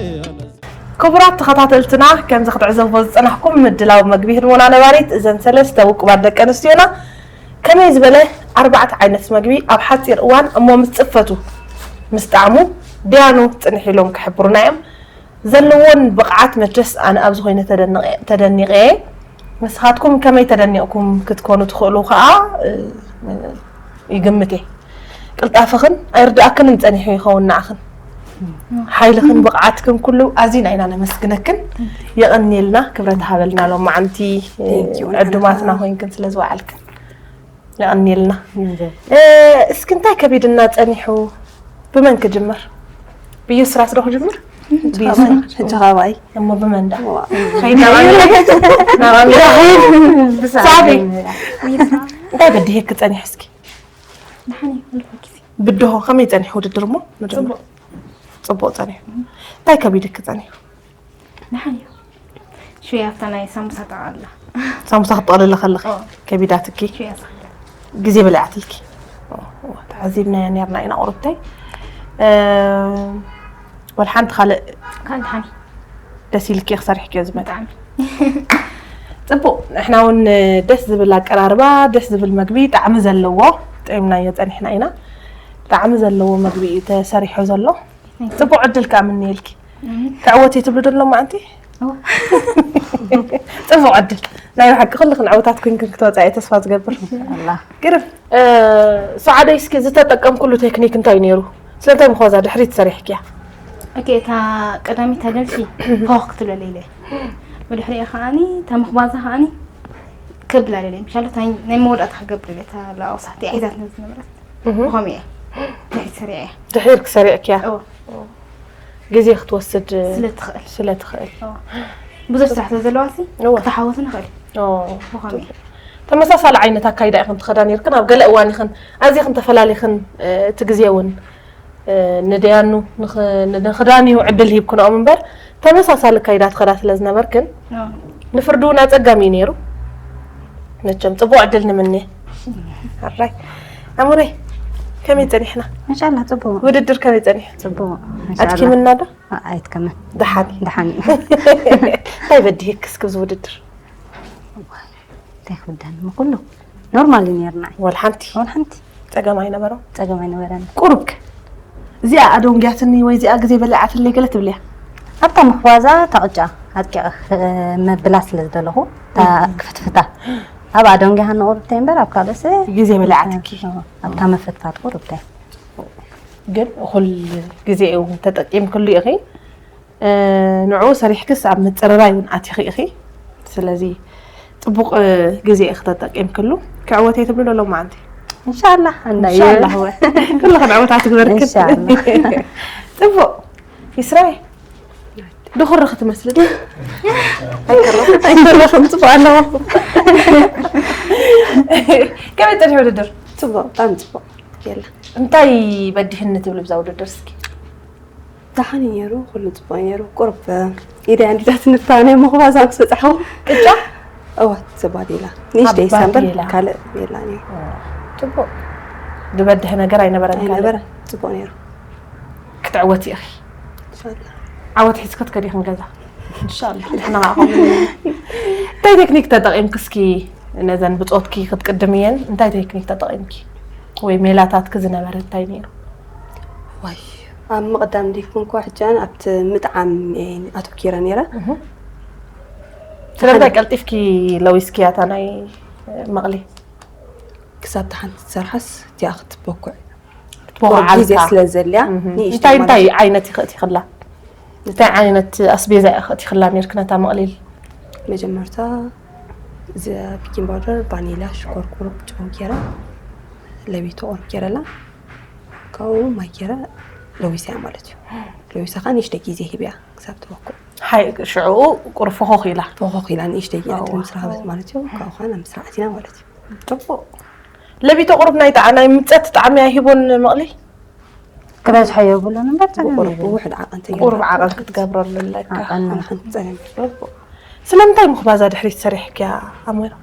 ክቡራት ተኸታተልትና፣ ከምዚ ክትዕዘብዎ ዝጸናሕኩም ምድላው መግቢ ህድሞና ነባሪት እዘን ሰለስተ ውቁባት ደቂ ኣንስትዮና ከመይ ዝበለ ኣርባዕተ ዓይነት መግቢ ኣብ ሓጺር እዋን እሞ ምስ ጽፈቱ ምስ ጣዕሙ ድያኑ ጽንሕ ኢሎም ክሕብሩና እዮም። ዘለዎን ብቕዓት መቸስ ኣነ ኣብዚ ኮይነ ተደንቐ-፣ ተደኒቐ እየ። ንስኻትኩም ከመይ ተደኒቕኩም ክትኮኑ ትኽእሉ ከኣ፣ እ፣ ይግምት እየ። ቅልጣፈኽን ኣይርድኣክንን ጸኒሑ ይኸውን ንዓኽን። ሓይልኽን ብቕዓትክን ኩሉ ኣዚና ኢና ነመስግነክን። የቐንየልና፣ ክብረት ሃበልና ሎማዓንቲ፣ እ፣ Thank you። ዕዱማትና ኮይንክን ስለ ዝወዓልክን። የቐንየልና። እ፣ እስኪ እንታይ ከቢድና ጸኒሑ? ብመን ክጅምር? ብዩስራስ ዶ ክጅምር? ብዩስራስ። ሕጂ ካባይ። እሞ ብመን ዳ? ዋ። ከይድ ናብ ኣሜሪካ። ናብ ኣሜሪካ። ሳቢ። እንታይ በዲሄክ ጸኒሑ እስኪ? ደሓን እየ፣ ኩሉ ግዜ። ብድሆ ከመይ ጸኒሑ ውድድር እሞ? መጀመርያ። ጽቡቕ። ጽቡቕ ጸኒሑ። እንታይ ከቢድክ ጸኒሑ? ደሓን እዩ። ሽውያ ኣብታ ናይ ሳምቡሳ ጠቕላላ። ሳምቡሳ ክትጠቕልሊ ከለኺ ኦ። ከቢዳትኪ? ሽውያ ሰኺራ። ግዜ በሊዓትልኪ? ኦ፣ ኦ፣ ተዓዚብናያ ኔርና ኢና ቁሩብተይ። እ፣ ወላ ሓንቲ ካልእ ካልእ ደሓን እዩ። ደስ ኢልኪ ክሰርሕክዮ ዝመጣ? ብጣዕሚ። ጽቡቕ። ንሕና እውን ደስ ዝብል ኣቀራርባ፣ ደስ ዝብል መግቢ፣ ጣዕሚ ዘለዎ ጥዒምናዮ ጸኒሕና ኢና። ጣዕሚ ዘለዎ መግቢ እዩ ተሰሪሑ ዘሎ። ጽቡቕ ዕድል ከኣ ምንየልኪ። ኣሜን። ክዕወት እየ ትብሉ ዶ ሎማዓንቲ? እወ። ጽቡቕ ዕድል። ናይ ብሓቂ ኩልኽን ዕውታት ኮይንክን ክትወጻ እየ ተስፋ ዝገብር። ኢንሻኣላህ። ግርም። እ፣ ሰዓደይ፣ እስኪ ዝተጠቀምኩሉ ቴክኒክ እንታይ ነይሩ? ስለንታይ ምኾዛ ድሕሪት ሰሪሕክያ? ኦኬ፣ እታ ቀዳሚት ተገልሲ ፖኽ ክትብለለይ ኢለ። ብድሕሪኣ ከኣኒ፣ እታ ምኽባዛ ከኣኒ ክብላ ኢለ። ምሻሎ፣ እታ ናይ መወዳእታ ክገብር ኢለ፣ እታ ላኦሳት ሒዛትና ዝነበረት። እህ። ብኸምኡ እየ ድሕሪት ሰሪዐ እየ። ድሒርክ ሰሪዕክያ? እወ። ግዜ ክትወስድ ስለ ትኽእል። ስለ ትኽእል። እወ። ብዙሕ ስራሕ ስለ ዘለዋ ሲ እወ። ክትሓወስ ንኽእል። ኦ። ብኸምኡ እየ። ተመሳሳሊ ዓይነት ኣካይዳ ኢኽን ትኸዳ ነይርክን፣ ኣብ ገለ እዋን ኢኽን ኣዚኽን ተፈላሊኽን፣ እ፣ እቲ ግዜ እውን፣ እ፣ ንደያኑ ንኽ-፣ ንኽዳንዩ ዕድል ሂብክንኦም እምበር፣ ተመሳሳሊ ኣካይዳ ትኸዳ ስለ ዝነበርክን፣ እወ። ንፍርዲ እውን ኣጸጋሚ እዩ ነይሩ። መቸም ጽቡቕ ዕድል ንምነ። ኣራይ። ኣሙረይ፣ ከመይ ጸኒሕና? ማሻኣላህ፣ ጽቡቕ። ውድድር ከመይ ጸኒሑ? ጽቡቕ። ማሻኣላህ። ኣድኪምና ዶ? ኣ-፣ ኣይትከምን። ደሓን እዩ። ደሓን እዩ። እንታይ በዲህክ እስኪ ኣብዚ ውድድር? እንታይ ክብደኒ? ኩሉ ኖርማል እዩ ነይርና። ወላ ሓንቲ? ወላ ሓንቲ። ጸገም ኣይነበሮም? ጸገም ኣይነበረን። ቁሩብ ከ? እዚኣ ኣደንጉያትኒ ወይ እዚኣ ግዜ በሊዓትለይ ገለ ትብልያ? ኣብታ ምኽባዛ እታ ቅጫ ኣድቂቐ፣ እ፣ መብላ ስለ ዝደለኹ፣ እታ እም። ክፍትፍታ። ኣብ ኣደንጉያ ሃኒ ቁሩብ እንታይ እምበር፣ ኣብ ካልእሲ ግዜ በሊዓትኪ። እ፣ ኣብታ ምፍትፋት ቁሩብ እንታይ። ግን እኹል ግዜ እውን ተጠቂምክሉ ኢኺ። እ፣ ንዕኡ ሰሪሕክስ ኣብ ምጽርራይ እውን ኣቲኺ ኢኺ። ስለዚ ጽቡቕ፣ እ፣ ግዜ ኢኺ ተጠቂምክሉ። ክዕወት እየ ትብሉ ዶ ሎማዓንቲ? ኢንሻላህ፣ ኣንዳ እዩ። ኢንሻላህ፣ እወ። ኩሉ ክንዕወት ኣትግበርክን። ኢንሻላህ። ጽቡቕ። ይስራይ፣ ድኹሪ ክትመስሊ ዶ? ኣይከረኹም፣ ኣይከረኹም፣ ጽቡቕ ኣለኹም። ከመይ ጸኒሑ ውድድር? ጽቡቕ፣ ብጣዕሚ ጽቡቕ። የላ። እንታይ በዲህኒ ትብሉ ብዛ ውድድር እስኪ? ደሓን እዩ ነይሩ፣ ኩሉ ጽቡቕ እዩ ነይሩ። ቁሩብ ኢደይ ኣንዲዳትኒ ብታ ናይ ምኽባዛ ምስ በጻሕኩ። ቅጫ? እወ፣ ጽባድ ኢላ። ንእሽተይ ኣባድ ሳምበር ኢላ። ካልእ የላን እዩ። ጽቡቕ። ዝበድህ ነገር ኣይነበረን ካልእ? ኣይነበረን። ጽቡቕ ነይሩ። ትዕወቲ ኢኺ። ኢንሻላህ። ዓወት ሒዝኪ ክትከዲ ኢኺ ንገዛ። ኢንሻላህ። ንሕና ከዓ ከምኡ። እንታይ ቴክኒክ ተጠቒምኪ እስኪ ነዘን ብጾትኪ ክትቅድምየን እንታይ ቴክኒክ ተጠቒምኪ? ወይ ሜላታትኪ ዝነበረ እንታይ ነይሩ? ዋይ ኣብ ምቕዳም እንዲኩም እኮ ሕጂ ኣነ ኣብቲ ምጥዓም እየ ኣተኪረ ነይረ። ስለምንታይ ቀልጢፍኪ ለዊስኪያ እታ ናይ መቕሊ? ክሳብ ተሓንቲ ትሰርሓስ እቲኣ ክትበኩዕ ትበኩዓልካ። ግዜ ስለ ዘልያ ንእሽተይ እንታይ እንታይ ማለት እዩ። ዓይነት ይኽእቲ ክላ እንታይ ዓይነት ኣስቤዛ ይኽእቲ ክላ ነርክ ነታ መቕሊል? መጀመርታ እዚ ቤኪንግ ፓውደር፣ ቫኒላ፣ ሽኮር፣ ቁሩብ ጨው ገይረ ለቢቶ ቁሩብ ገይረላ ካብኡ ማይ ገይረ ለዊሰያ ማለት እዩ። ለዊሰ ከዓ ንእሽተይ ግዜ ሂብያ ክሳብ ትበኩዕ። ሓይ ሽዑ ቁሩብ ፈኾኽ ኢላ። ፈኾኽ ኢላ ንእሽተይ ገይረ ትምስራበት ማለት እዩ። ካብኡ ከዓ ናብ ምስራዓት ኢና ማለት እዩ። ጽቡቕ። ለቢቶ ቁሩብ ናይ ጣዓ ናይ ምጸት ጣዕሚ ኣይሂቦን መቕሊ? ክበዝሖ የብሉን እምበር ጸገም ቁሩብ የብሉን። ውሕድ ዓቐን ተገይሩ ቁሩብ ዓቐን ክትገብረሉ ኣለካ። ዓቐን ዓቐን ሓንቲ ጸገም ስለምንታይ ምኽባዛ ድሕሪት ሰሪሕክያ ኣሞይራ?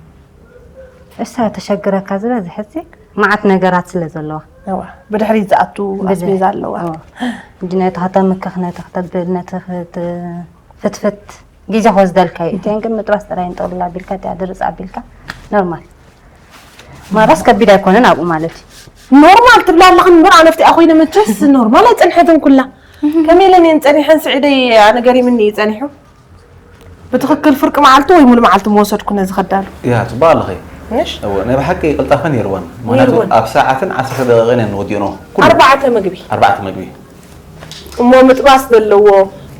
እሳ ተሸግረካ ዝበዝሐ ሲ መዓት ነገራት ስለ ዘለዋ እዋ ብድሕሪት ዝኣቱ ኣስቤዛ ኣለዋ። እንዲ ነቲ ከተምክኽ ነቲ ክተብል ነቲ ፍትፍት ግዜ ክወስደልካ እዩ። እቲአን ግን ምጥባስ ጥራይ ንጠቕልላ ኣቢልካ እቲኣ ድርፅ ኣቢልካ ኖርማል ማራስ ከቢድ ኣይኮነን ኣብኡ ማለት እዩ። ኖርማል ትብላ ኣለኽን እምበር ኣነፍቲኣ ኮይነ መቸስ ኖርማል ኣይፀንሐትን ኩላ ከመይ ኢለን እየን ፀኒሐን ስዒደይ ኣነ ገሪምኒ እዩ ፀኒሑ ብትኽክል ፍርቂ መዓልቲ ወይ ሙሉ መዓልቲ ምወሰድኩ ነዚ ከዳሉ ያ ጽቡቅ ኣለኺ። ምሽ እወ ናይ ብሓቂ ቅልጣፈ ነይርወን። ምክንያቱ ነይርወን። ኣብ ሰዓትን ዓሰርተ ደቂቕን እየን ወዲኦኖ። ኩሉ ኣርባዕተ መግቢ ኣርባዕተ መግቢ። እሞ ምጥባስ ዘለዎ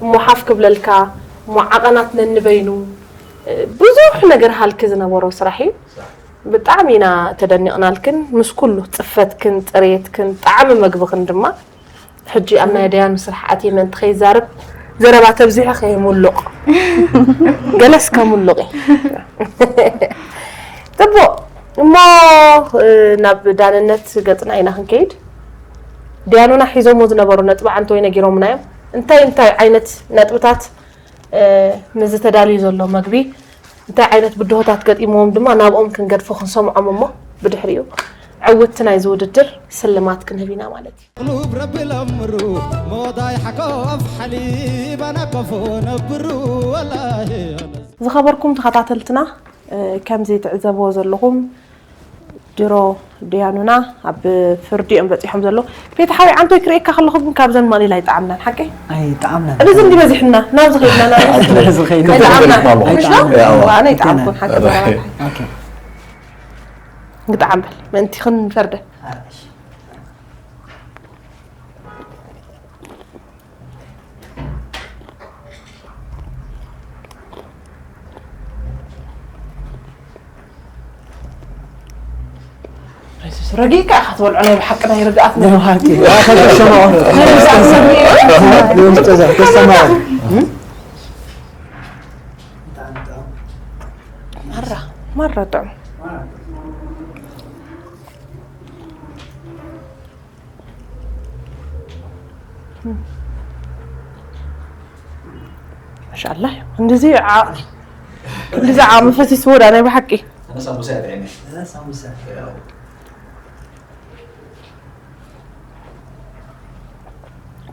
እሞ ሓፍ ክብለልካ እሞ ዓቐናት ነንበይኑ ብዙሕ ነገር ሃልኪ ዝነበሮ ስራሕ እዩ። ብጣዕሚ ኢና ተደኒቕናልክን ምስ ኩሉ ፅፈትክን ፅሬትክን ጣዕሚ መግብኽን ድማ ሕጂ ኣብ ናይ ደያኑ ስራሕ ኣትየ ምእንቲ ከይዛረብ ዘረባ ተብዚሐ ከይምሉቕ ገለስ ከሙሉቕ እየ። ፅቡቕ እሞ ናብ ዳንነት ገፅና ኢና ክንከይድ። ደያኑና ሒዞሞ ዝነበሩ ነጥቢ ዓንተወይ ነጊሮምና እዮም። እንታይ እንታይ ዓይነት ነጥብታት ምስዚ ተዳልዩ ዘሎ መግቢ እንታይ ዓይነት ብድሆታት ገጢምዎም ድማ ናብኦም ክንገድፎ ክንሰምዖም እሞ ብድሕሪኡ ዕውትቲ ናይዚ ውድድር ስልማት ክንህብ ኢና ማለት እዩ። ቁሉብ ረቢ ለምሩ መወዳይ ሓቆፍ ሓሊባና ኮፎ ነብሩ ወላሂ ዝኸበርኩም ተኸታተልትና ከምዚ ትዕዘብዎ ዘለኹም ድሮ ድያኑና ኣብ ፍርዲ እዮም በፂሖም ዘለዉ። ቤት ሓዊ ዓንቶይ ክርእየካ ከለኹ ግን ካብዘን መቕሊል ኣይጠዓምናን ሓቀይ? ኣይጠዓምናን። እዚ እንዲ በዚሕና ናብዚ ከይድና ናብዚ ከይድና ኣይጠዓምኩን ሓቂ ዘረባ። ግጣዓም በል ምእንቲ ክንፈርደ። ረጊእካ ኢኻ ትበልዖ ናይ ብሓቂ ናይ ርግኣት ናይ ብሓቂ ተሰማዖ ተሰማዖ ማራ ማራ ጥዑም ማሻኣላ እንደዚ እንደዚ ዓሚ ፈሲስዎ ዳ ናይ ብሓቂ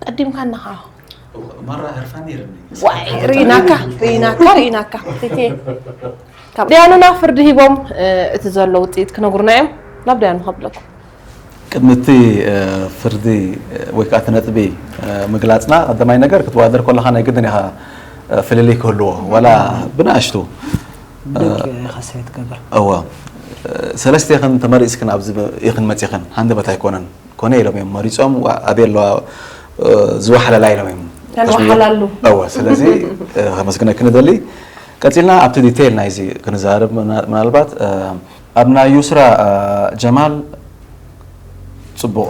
ቀዲምካ እናኻ ማራ ህርፋን ነይርኒ ዋይ ርኢናካ ርኢናካ ርኢናካ ቴቴ ካብ ዳያኑና ፍርዲ ሂቦም እቲ ዘሎ ውፅኢት ክነግሩና እዮም ናብ ዳያኑ ከብለኩም ቅድሚ እቲ ፍርዲ ወይ ከዓ እቲ ነጥቢ ምግላፅና ቀዳማይ ነገር ክትወዳደር ከለካ ናይ ግድን ኢካ ፍልልይ ክህልዎ ዋላ ብንኣሽቱ ደቂ ኢካ ሰይ ትገብር እወ ሰለስቴክን ተመሪፅክን ኣብዚ ኢክን መፂክን ሃንደበት ኣይኮነን ኮነ ኢሎም እዮም መሪፆም ኣበይ ኣለዋ ዝወሓለላ ኢሎም እዮም ተንወሓላሉ እወ ስለዚ ከመስግነኪ ንደሊ ቀፂልና ኣብቲ ዲቴይል ናይዚ ክንዛረብ ምናልባት ኣብ ናይ ዩስራ ጀማል ፅቡቕ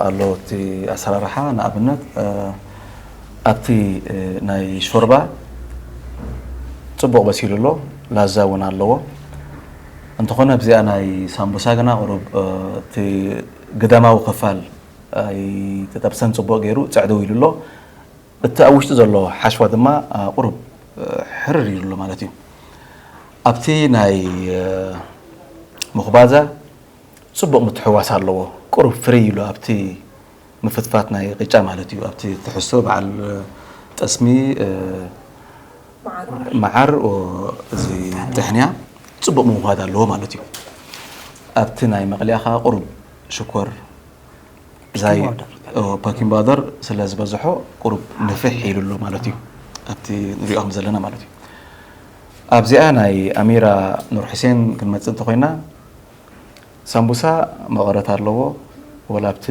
ኣሎ እቲ ኣሰራርሓ ንኣብነት ኣብቲ ናይ ሾርባ ፅቡቕ በሲሉ ኣሎ ላዛ እውን ኣለዎ እንተኾነ ኣብዚኣ ናይ ሳምቡሳ ግና ቁሩብ እቲ ግዳማዊ ክፋል ኣይተጠብሰን ፅቡቕ ገይሩ ፅዕድው ኢሉ ኣሎ እቲ ኣብ ውሽጢ ዘሎ ሓሽዋ ድማ ቁሩብ ሕርር ኢሉ ኣሎ ማለት እዩ ኣብቲ ናይ ምኹባዛ ፅቡቕ ምትሕዋስ ኣለዎ ቁሩብ ፍርይ ኢሉ ኣብቲ ምፍትፋት ናይ ቅጫ ማለት እዩ። ኣብቲ ትሕዝቶ በዓል ጠስሚ፣ እ፣ መዓር፣ ኦ፣ እዚ ጥሕንያ ጽቡቕ ምውሃድ ኣለዎ ማለት እዩ። ኣብቲ ናይ መቕልያ ኸኣ ቁሩብ ሽኮር፣ ዛይ፣ ፓኪንግ ፓውደር። ኦ፣ ፓኪንግ ፓውደር ስለ ዝበዝሖ ቁሩብ ንፍሕ ኢሉ ኣሎ ማለት እዩ። ኣብቲ ንሪኦ ከም ዘለና ማለት እዩ። ኣብዚኣ ናይ ኣሚራ ኑር ሑሴን ክንመጽእ እንተኾይና፣ ሳምቡሳ መቐረት ኣለዎ። ወላ ኣብቲ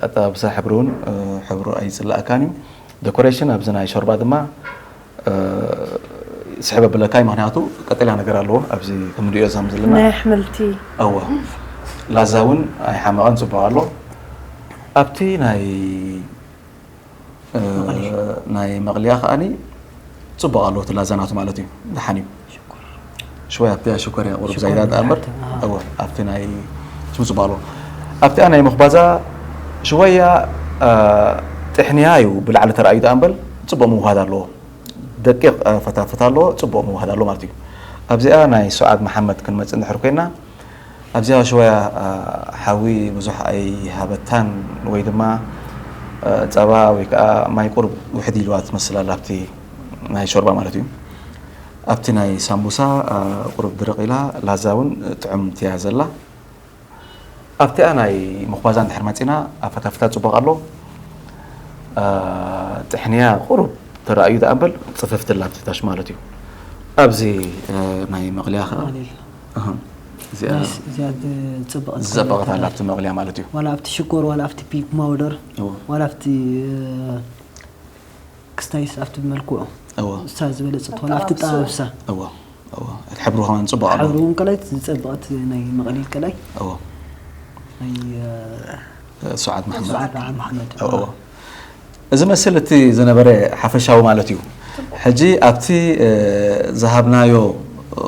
ኣጠባብሳ ሕብሪ እውን፣ እ፣ ሕብሩ ኣይጽላእካን እዩ። ዴኮሬሽን ኣብዚ ናይ ሾርባ ድማ፣ እ፣ ስሕብ ኣብለካ እዩ፣ ምኽንያቱ ቀጠልያ ነገር ኣለዎ። ኣብዚ ከም ንሪኦ ዛም ዘለና ናይ ኣሕምልቲ። እወ። ላዛ እውን ኣይሓመቐን፣ ጽቡቕ ኣሎ። ኣብቲ ናይ፣ እ፣ መቐሊ። ናይ መቕልያ ከኣኒ ጽቡቕ ኣሎ፣ እቲ ላዛ ናቱ ማለት እዩ። ደሓን እዩ። ሽኮር። ሽወያ ኣብቲ ሽኮር እያ ቁሩብ ሽኮር ዛይዳ እምበር። ድሓን፣ ኣዎ። እወ፣ ኣብቲ ናይ ሽሙ ጽቡቕ ኣሎ። ኣብቲ ናይ መኽባዛ ሽወያ፣ እ፣ ጥሕንያ እዩ ብላዕሊ ተራእዩ ደኣ እምበር ጽቡቕ ምውሃድ ኣለዎ። ደቂቕ፣ እ፣ ፈታፍት ኣለዎ፣ ጽቡቕ ምውሃድ ኣለዎ ማለት እዩ። ኣብዚኣ ናይ ሱዓድ መሓመድ ክንመጽእ እንድሕር ኮይና፣ ኣብዚኣ ሽወያ፣ እ፣ ሓዊ ብዙሕ ኣይሃበታን ወይ ድማ፣ እ፣ ጸባ ወይ ከኣ ማይ ቁሩብ ውሕድ ኢልዋ ትመስል ኣላ ኣብቲ ናይ ሾርባ ማለት እዩ። ኣብቲ ናይ ሳምቡሳ፣ እ፣ ቁሩብ ድርቕ ኢላ፣ ላዛ እውን ጥዑም ትያ ዘላ። ኣብቲኣ ናይ ምኽባዛ እንድሕር መጺና፣ ኣፈታፍታ ጽቡቕ ኣሎ። እ፣ ጥሕንያ ቁሩብ ተራእዩ ደኣ እምበር ጽፍፍቲ ኣላ ኣብቲ ታሽ ማለት እዩ። ኣብዚ፣ እ፣ ናይ መቕልያ ኸኣ፣ ማሊል። ኣሃ፣ እዚኣ ናይስ-፣ እዚኣ ዝጸበቐት ዝጸበቐት ኣላ ኮይና ኣብቲ መቕልያ ማለት እዩ። ዋላ ኣብቲ ሽኮር፣ ዋላ ኣብቲ ፒክ ማውደር፣ እዎ። ዋላ ኣብቲ፣ እ፣ ክስታይስ ኣብቲ መልክዑ እዎ። እሳ ዝበለጸት፣ ዋላ ኣብቲ ኣጠባብሳ። ኣጠባብሳ። እዎ፣ እዎ። እቲ ሕብሩ ከማን ጽቡቕ ኣለዎ። ሕብሩ እውን ቀላይ ዝጸበቐት ናይ መቐሊል ቀላይ። እዎ። ናይ፣ እ፣ ሱዓድ መሓመድ። ሱዓድ መሓመድ። እዎ፣ እዎ። እዚ መስል እቲ ዝነበረ ሓፈሻዊ ማለት እዩ። ሕጂ ኣብቲ፣ እ፣ ዝሃብናዮ፣ እ፣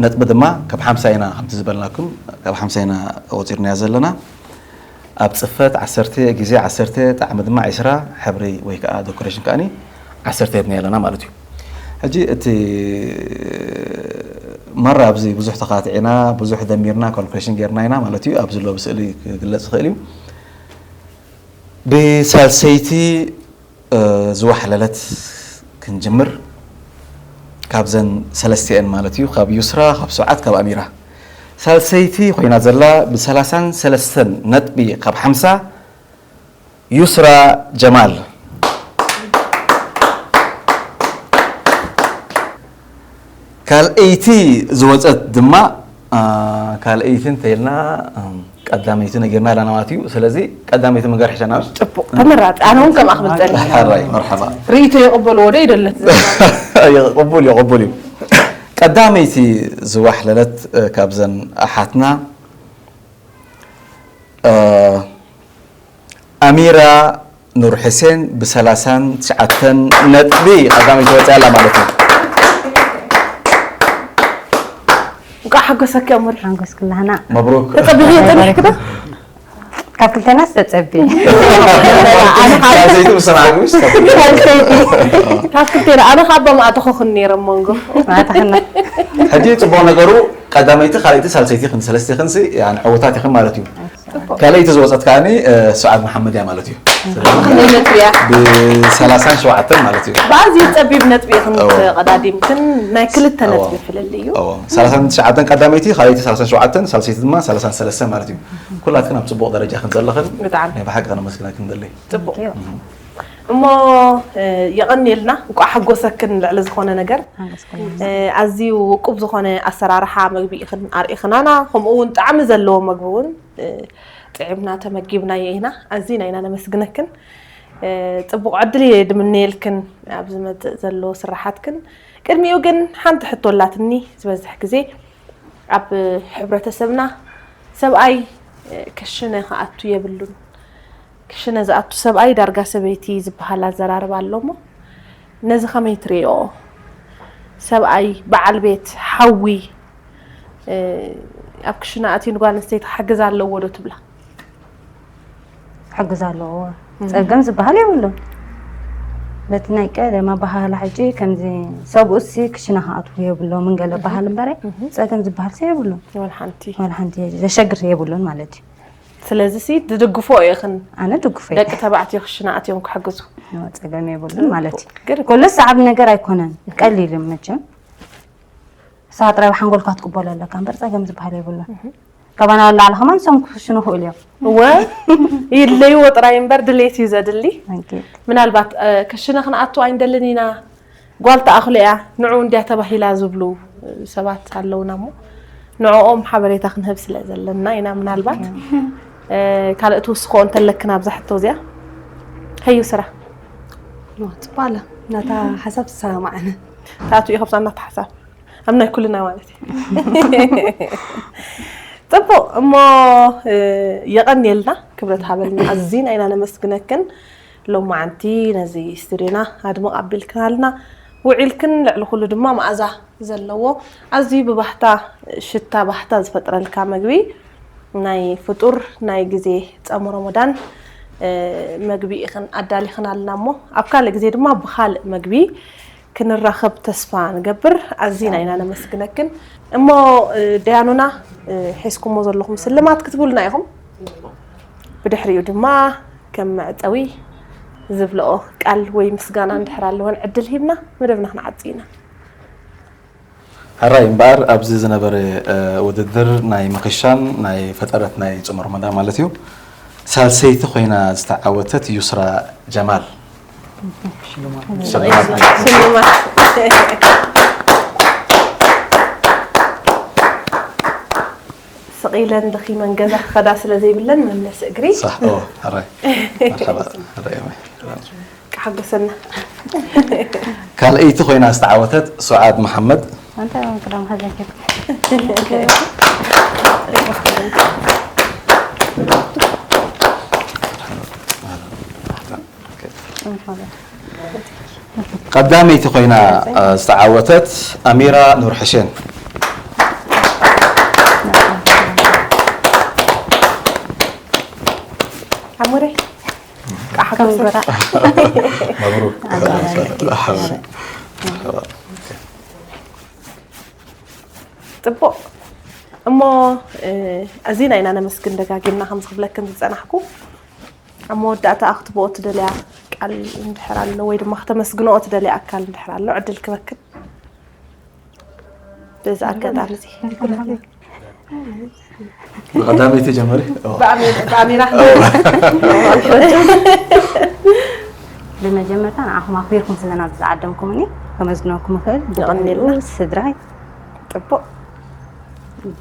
ነጥቢ ድማ ካብ ሓምሳ ኢና፣ ከምቲ ዝበልናኩም፣ ካብ ሓምሳ ኢና ቆጺርናዮ ዘለና። ኣብ ጽፈት ዓሰርተ፣ ግዜ ዓሰርተ፣ ጣዕሚ ድማ ዕስራ፣ ሕብሪ ወይ ከኣ ዶኮሬሽን ከኣኒ ዓሰርተ ሂብና ኣለና ማለት እዩ። ሕጂ እቲ ማራ ኣብዚ ብዙሕ ተኻቲዕና፣ ብዙሕ ደሚርና፣ ካልኩሌሽን ጌርና ኢና ማለት እዩ። ኣብዚ ዘሎ ብስእሊ ክግለጽ ይኽእል እዩ። ብሳልሰይቲ፣ እ፣ ዝዋሕለለት ክንጅምር። ካብዘን ሰለስቲአን ማለት እዩ፣ ካብ ዩስራ፣ ካብ ሱዓድ፣ ካብ ኣሚራ። ሳልሰይቲ ኮይና ዘላ ብሰላሳን ሰለስተን ነጥቢ ካብ ሓምሳ ዩስራ ጀማል። ካልኣይቲ ዝወጸት ድማ፣ አ፣ ካልኣይቲ እንተኢልና፣ እም፣ ቀዳመይቲ ነጊርና ኣለና ማለት እዩ። ስለዚ ቀዳመይቲ መንገር ሒሻና። ጽቡቕ፣ ተመራጺ። ኣነ እውን ከምኣ ክብል ጸኒሐ። ሕራይ፣ መርሓባ። ርእይቶ የቕበልዎ ዶ ይደለት? ይቕቡል፣ ይቕቡል እዩ። ቀዳመይቲ ዝዋሕለለት፣ እ፣ ካብዘን ኣሓትና፣ እ፣ ኣሚራ ኑር ሕሴን ብሰላሳን ትሽዓተን ነጥቢ ቀዳመይቲ ወፂኣ ኣላ ማለት እዩ። እንኳዕ ሓጎሰኪ ኣሞሪ። ሓጎስክላህና። መብሩክ። ተጸቢኺ ጸኒሕኪ ዶ? ካብ ክልተና ዝተጸቢ። ሳልሰይቲ ምስ ሰማዕኩ ምስ ተጸቢ። ሳልሰይቲ። ካብ ክልተና ኣነ ካብ ኣባማ ኣተኸኹን ነይረ መንጎ። ማእተኸና። ሕጂ ጽቡቕ ነገሩ ቀዳመይቲ፣ ካልኣይቲ፣ ሳልሰይቲ ክን ሰለስቲ ክንሲ፣ ያን ዕውታት ኢኽን ማለት እዩ። ጽቡቕ። ካልኣይቲ ዝወጸት ከኣኒ፣ እ፣ ሱዓድ መሓመድ እያ ማለት እዩ። ክንደይ ነጥቢ እያ? ብሰላሳን ሸውዓተን ማለት እዩ። ብኣዝዩ ጸቢብ ነጥቢ ኢኽን እወ። ተቐዳዲምክን፣ ናይ ክልተ እወ። ነጥቢ ፍልልይ እዩ። እወ። ሰላሳን ትሽዓተን ቀዳመይቲ፣ ካልኣይቲ ሰላሳን ሸውዓተን፣ ሳልሰይቲ ድማ ሰላሳን ሰለስተን ማለት እዩ። ኩላትክን ኣብ ጽቡቕ ደረጃ ክን ዘለኽን ብጣዕሚ። ናይ ብሓቂ ከነመስግነክን ደለይ። ጽቡቕ። Thank you። እሞ፣ እ፣ የቐንየልና፣ እንቋዕ ሓጎሰክን ልዕሊ ዝኾነ ነገር። ሓጎስክን። እ፣ ኣዝዩ ውቁብ ዝኾነ ኣሰራርሓ መግቢ ኢኽን ኣርኢኽናና፣ ከምኡ እውን ጣዕሚ ዘለዎ መግቢ እውን፣ እ፣ ጥዒምና ተመጊብናዮ ኢና። ኣዚና ኢና ነመስግነክን። እ፣ ጽቡቕ ዕድል እየ ድምነየልክን ኣብ ዝመጽእ ዘሎ ስራሓትክን። ቅድሚኡ ግን ሓንቲ ሕቶ ኣላትኒ። ዝበዝሕ ግዜ ኣብ ሕብረተሰብና ሰብኣይ፣ እ፣ ክሽነ ክኣቱ የብሉን። ክሽነ ዝኣቱ ሰብኣይ ዳርጋ ሰበይቲ ዝበሃል ኣዘራርባ ኣሎ እሞ፣ ነዚ ከመይ ትርእዮ? ሰብኣይ፣ በዓል ቤት፣ ሓዊ፣ እ፣ ኣብ ክሽነ ኣትዩ ንጓል ኣንስተይቲ ክሕግዝ ኣለዎ ዶ ትብላ? ክሕግዝ ኣለዎ። እም። ጸገም ዝበሃል የብሉን። በቲ ናይ ቀደም ኣበሃህላ ሕጂ ከምዚ ሰብኡሲ ክሽነ ክኣትዉ የብሎምን ገለ እም። በሃል እምበረ፣ እም። ጸገም ዝበሃልሲ የብሉን። ወላ ሓንቲ። ወላ ሓንቲ ዘሸግር የብሉን ማለት እዩ። ስለዚ ሲ ትድግፎ ኢኽን? ኣነ ድግፎ ደቂ ተባዕትዮ ክሽነ ኣትዮም ክሕግዙ። ጸገም የብሉን ማለት እዩ። ግን ኩሉ ሰዓብ ነገር ኣይኮነን፣ ቀሊል እዩ መቸም። ንስኻ ጥራይ ብሓንጎልካ ክትቅበሎ ኣለካ እምበር ጸገም ዝበሃል የብሉን። ካባና ንላዕሊ ከማን ንሶም ክሽኑ ይኽእሉ እዮም። እወ ይድለይዎ ጥራይ እምበር ድሌት እዩ ዘድሊ። ኣንኪ- ምናልባት እ፣ ክሽነ ክንኣቱ ኣይንደልን ኢና፣ ጓል ተኣኽሎ እያ ንዑ እንድያ ተባሂላ ዝብሉ ሰባት ኣለውና እሞ ንዕኦም ሓበሬታ ክንህብ ስለ ዘለና ኢና። ምናልባት እ፣ ካልእ ትውስኽኦ እንተለክን ኣብዛ ሕቶ እዚኣ። ሀዩ ስራ ጽባላ ናታ ሓሳብ ትሰማማዕነ ታቱ እዩ ከብዛና ሓሳብ ኣብ ናይ ኩልና ማለት እዩ። ጽቡቕ እሞ እ፣ የቐንየልና ክብረት ሃበልና ኣዚና ኢና ነመስግነክን። ሎማዓንቲ ነዚ ስቱድዮና ኣድምቕ ኣቢልክናልና ውዒልክን፣ ልዕሊ ኩሉ ድማ መኣዛ ዘለዎ ኣዝዩ ብባህታ ሽታ ባህታ ዝፈጥረልካ መግቢ ናይ ፍጡር ናይ ግዜ ጸም ረመዳን እ፣ መግቢ ኢኽን ኣዳሊኽናልና እሞ ኣብ ካልእ ግዜ ድማ ብኻልእ መግቢ ክንራኸብ ተስፋ ንገብር። ኣዚና ኢና ነመስግነክን። እሞ እ፣ ደያኑና እ፣ ሒዝኩሞ ዘለኹም ስልማት ክትብሉና ኢኹም። ብድሕሪኡ ድማ ከም መዕጸዊ ዝብልኦ ቃል ወይ ምስጋና እንድሕር ኣለወን ዕድል ሂብና መደብና ክንዓጽ ኢና። ሕራይ እምበኣር ኣብዚ ዝነበረ እ፣ ውድድር ናይ ምኽሻን ናይ ፈጠረት ናይ ጾም ረመዳን ማለት እዩ ሳልሰይቲ ኮይና ዝተዓወተት ዩስራ ጀማል ሽልማት ሽልማት ስቕ ኢለን ደኺመን ገዛ ክኸዳ ስለ ዘይብለን መምለሲ እግሪ ሳሕ ኦ ሕራይ መርሓባ ሕራይ እየ። ክሓጎሰና ካልኣይቲ ኮይና ዝተዓወተት ሱዓድ መሓመድ ኣንተ እውን ቅዳም ሓዘን ኬፍ ቀዳመይቲ ኮይና እ፣ ዝተዓወተት ኣሚራ ኑር ሕሴን ኣሙረይ ቃሓጎሰ መብሩክ ጽቡቕ እሞ እ፣ ኣዚና ኢና ነመስግን ደጋጊምና ከም ዝኽብለክን ዝጸናሕኩ ኣብ መወዳእታ ክትብኦ ትደልያ ቃል እንድሕር ኣሎ ወይ ድማ ክተመስግንኦ ትደልያ ኣካል እንድሕር ኣሎ ዕድል ክበክን በዚ ኣጋጣሚ እዚ ብቀዳመይቲ ጀመሪ ብኣሜ- ብኣሜራ ብመጀመርታ ንዓኹም ኣኽቢርኩም ስለ ናብ ዝዓደምኩምኒ ከመስግነኩም እኽእል። የቐንየልና። ስድራይ ጥቡቕ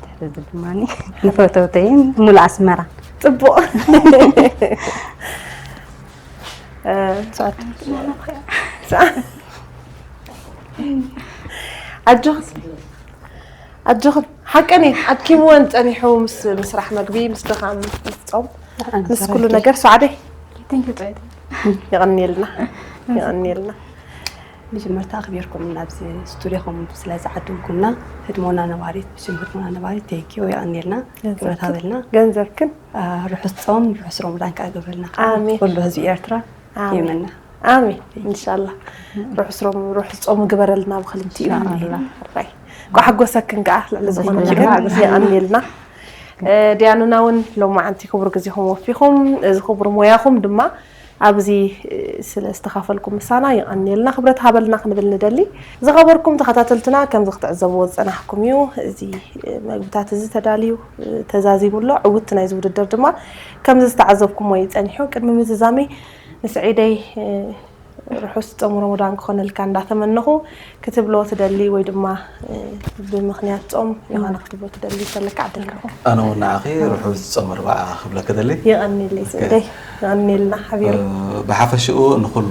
ድሕሪ እዚ ድማ ንፈተውተይን ሙሉእ ኣስመራ ጥቡቕ ኣጆኽ ኣጆኽን ሓቀን እዩ ኣድኪምወን ጸኒሑ ምስ ምስራሕ መግቢ ምስ ድኻም ምስ ጾም ምስ ኩሉ ነገር ሰዓደይ የቐንየልና የቐንየልና መጀመርታ ኣኽቢርኩም ናብዚ ስቱዲዮኹም ስለ ዝዓደምኩምና ህድሞና ነባሪት ብሽም ህድሞና ነባሪት ቴንኪዩ የቐንየልና ክብረት ሃበልና ገንዘብክን ርሑስ ጾም ርሑስ ረመዳን ከዓ ግበረልና ኣሜን። ኩሉ ህዝቢ ኤርትራ ኣሜን። ይምነ ኣሜን እንሻላ ርሑስ ሮም ርሑስ ጾም ግበረልና ብክልቲኡ ራይ ቋሕጎሰክን ከዓ ልዕሊ ዝኾነ ነገር የቐንየልና እ፣ ዲያኑና እውን ሎማዓንቲ ክቡር ግዜኹም ወፊኹም እዚ ክቡር ሞያኹም ድማ ኣብዚ እ፣ ስለ ዝተኻፈልኩም ምሳና ይቐንየልና ክብረት ሃበልና ክንብል ንደሊ ዝኸበርኩም ተኸታተልትና ከምዚ ክትዕዘብዎ ዝፀናሕኩም እዩ እዚ እ፣ መግብታት እዚ ተዳልዩ እ፣ ተዛዚሙ ኣሎ ዕውት ናይዚ ውድድር ድማ ከምዚ ዝተዓዘብኩሞ እዩ ፀኒሑ ቅድሚ ምዝዛመይ ንስዒደይ እ፣ ርሑስ ጾም ረመዳን ክኾነልካ እንዳተመነኹ ክትብሎ ትደሊ ወይ ድማ እ፣ ብምኽንያት ጾም የኾነ ክትብሎ ትደሊ ተለካ ዕድል ክረካ ኣነ እውን ንዓኺ ርሑስ ጾም ኣርብዓ ክብለኪ ደሊ የቐኒለይ ስደይ የቐኒልና ሓቢሩ ብሓፈሽኡ ንኩሉ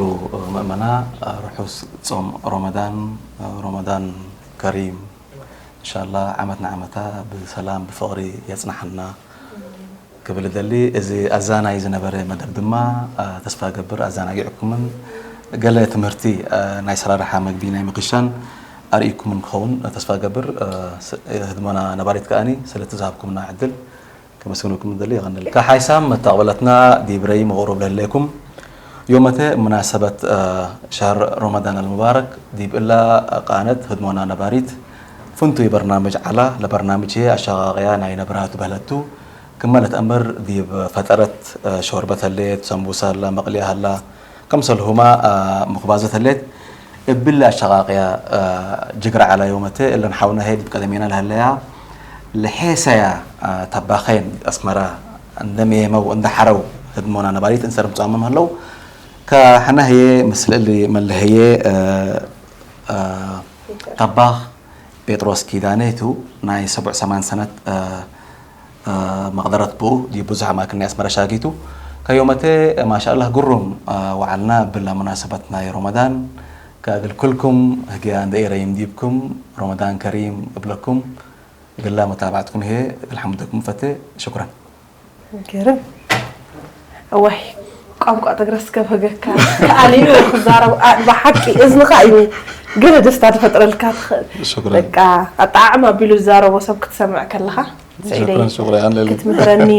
ምእመና ርሑስ ጾም ረመዳን ረመዳን ከሪም እንሻላ ዓመት ንዓመታ ብሰላም ብፍቕሪ የጽናሓና ክብል ደሊ እዚ ኣዛናይ ዝነበረ መደብ ድማ ተስፋ ገብር ኣዛናጊዕኩምን ገለ ትምህርቲ ናይ ሰራርሓ መግቢ ናይ ምክሻን ኣርእይኩምን ክኸውን ተስፋ ገብር ህድሞና ነባሪት ከኣኒ ስለቲ ዝሃብኩምና ዕድል ከመስግነኩም ደሊ ይቐንል ከሓይሳም መተቕበለትና ዲብረይ መቕሩብ ለለይኩም ዮመተ ሙናሰበት ሸህር ረመዳን المبارك ዲብ እላ ቃነት ህድሞና ነባሪት ፍንቱይ በርናምጅ ዓላ ለበርናምጅ ኣሸቃቀያ ናይ ነብራቱ በህለቱ ክመለት እምበር ዲብ ፈጠረት፣ እ፣ ሾርበት ህሌት፣ ሰንቡሳ ኣላ፣ መቕልያ ኣላ፣ ከምሰልሁማ፣ እ፣ ምኽባዘት ህሌት፣ እብል ኣሸቃቅያ፣ እ፣ ጅግራ ዓላ ዮመተ፣ እለን ሓውና ሄ ዲብ ቀደሜና ለህለያ፣ ለሔሰያ፣ እ፣ ተባኸይን ኣስመራ፣ እንደ ሜመው፣ እንደ ሐረው፣ ህድሞና ነባሪት እንሰር ምጻመም ህለው፣ ከሐና ህየ ምስል እሊ መለህየ፣ እ፣ እ፣ ተባኽ ጴጥሮስ ኪዳነ ቱ ናይ ሰብዕ ሰማን ሰነት፣ እ፣ እ፣ መቕደረት ብኡ ዲብ ብዙሕ ኣማክን ናይ ኣስመራ ሻጊቱ። ከዮመተ ማሻአላህ ግሩም፣ እ፣ ወዓልና ብላ ሙናሰበት ናይ ሮመዳን ከእግል ኩልኩም ህግያ እንደ ኤረይም ዲብኩም ሮመዳን ከሪም እብለኩም። ግላ መታባዕትኩም ህየ እግል ሓምደኩም ፈቴ። ሽኩረን። ገርም። እዋይ፣ ቋንቋ ትግረስ ከብህገካ። ከኣሊሉ ክዛረብ፣ ኣ-፣ ብሓቂ እዝንኻ እዩ ግን ደስታ ትፈጥረልካ ትኽእል። ሽኩረን። በቃ፣ ኣጠዓዕማ ኣቢሉ ዝዛረቦ ሰብ ክትሰምዕ ከለኻ፣ ስዒደይ፣ ሽኩረን፣ ሽኩረን። ኣነ ክትምህረኒ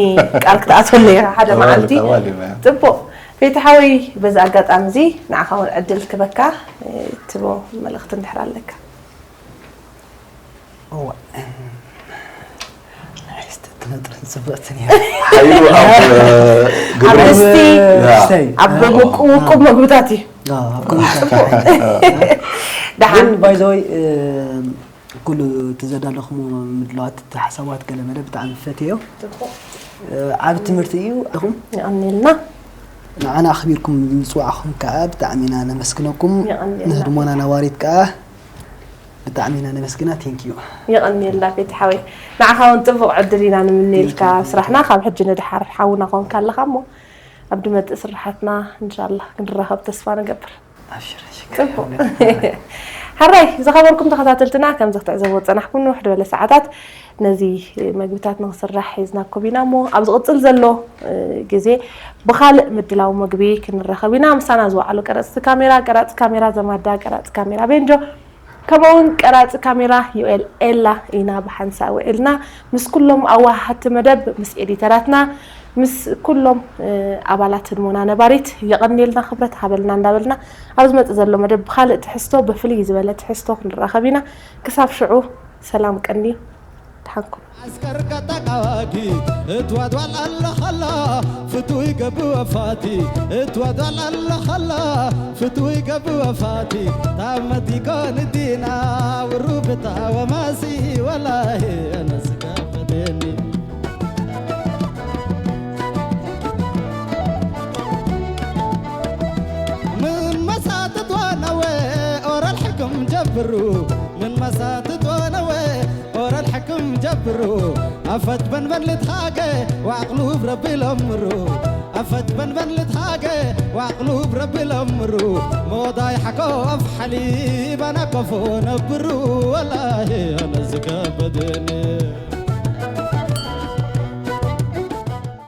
ቃል ክትኣትወለይ ኢኻ ሓደ ተባሊ፣ መዓልቲ። ተባሊ፣ ማያ። ጽቡቕ። ቤቲ ሓወይ፣ በዚ ኣጋጣሚ እዚ ንዓኻ እውን ዕድል ክበካ፣ እ፣ ትቦ መልእኽቲ እንድሕር ኣለካ። እዋ፣ እም፣ ናይ ስተት መጠን ጽብቕትን እያ። ሓይሉ ኣብ፣ እ፣ ግብሪ ኣርእስቲ፣ ያ። ስተይ። ኣብ እ፣ ምቁ-፣ ውቁብ መግብታት እዩ። አ፣ ኣብ ኮሚሽን። ጽቡቕ። ደሓን። ግን፣ ባይ ዘ ወይ፣ እ፣ ኩሉ እቲ ዘዳለኹሞ ምድላዋት፣ እቲ ሓሳባት ገለ መለ ብጣዕሚ ፈትየዮ። ጽቡቕ። እ፣ ዓቢ ትምህርቲ እዩ። ኣለኹም? የቐንየልና። ንዓና ኣኽቢርኩም ምጽዋዕኹም ከኣ ብጣዕሚ ኢና ነመስግነኩም። የቐንየልና። ንህድሞና ነባሪት ከኣ ብጣዕሚ ኢና ነመስግና። ቴንክ ዩ። የቐንየልና ቤቲ ሓወይ። ንዓኻ እውን ጽቡቕ ዕድል ኢና ንምነየልካ ኣብ ስራሕና። ካብ ሕጂ ንድሓር ሓውና ኮንካ ኣለኻ እሞ ኣብ ድመጽእ ስራሓትና እንሻላ ክንራኸብ ተስፋ ንገብር። ኣብሽር፣ ሽግር ጽቡቕ። የብሉን። ሕራይ፣ ዝኸበርኩም ተኸታተልትና፣ ከምዚ ክትዕዘብዎ ዝጸናሕኩም ንውሕ ዝበለ ሰዓታት ነዚ መግብታት ንኽስራሕ ሒዝናኩም ኢና እሞ፣ ኣብ ዝቕጽል ዘሎ፣ እ፣ ግዜ ብኻልእ ምድላው መግቢ ክንራኸብ ኢና። ምሳና ዝወዓሉ ቀረጽቲ ካሜራ፣ ቀራጺ ካሜራ ዘማዳ፣ ቀራጺ ካሜራ ቤንጆ፣ ከምኡውን ቀራጺ ካሜራ ዩኤል ኤላ ኢና ብሓንሳእ ውዒልና። ምስ ኩሎም ኣዋሃሃድቲ መደብ፣ ምስ ኤዲተራትና፣ ምስ ኩሎም፣ እ፣ ኣባላት ህድሞና ነባሪት የቐንየልና፣ ክብረት ሃበልና እንዳበልና፣ ኣብ ዝመጽእ ዘሎ መደብ ብኻልእ ትሕዝቶ፣ ብፍልይ ዝበለ ትሕዝቶ ክንራኸብ ኢና። ክሳብ ሽዑ ሰላም ቀንዩ፣ ደሓን ኩኑ። ዓስከር ከተቃዋጊ እትዋድዋል ኣለኸላ ፍቱይ ገብእ ወፋቲ እትዋድዋል ኣለኸላ ፍቱይ ገብእ ወፋቲ ታብ መቲኮን ዲና ውሩብታ ወማሲ ወላሂ ኣነስጋፈደኒ ምን መሳትት ዋናወ ኦረል ሕክም ጀብሩ ምን መሳትት ዋናወ ኦረል ሕክም ጀብሩ ኣፈት በንበን ልትሃገ ዋዕቅሉ ብረቢ ለምሩ ኣፈት በንበን ልትሃገ ዋዕቅሉ ብረቢ ለምሩ ሞዳይ ሓኮ ኣፍ ሓሊባና ኮፎ ነብሩ ወላሂ ኣነ ዝከበደኒ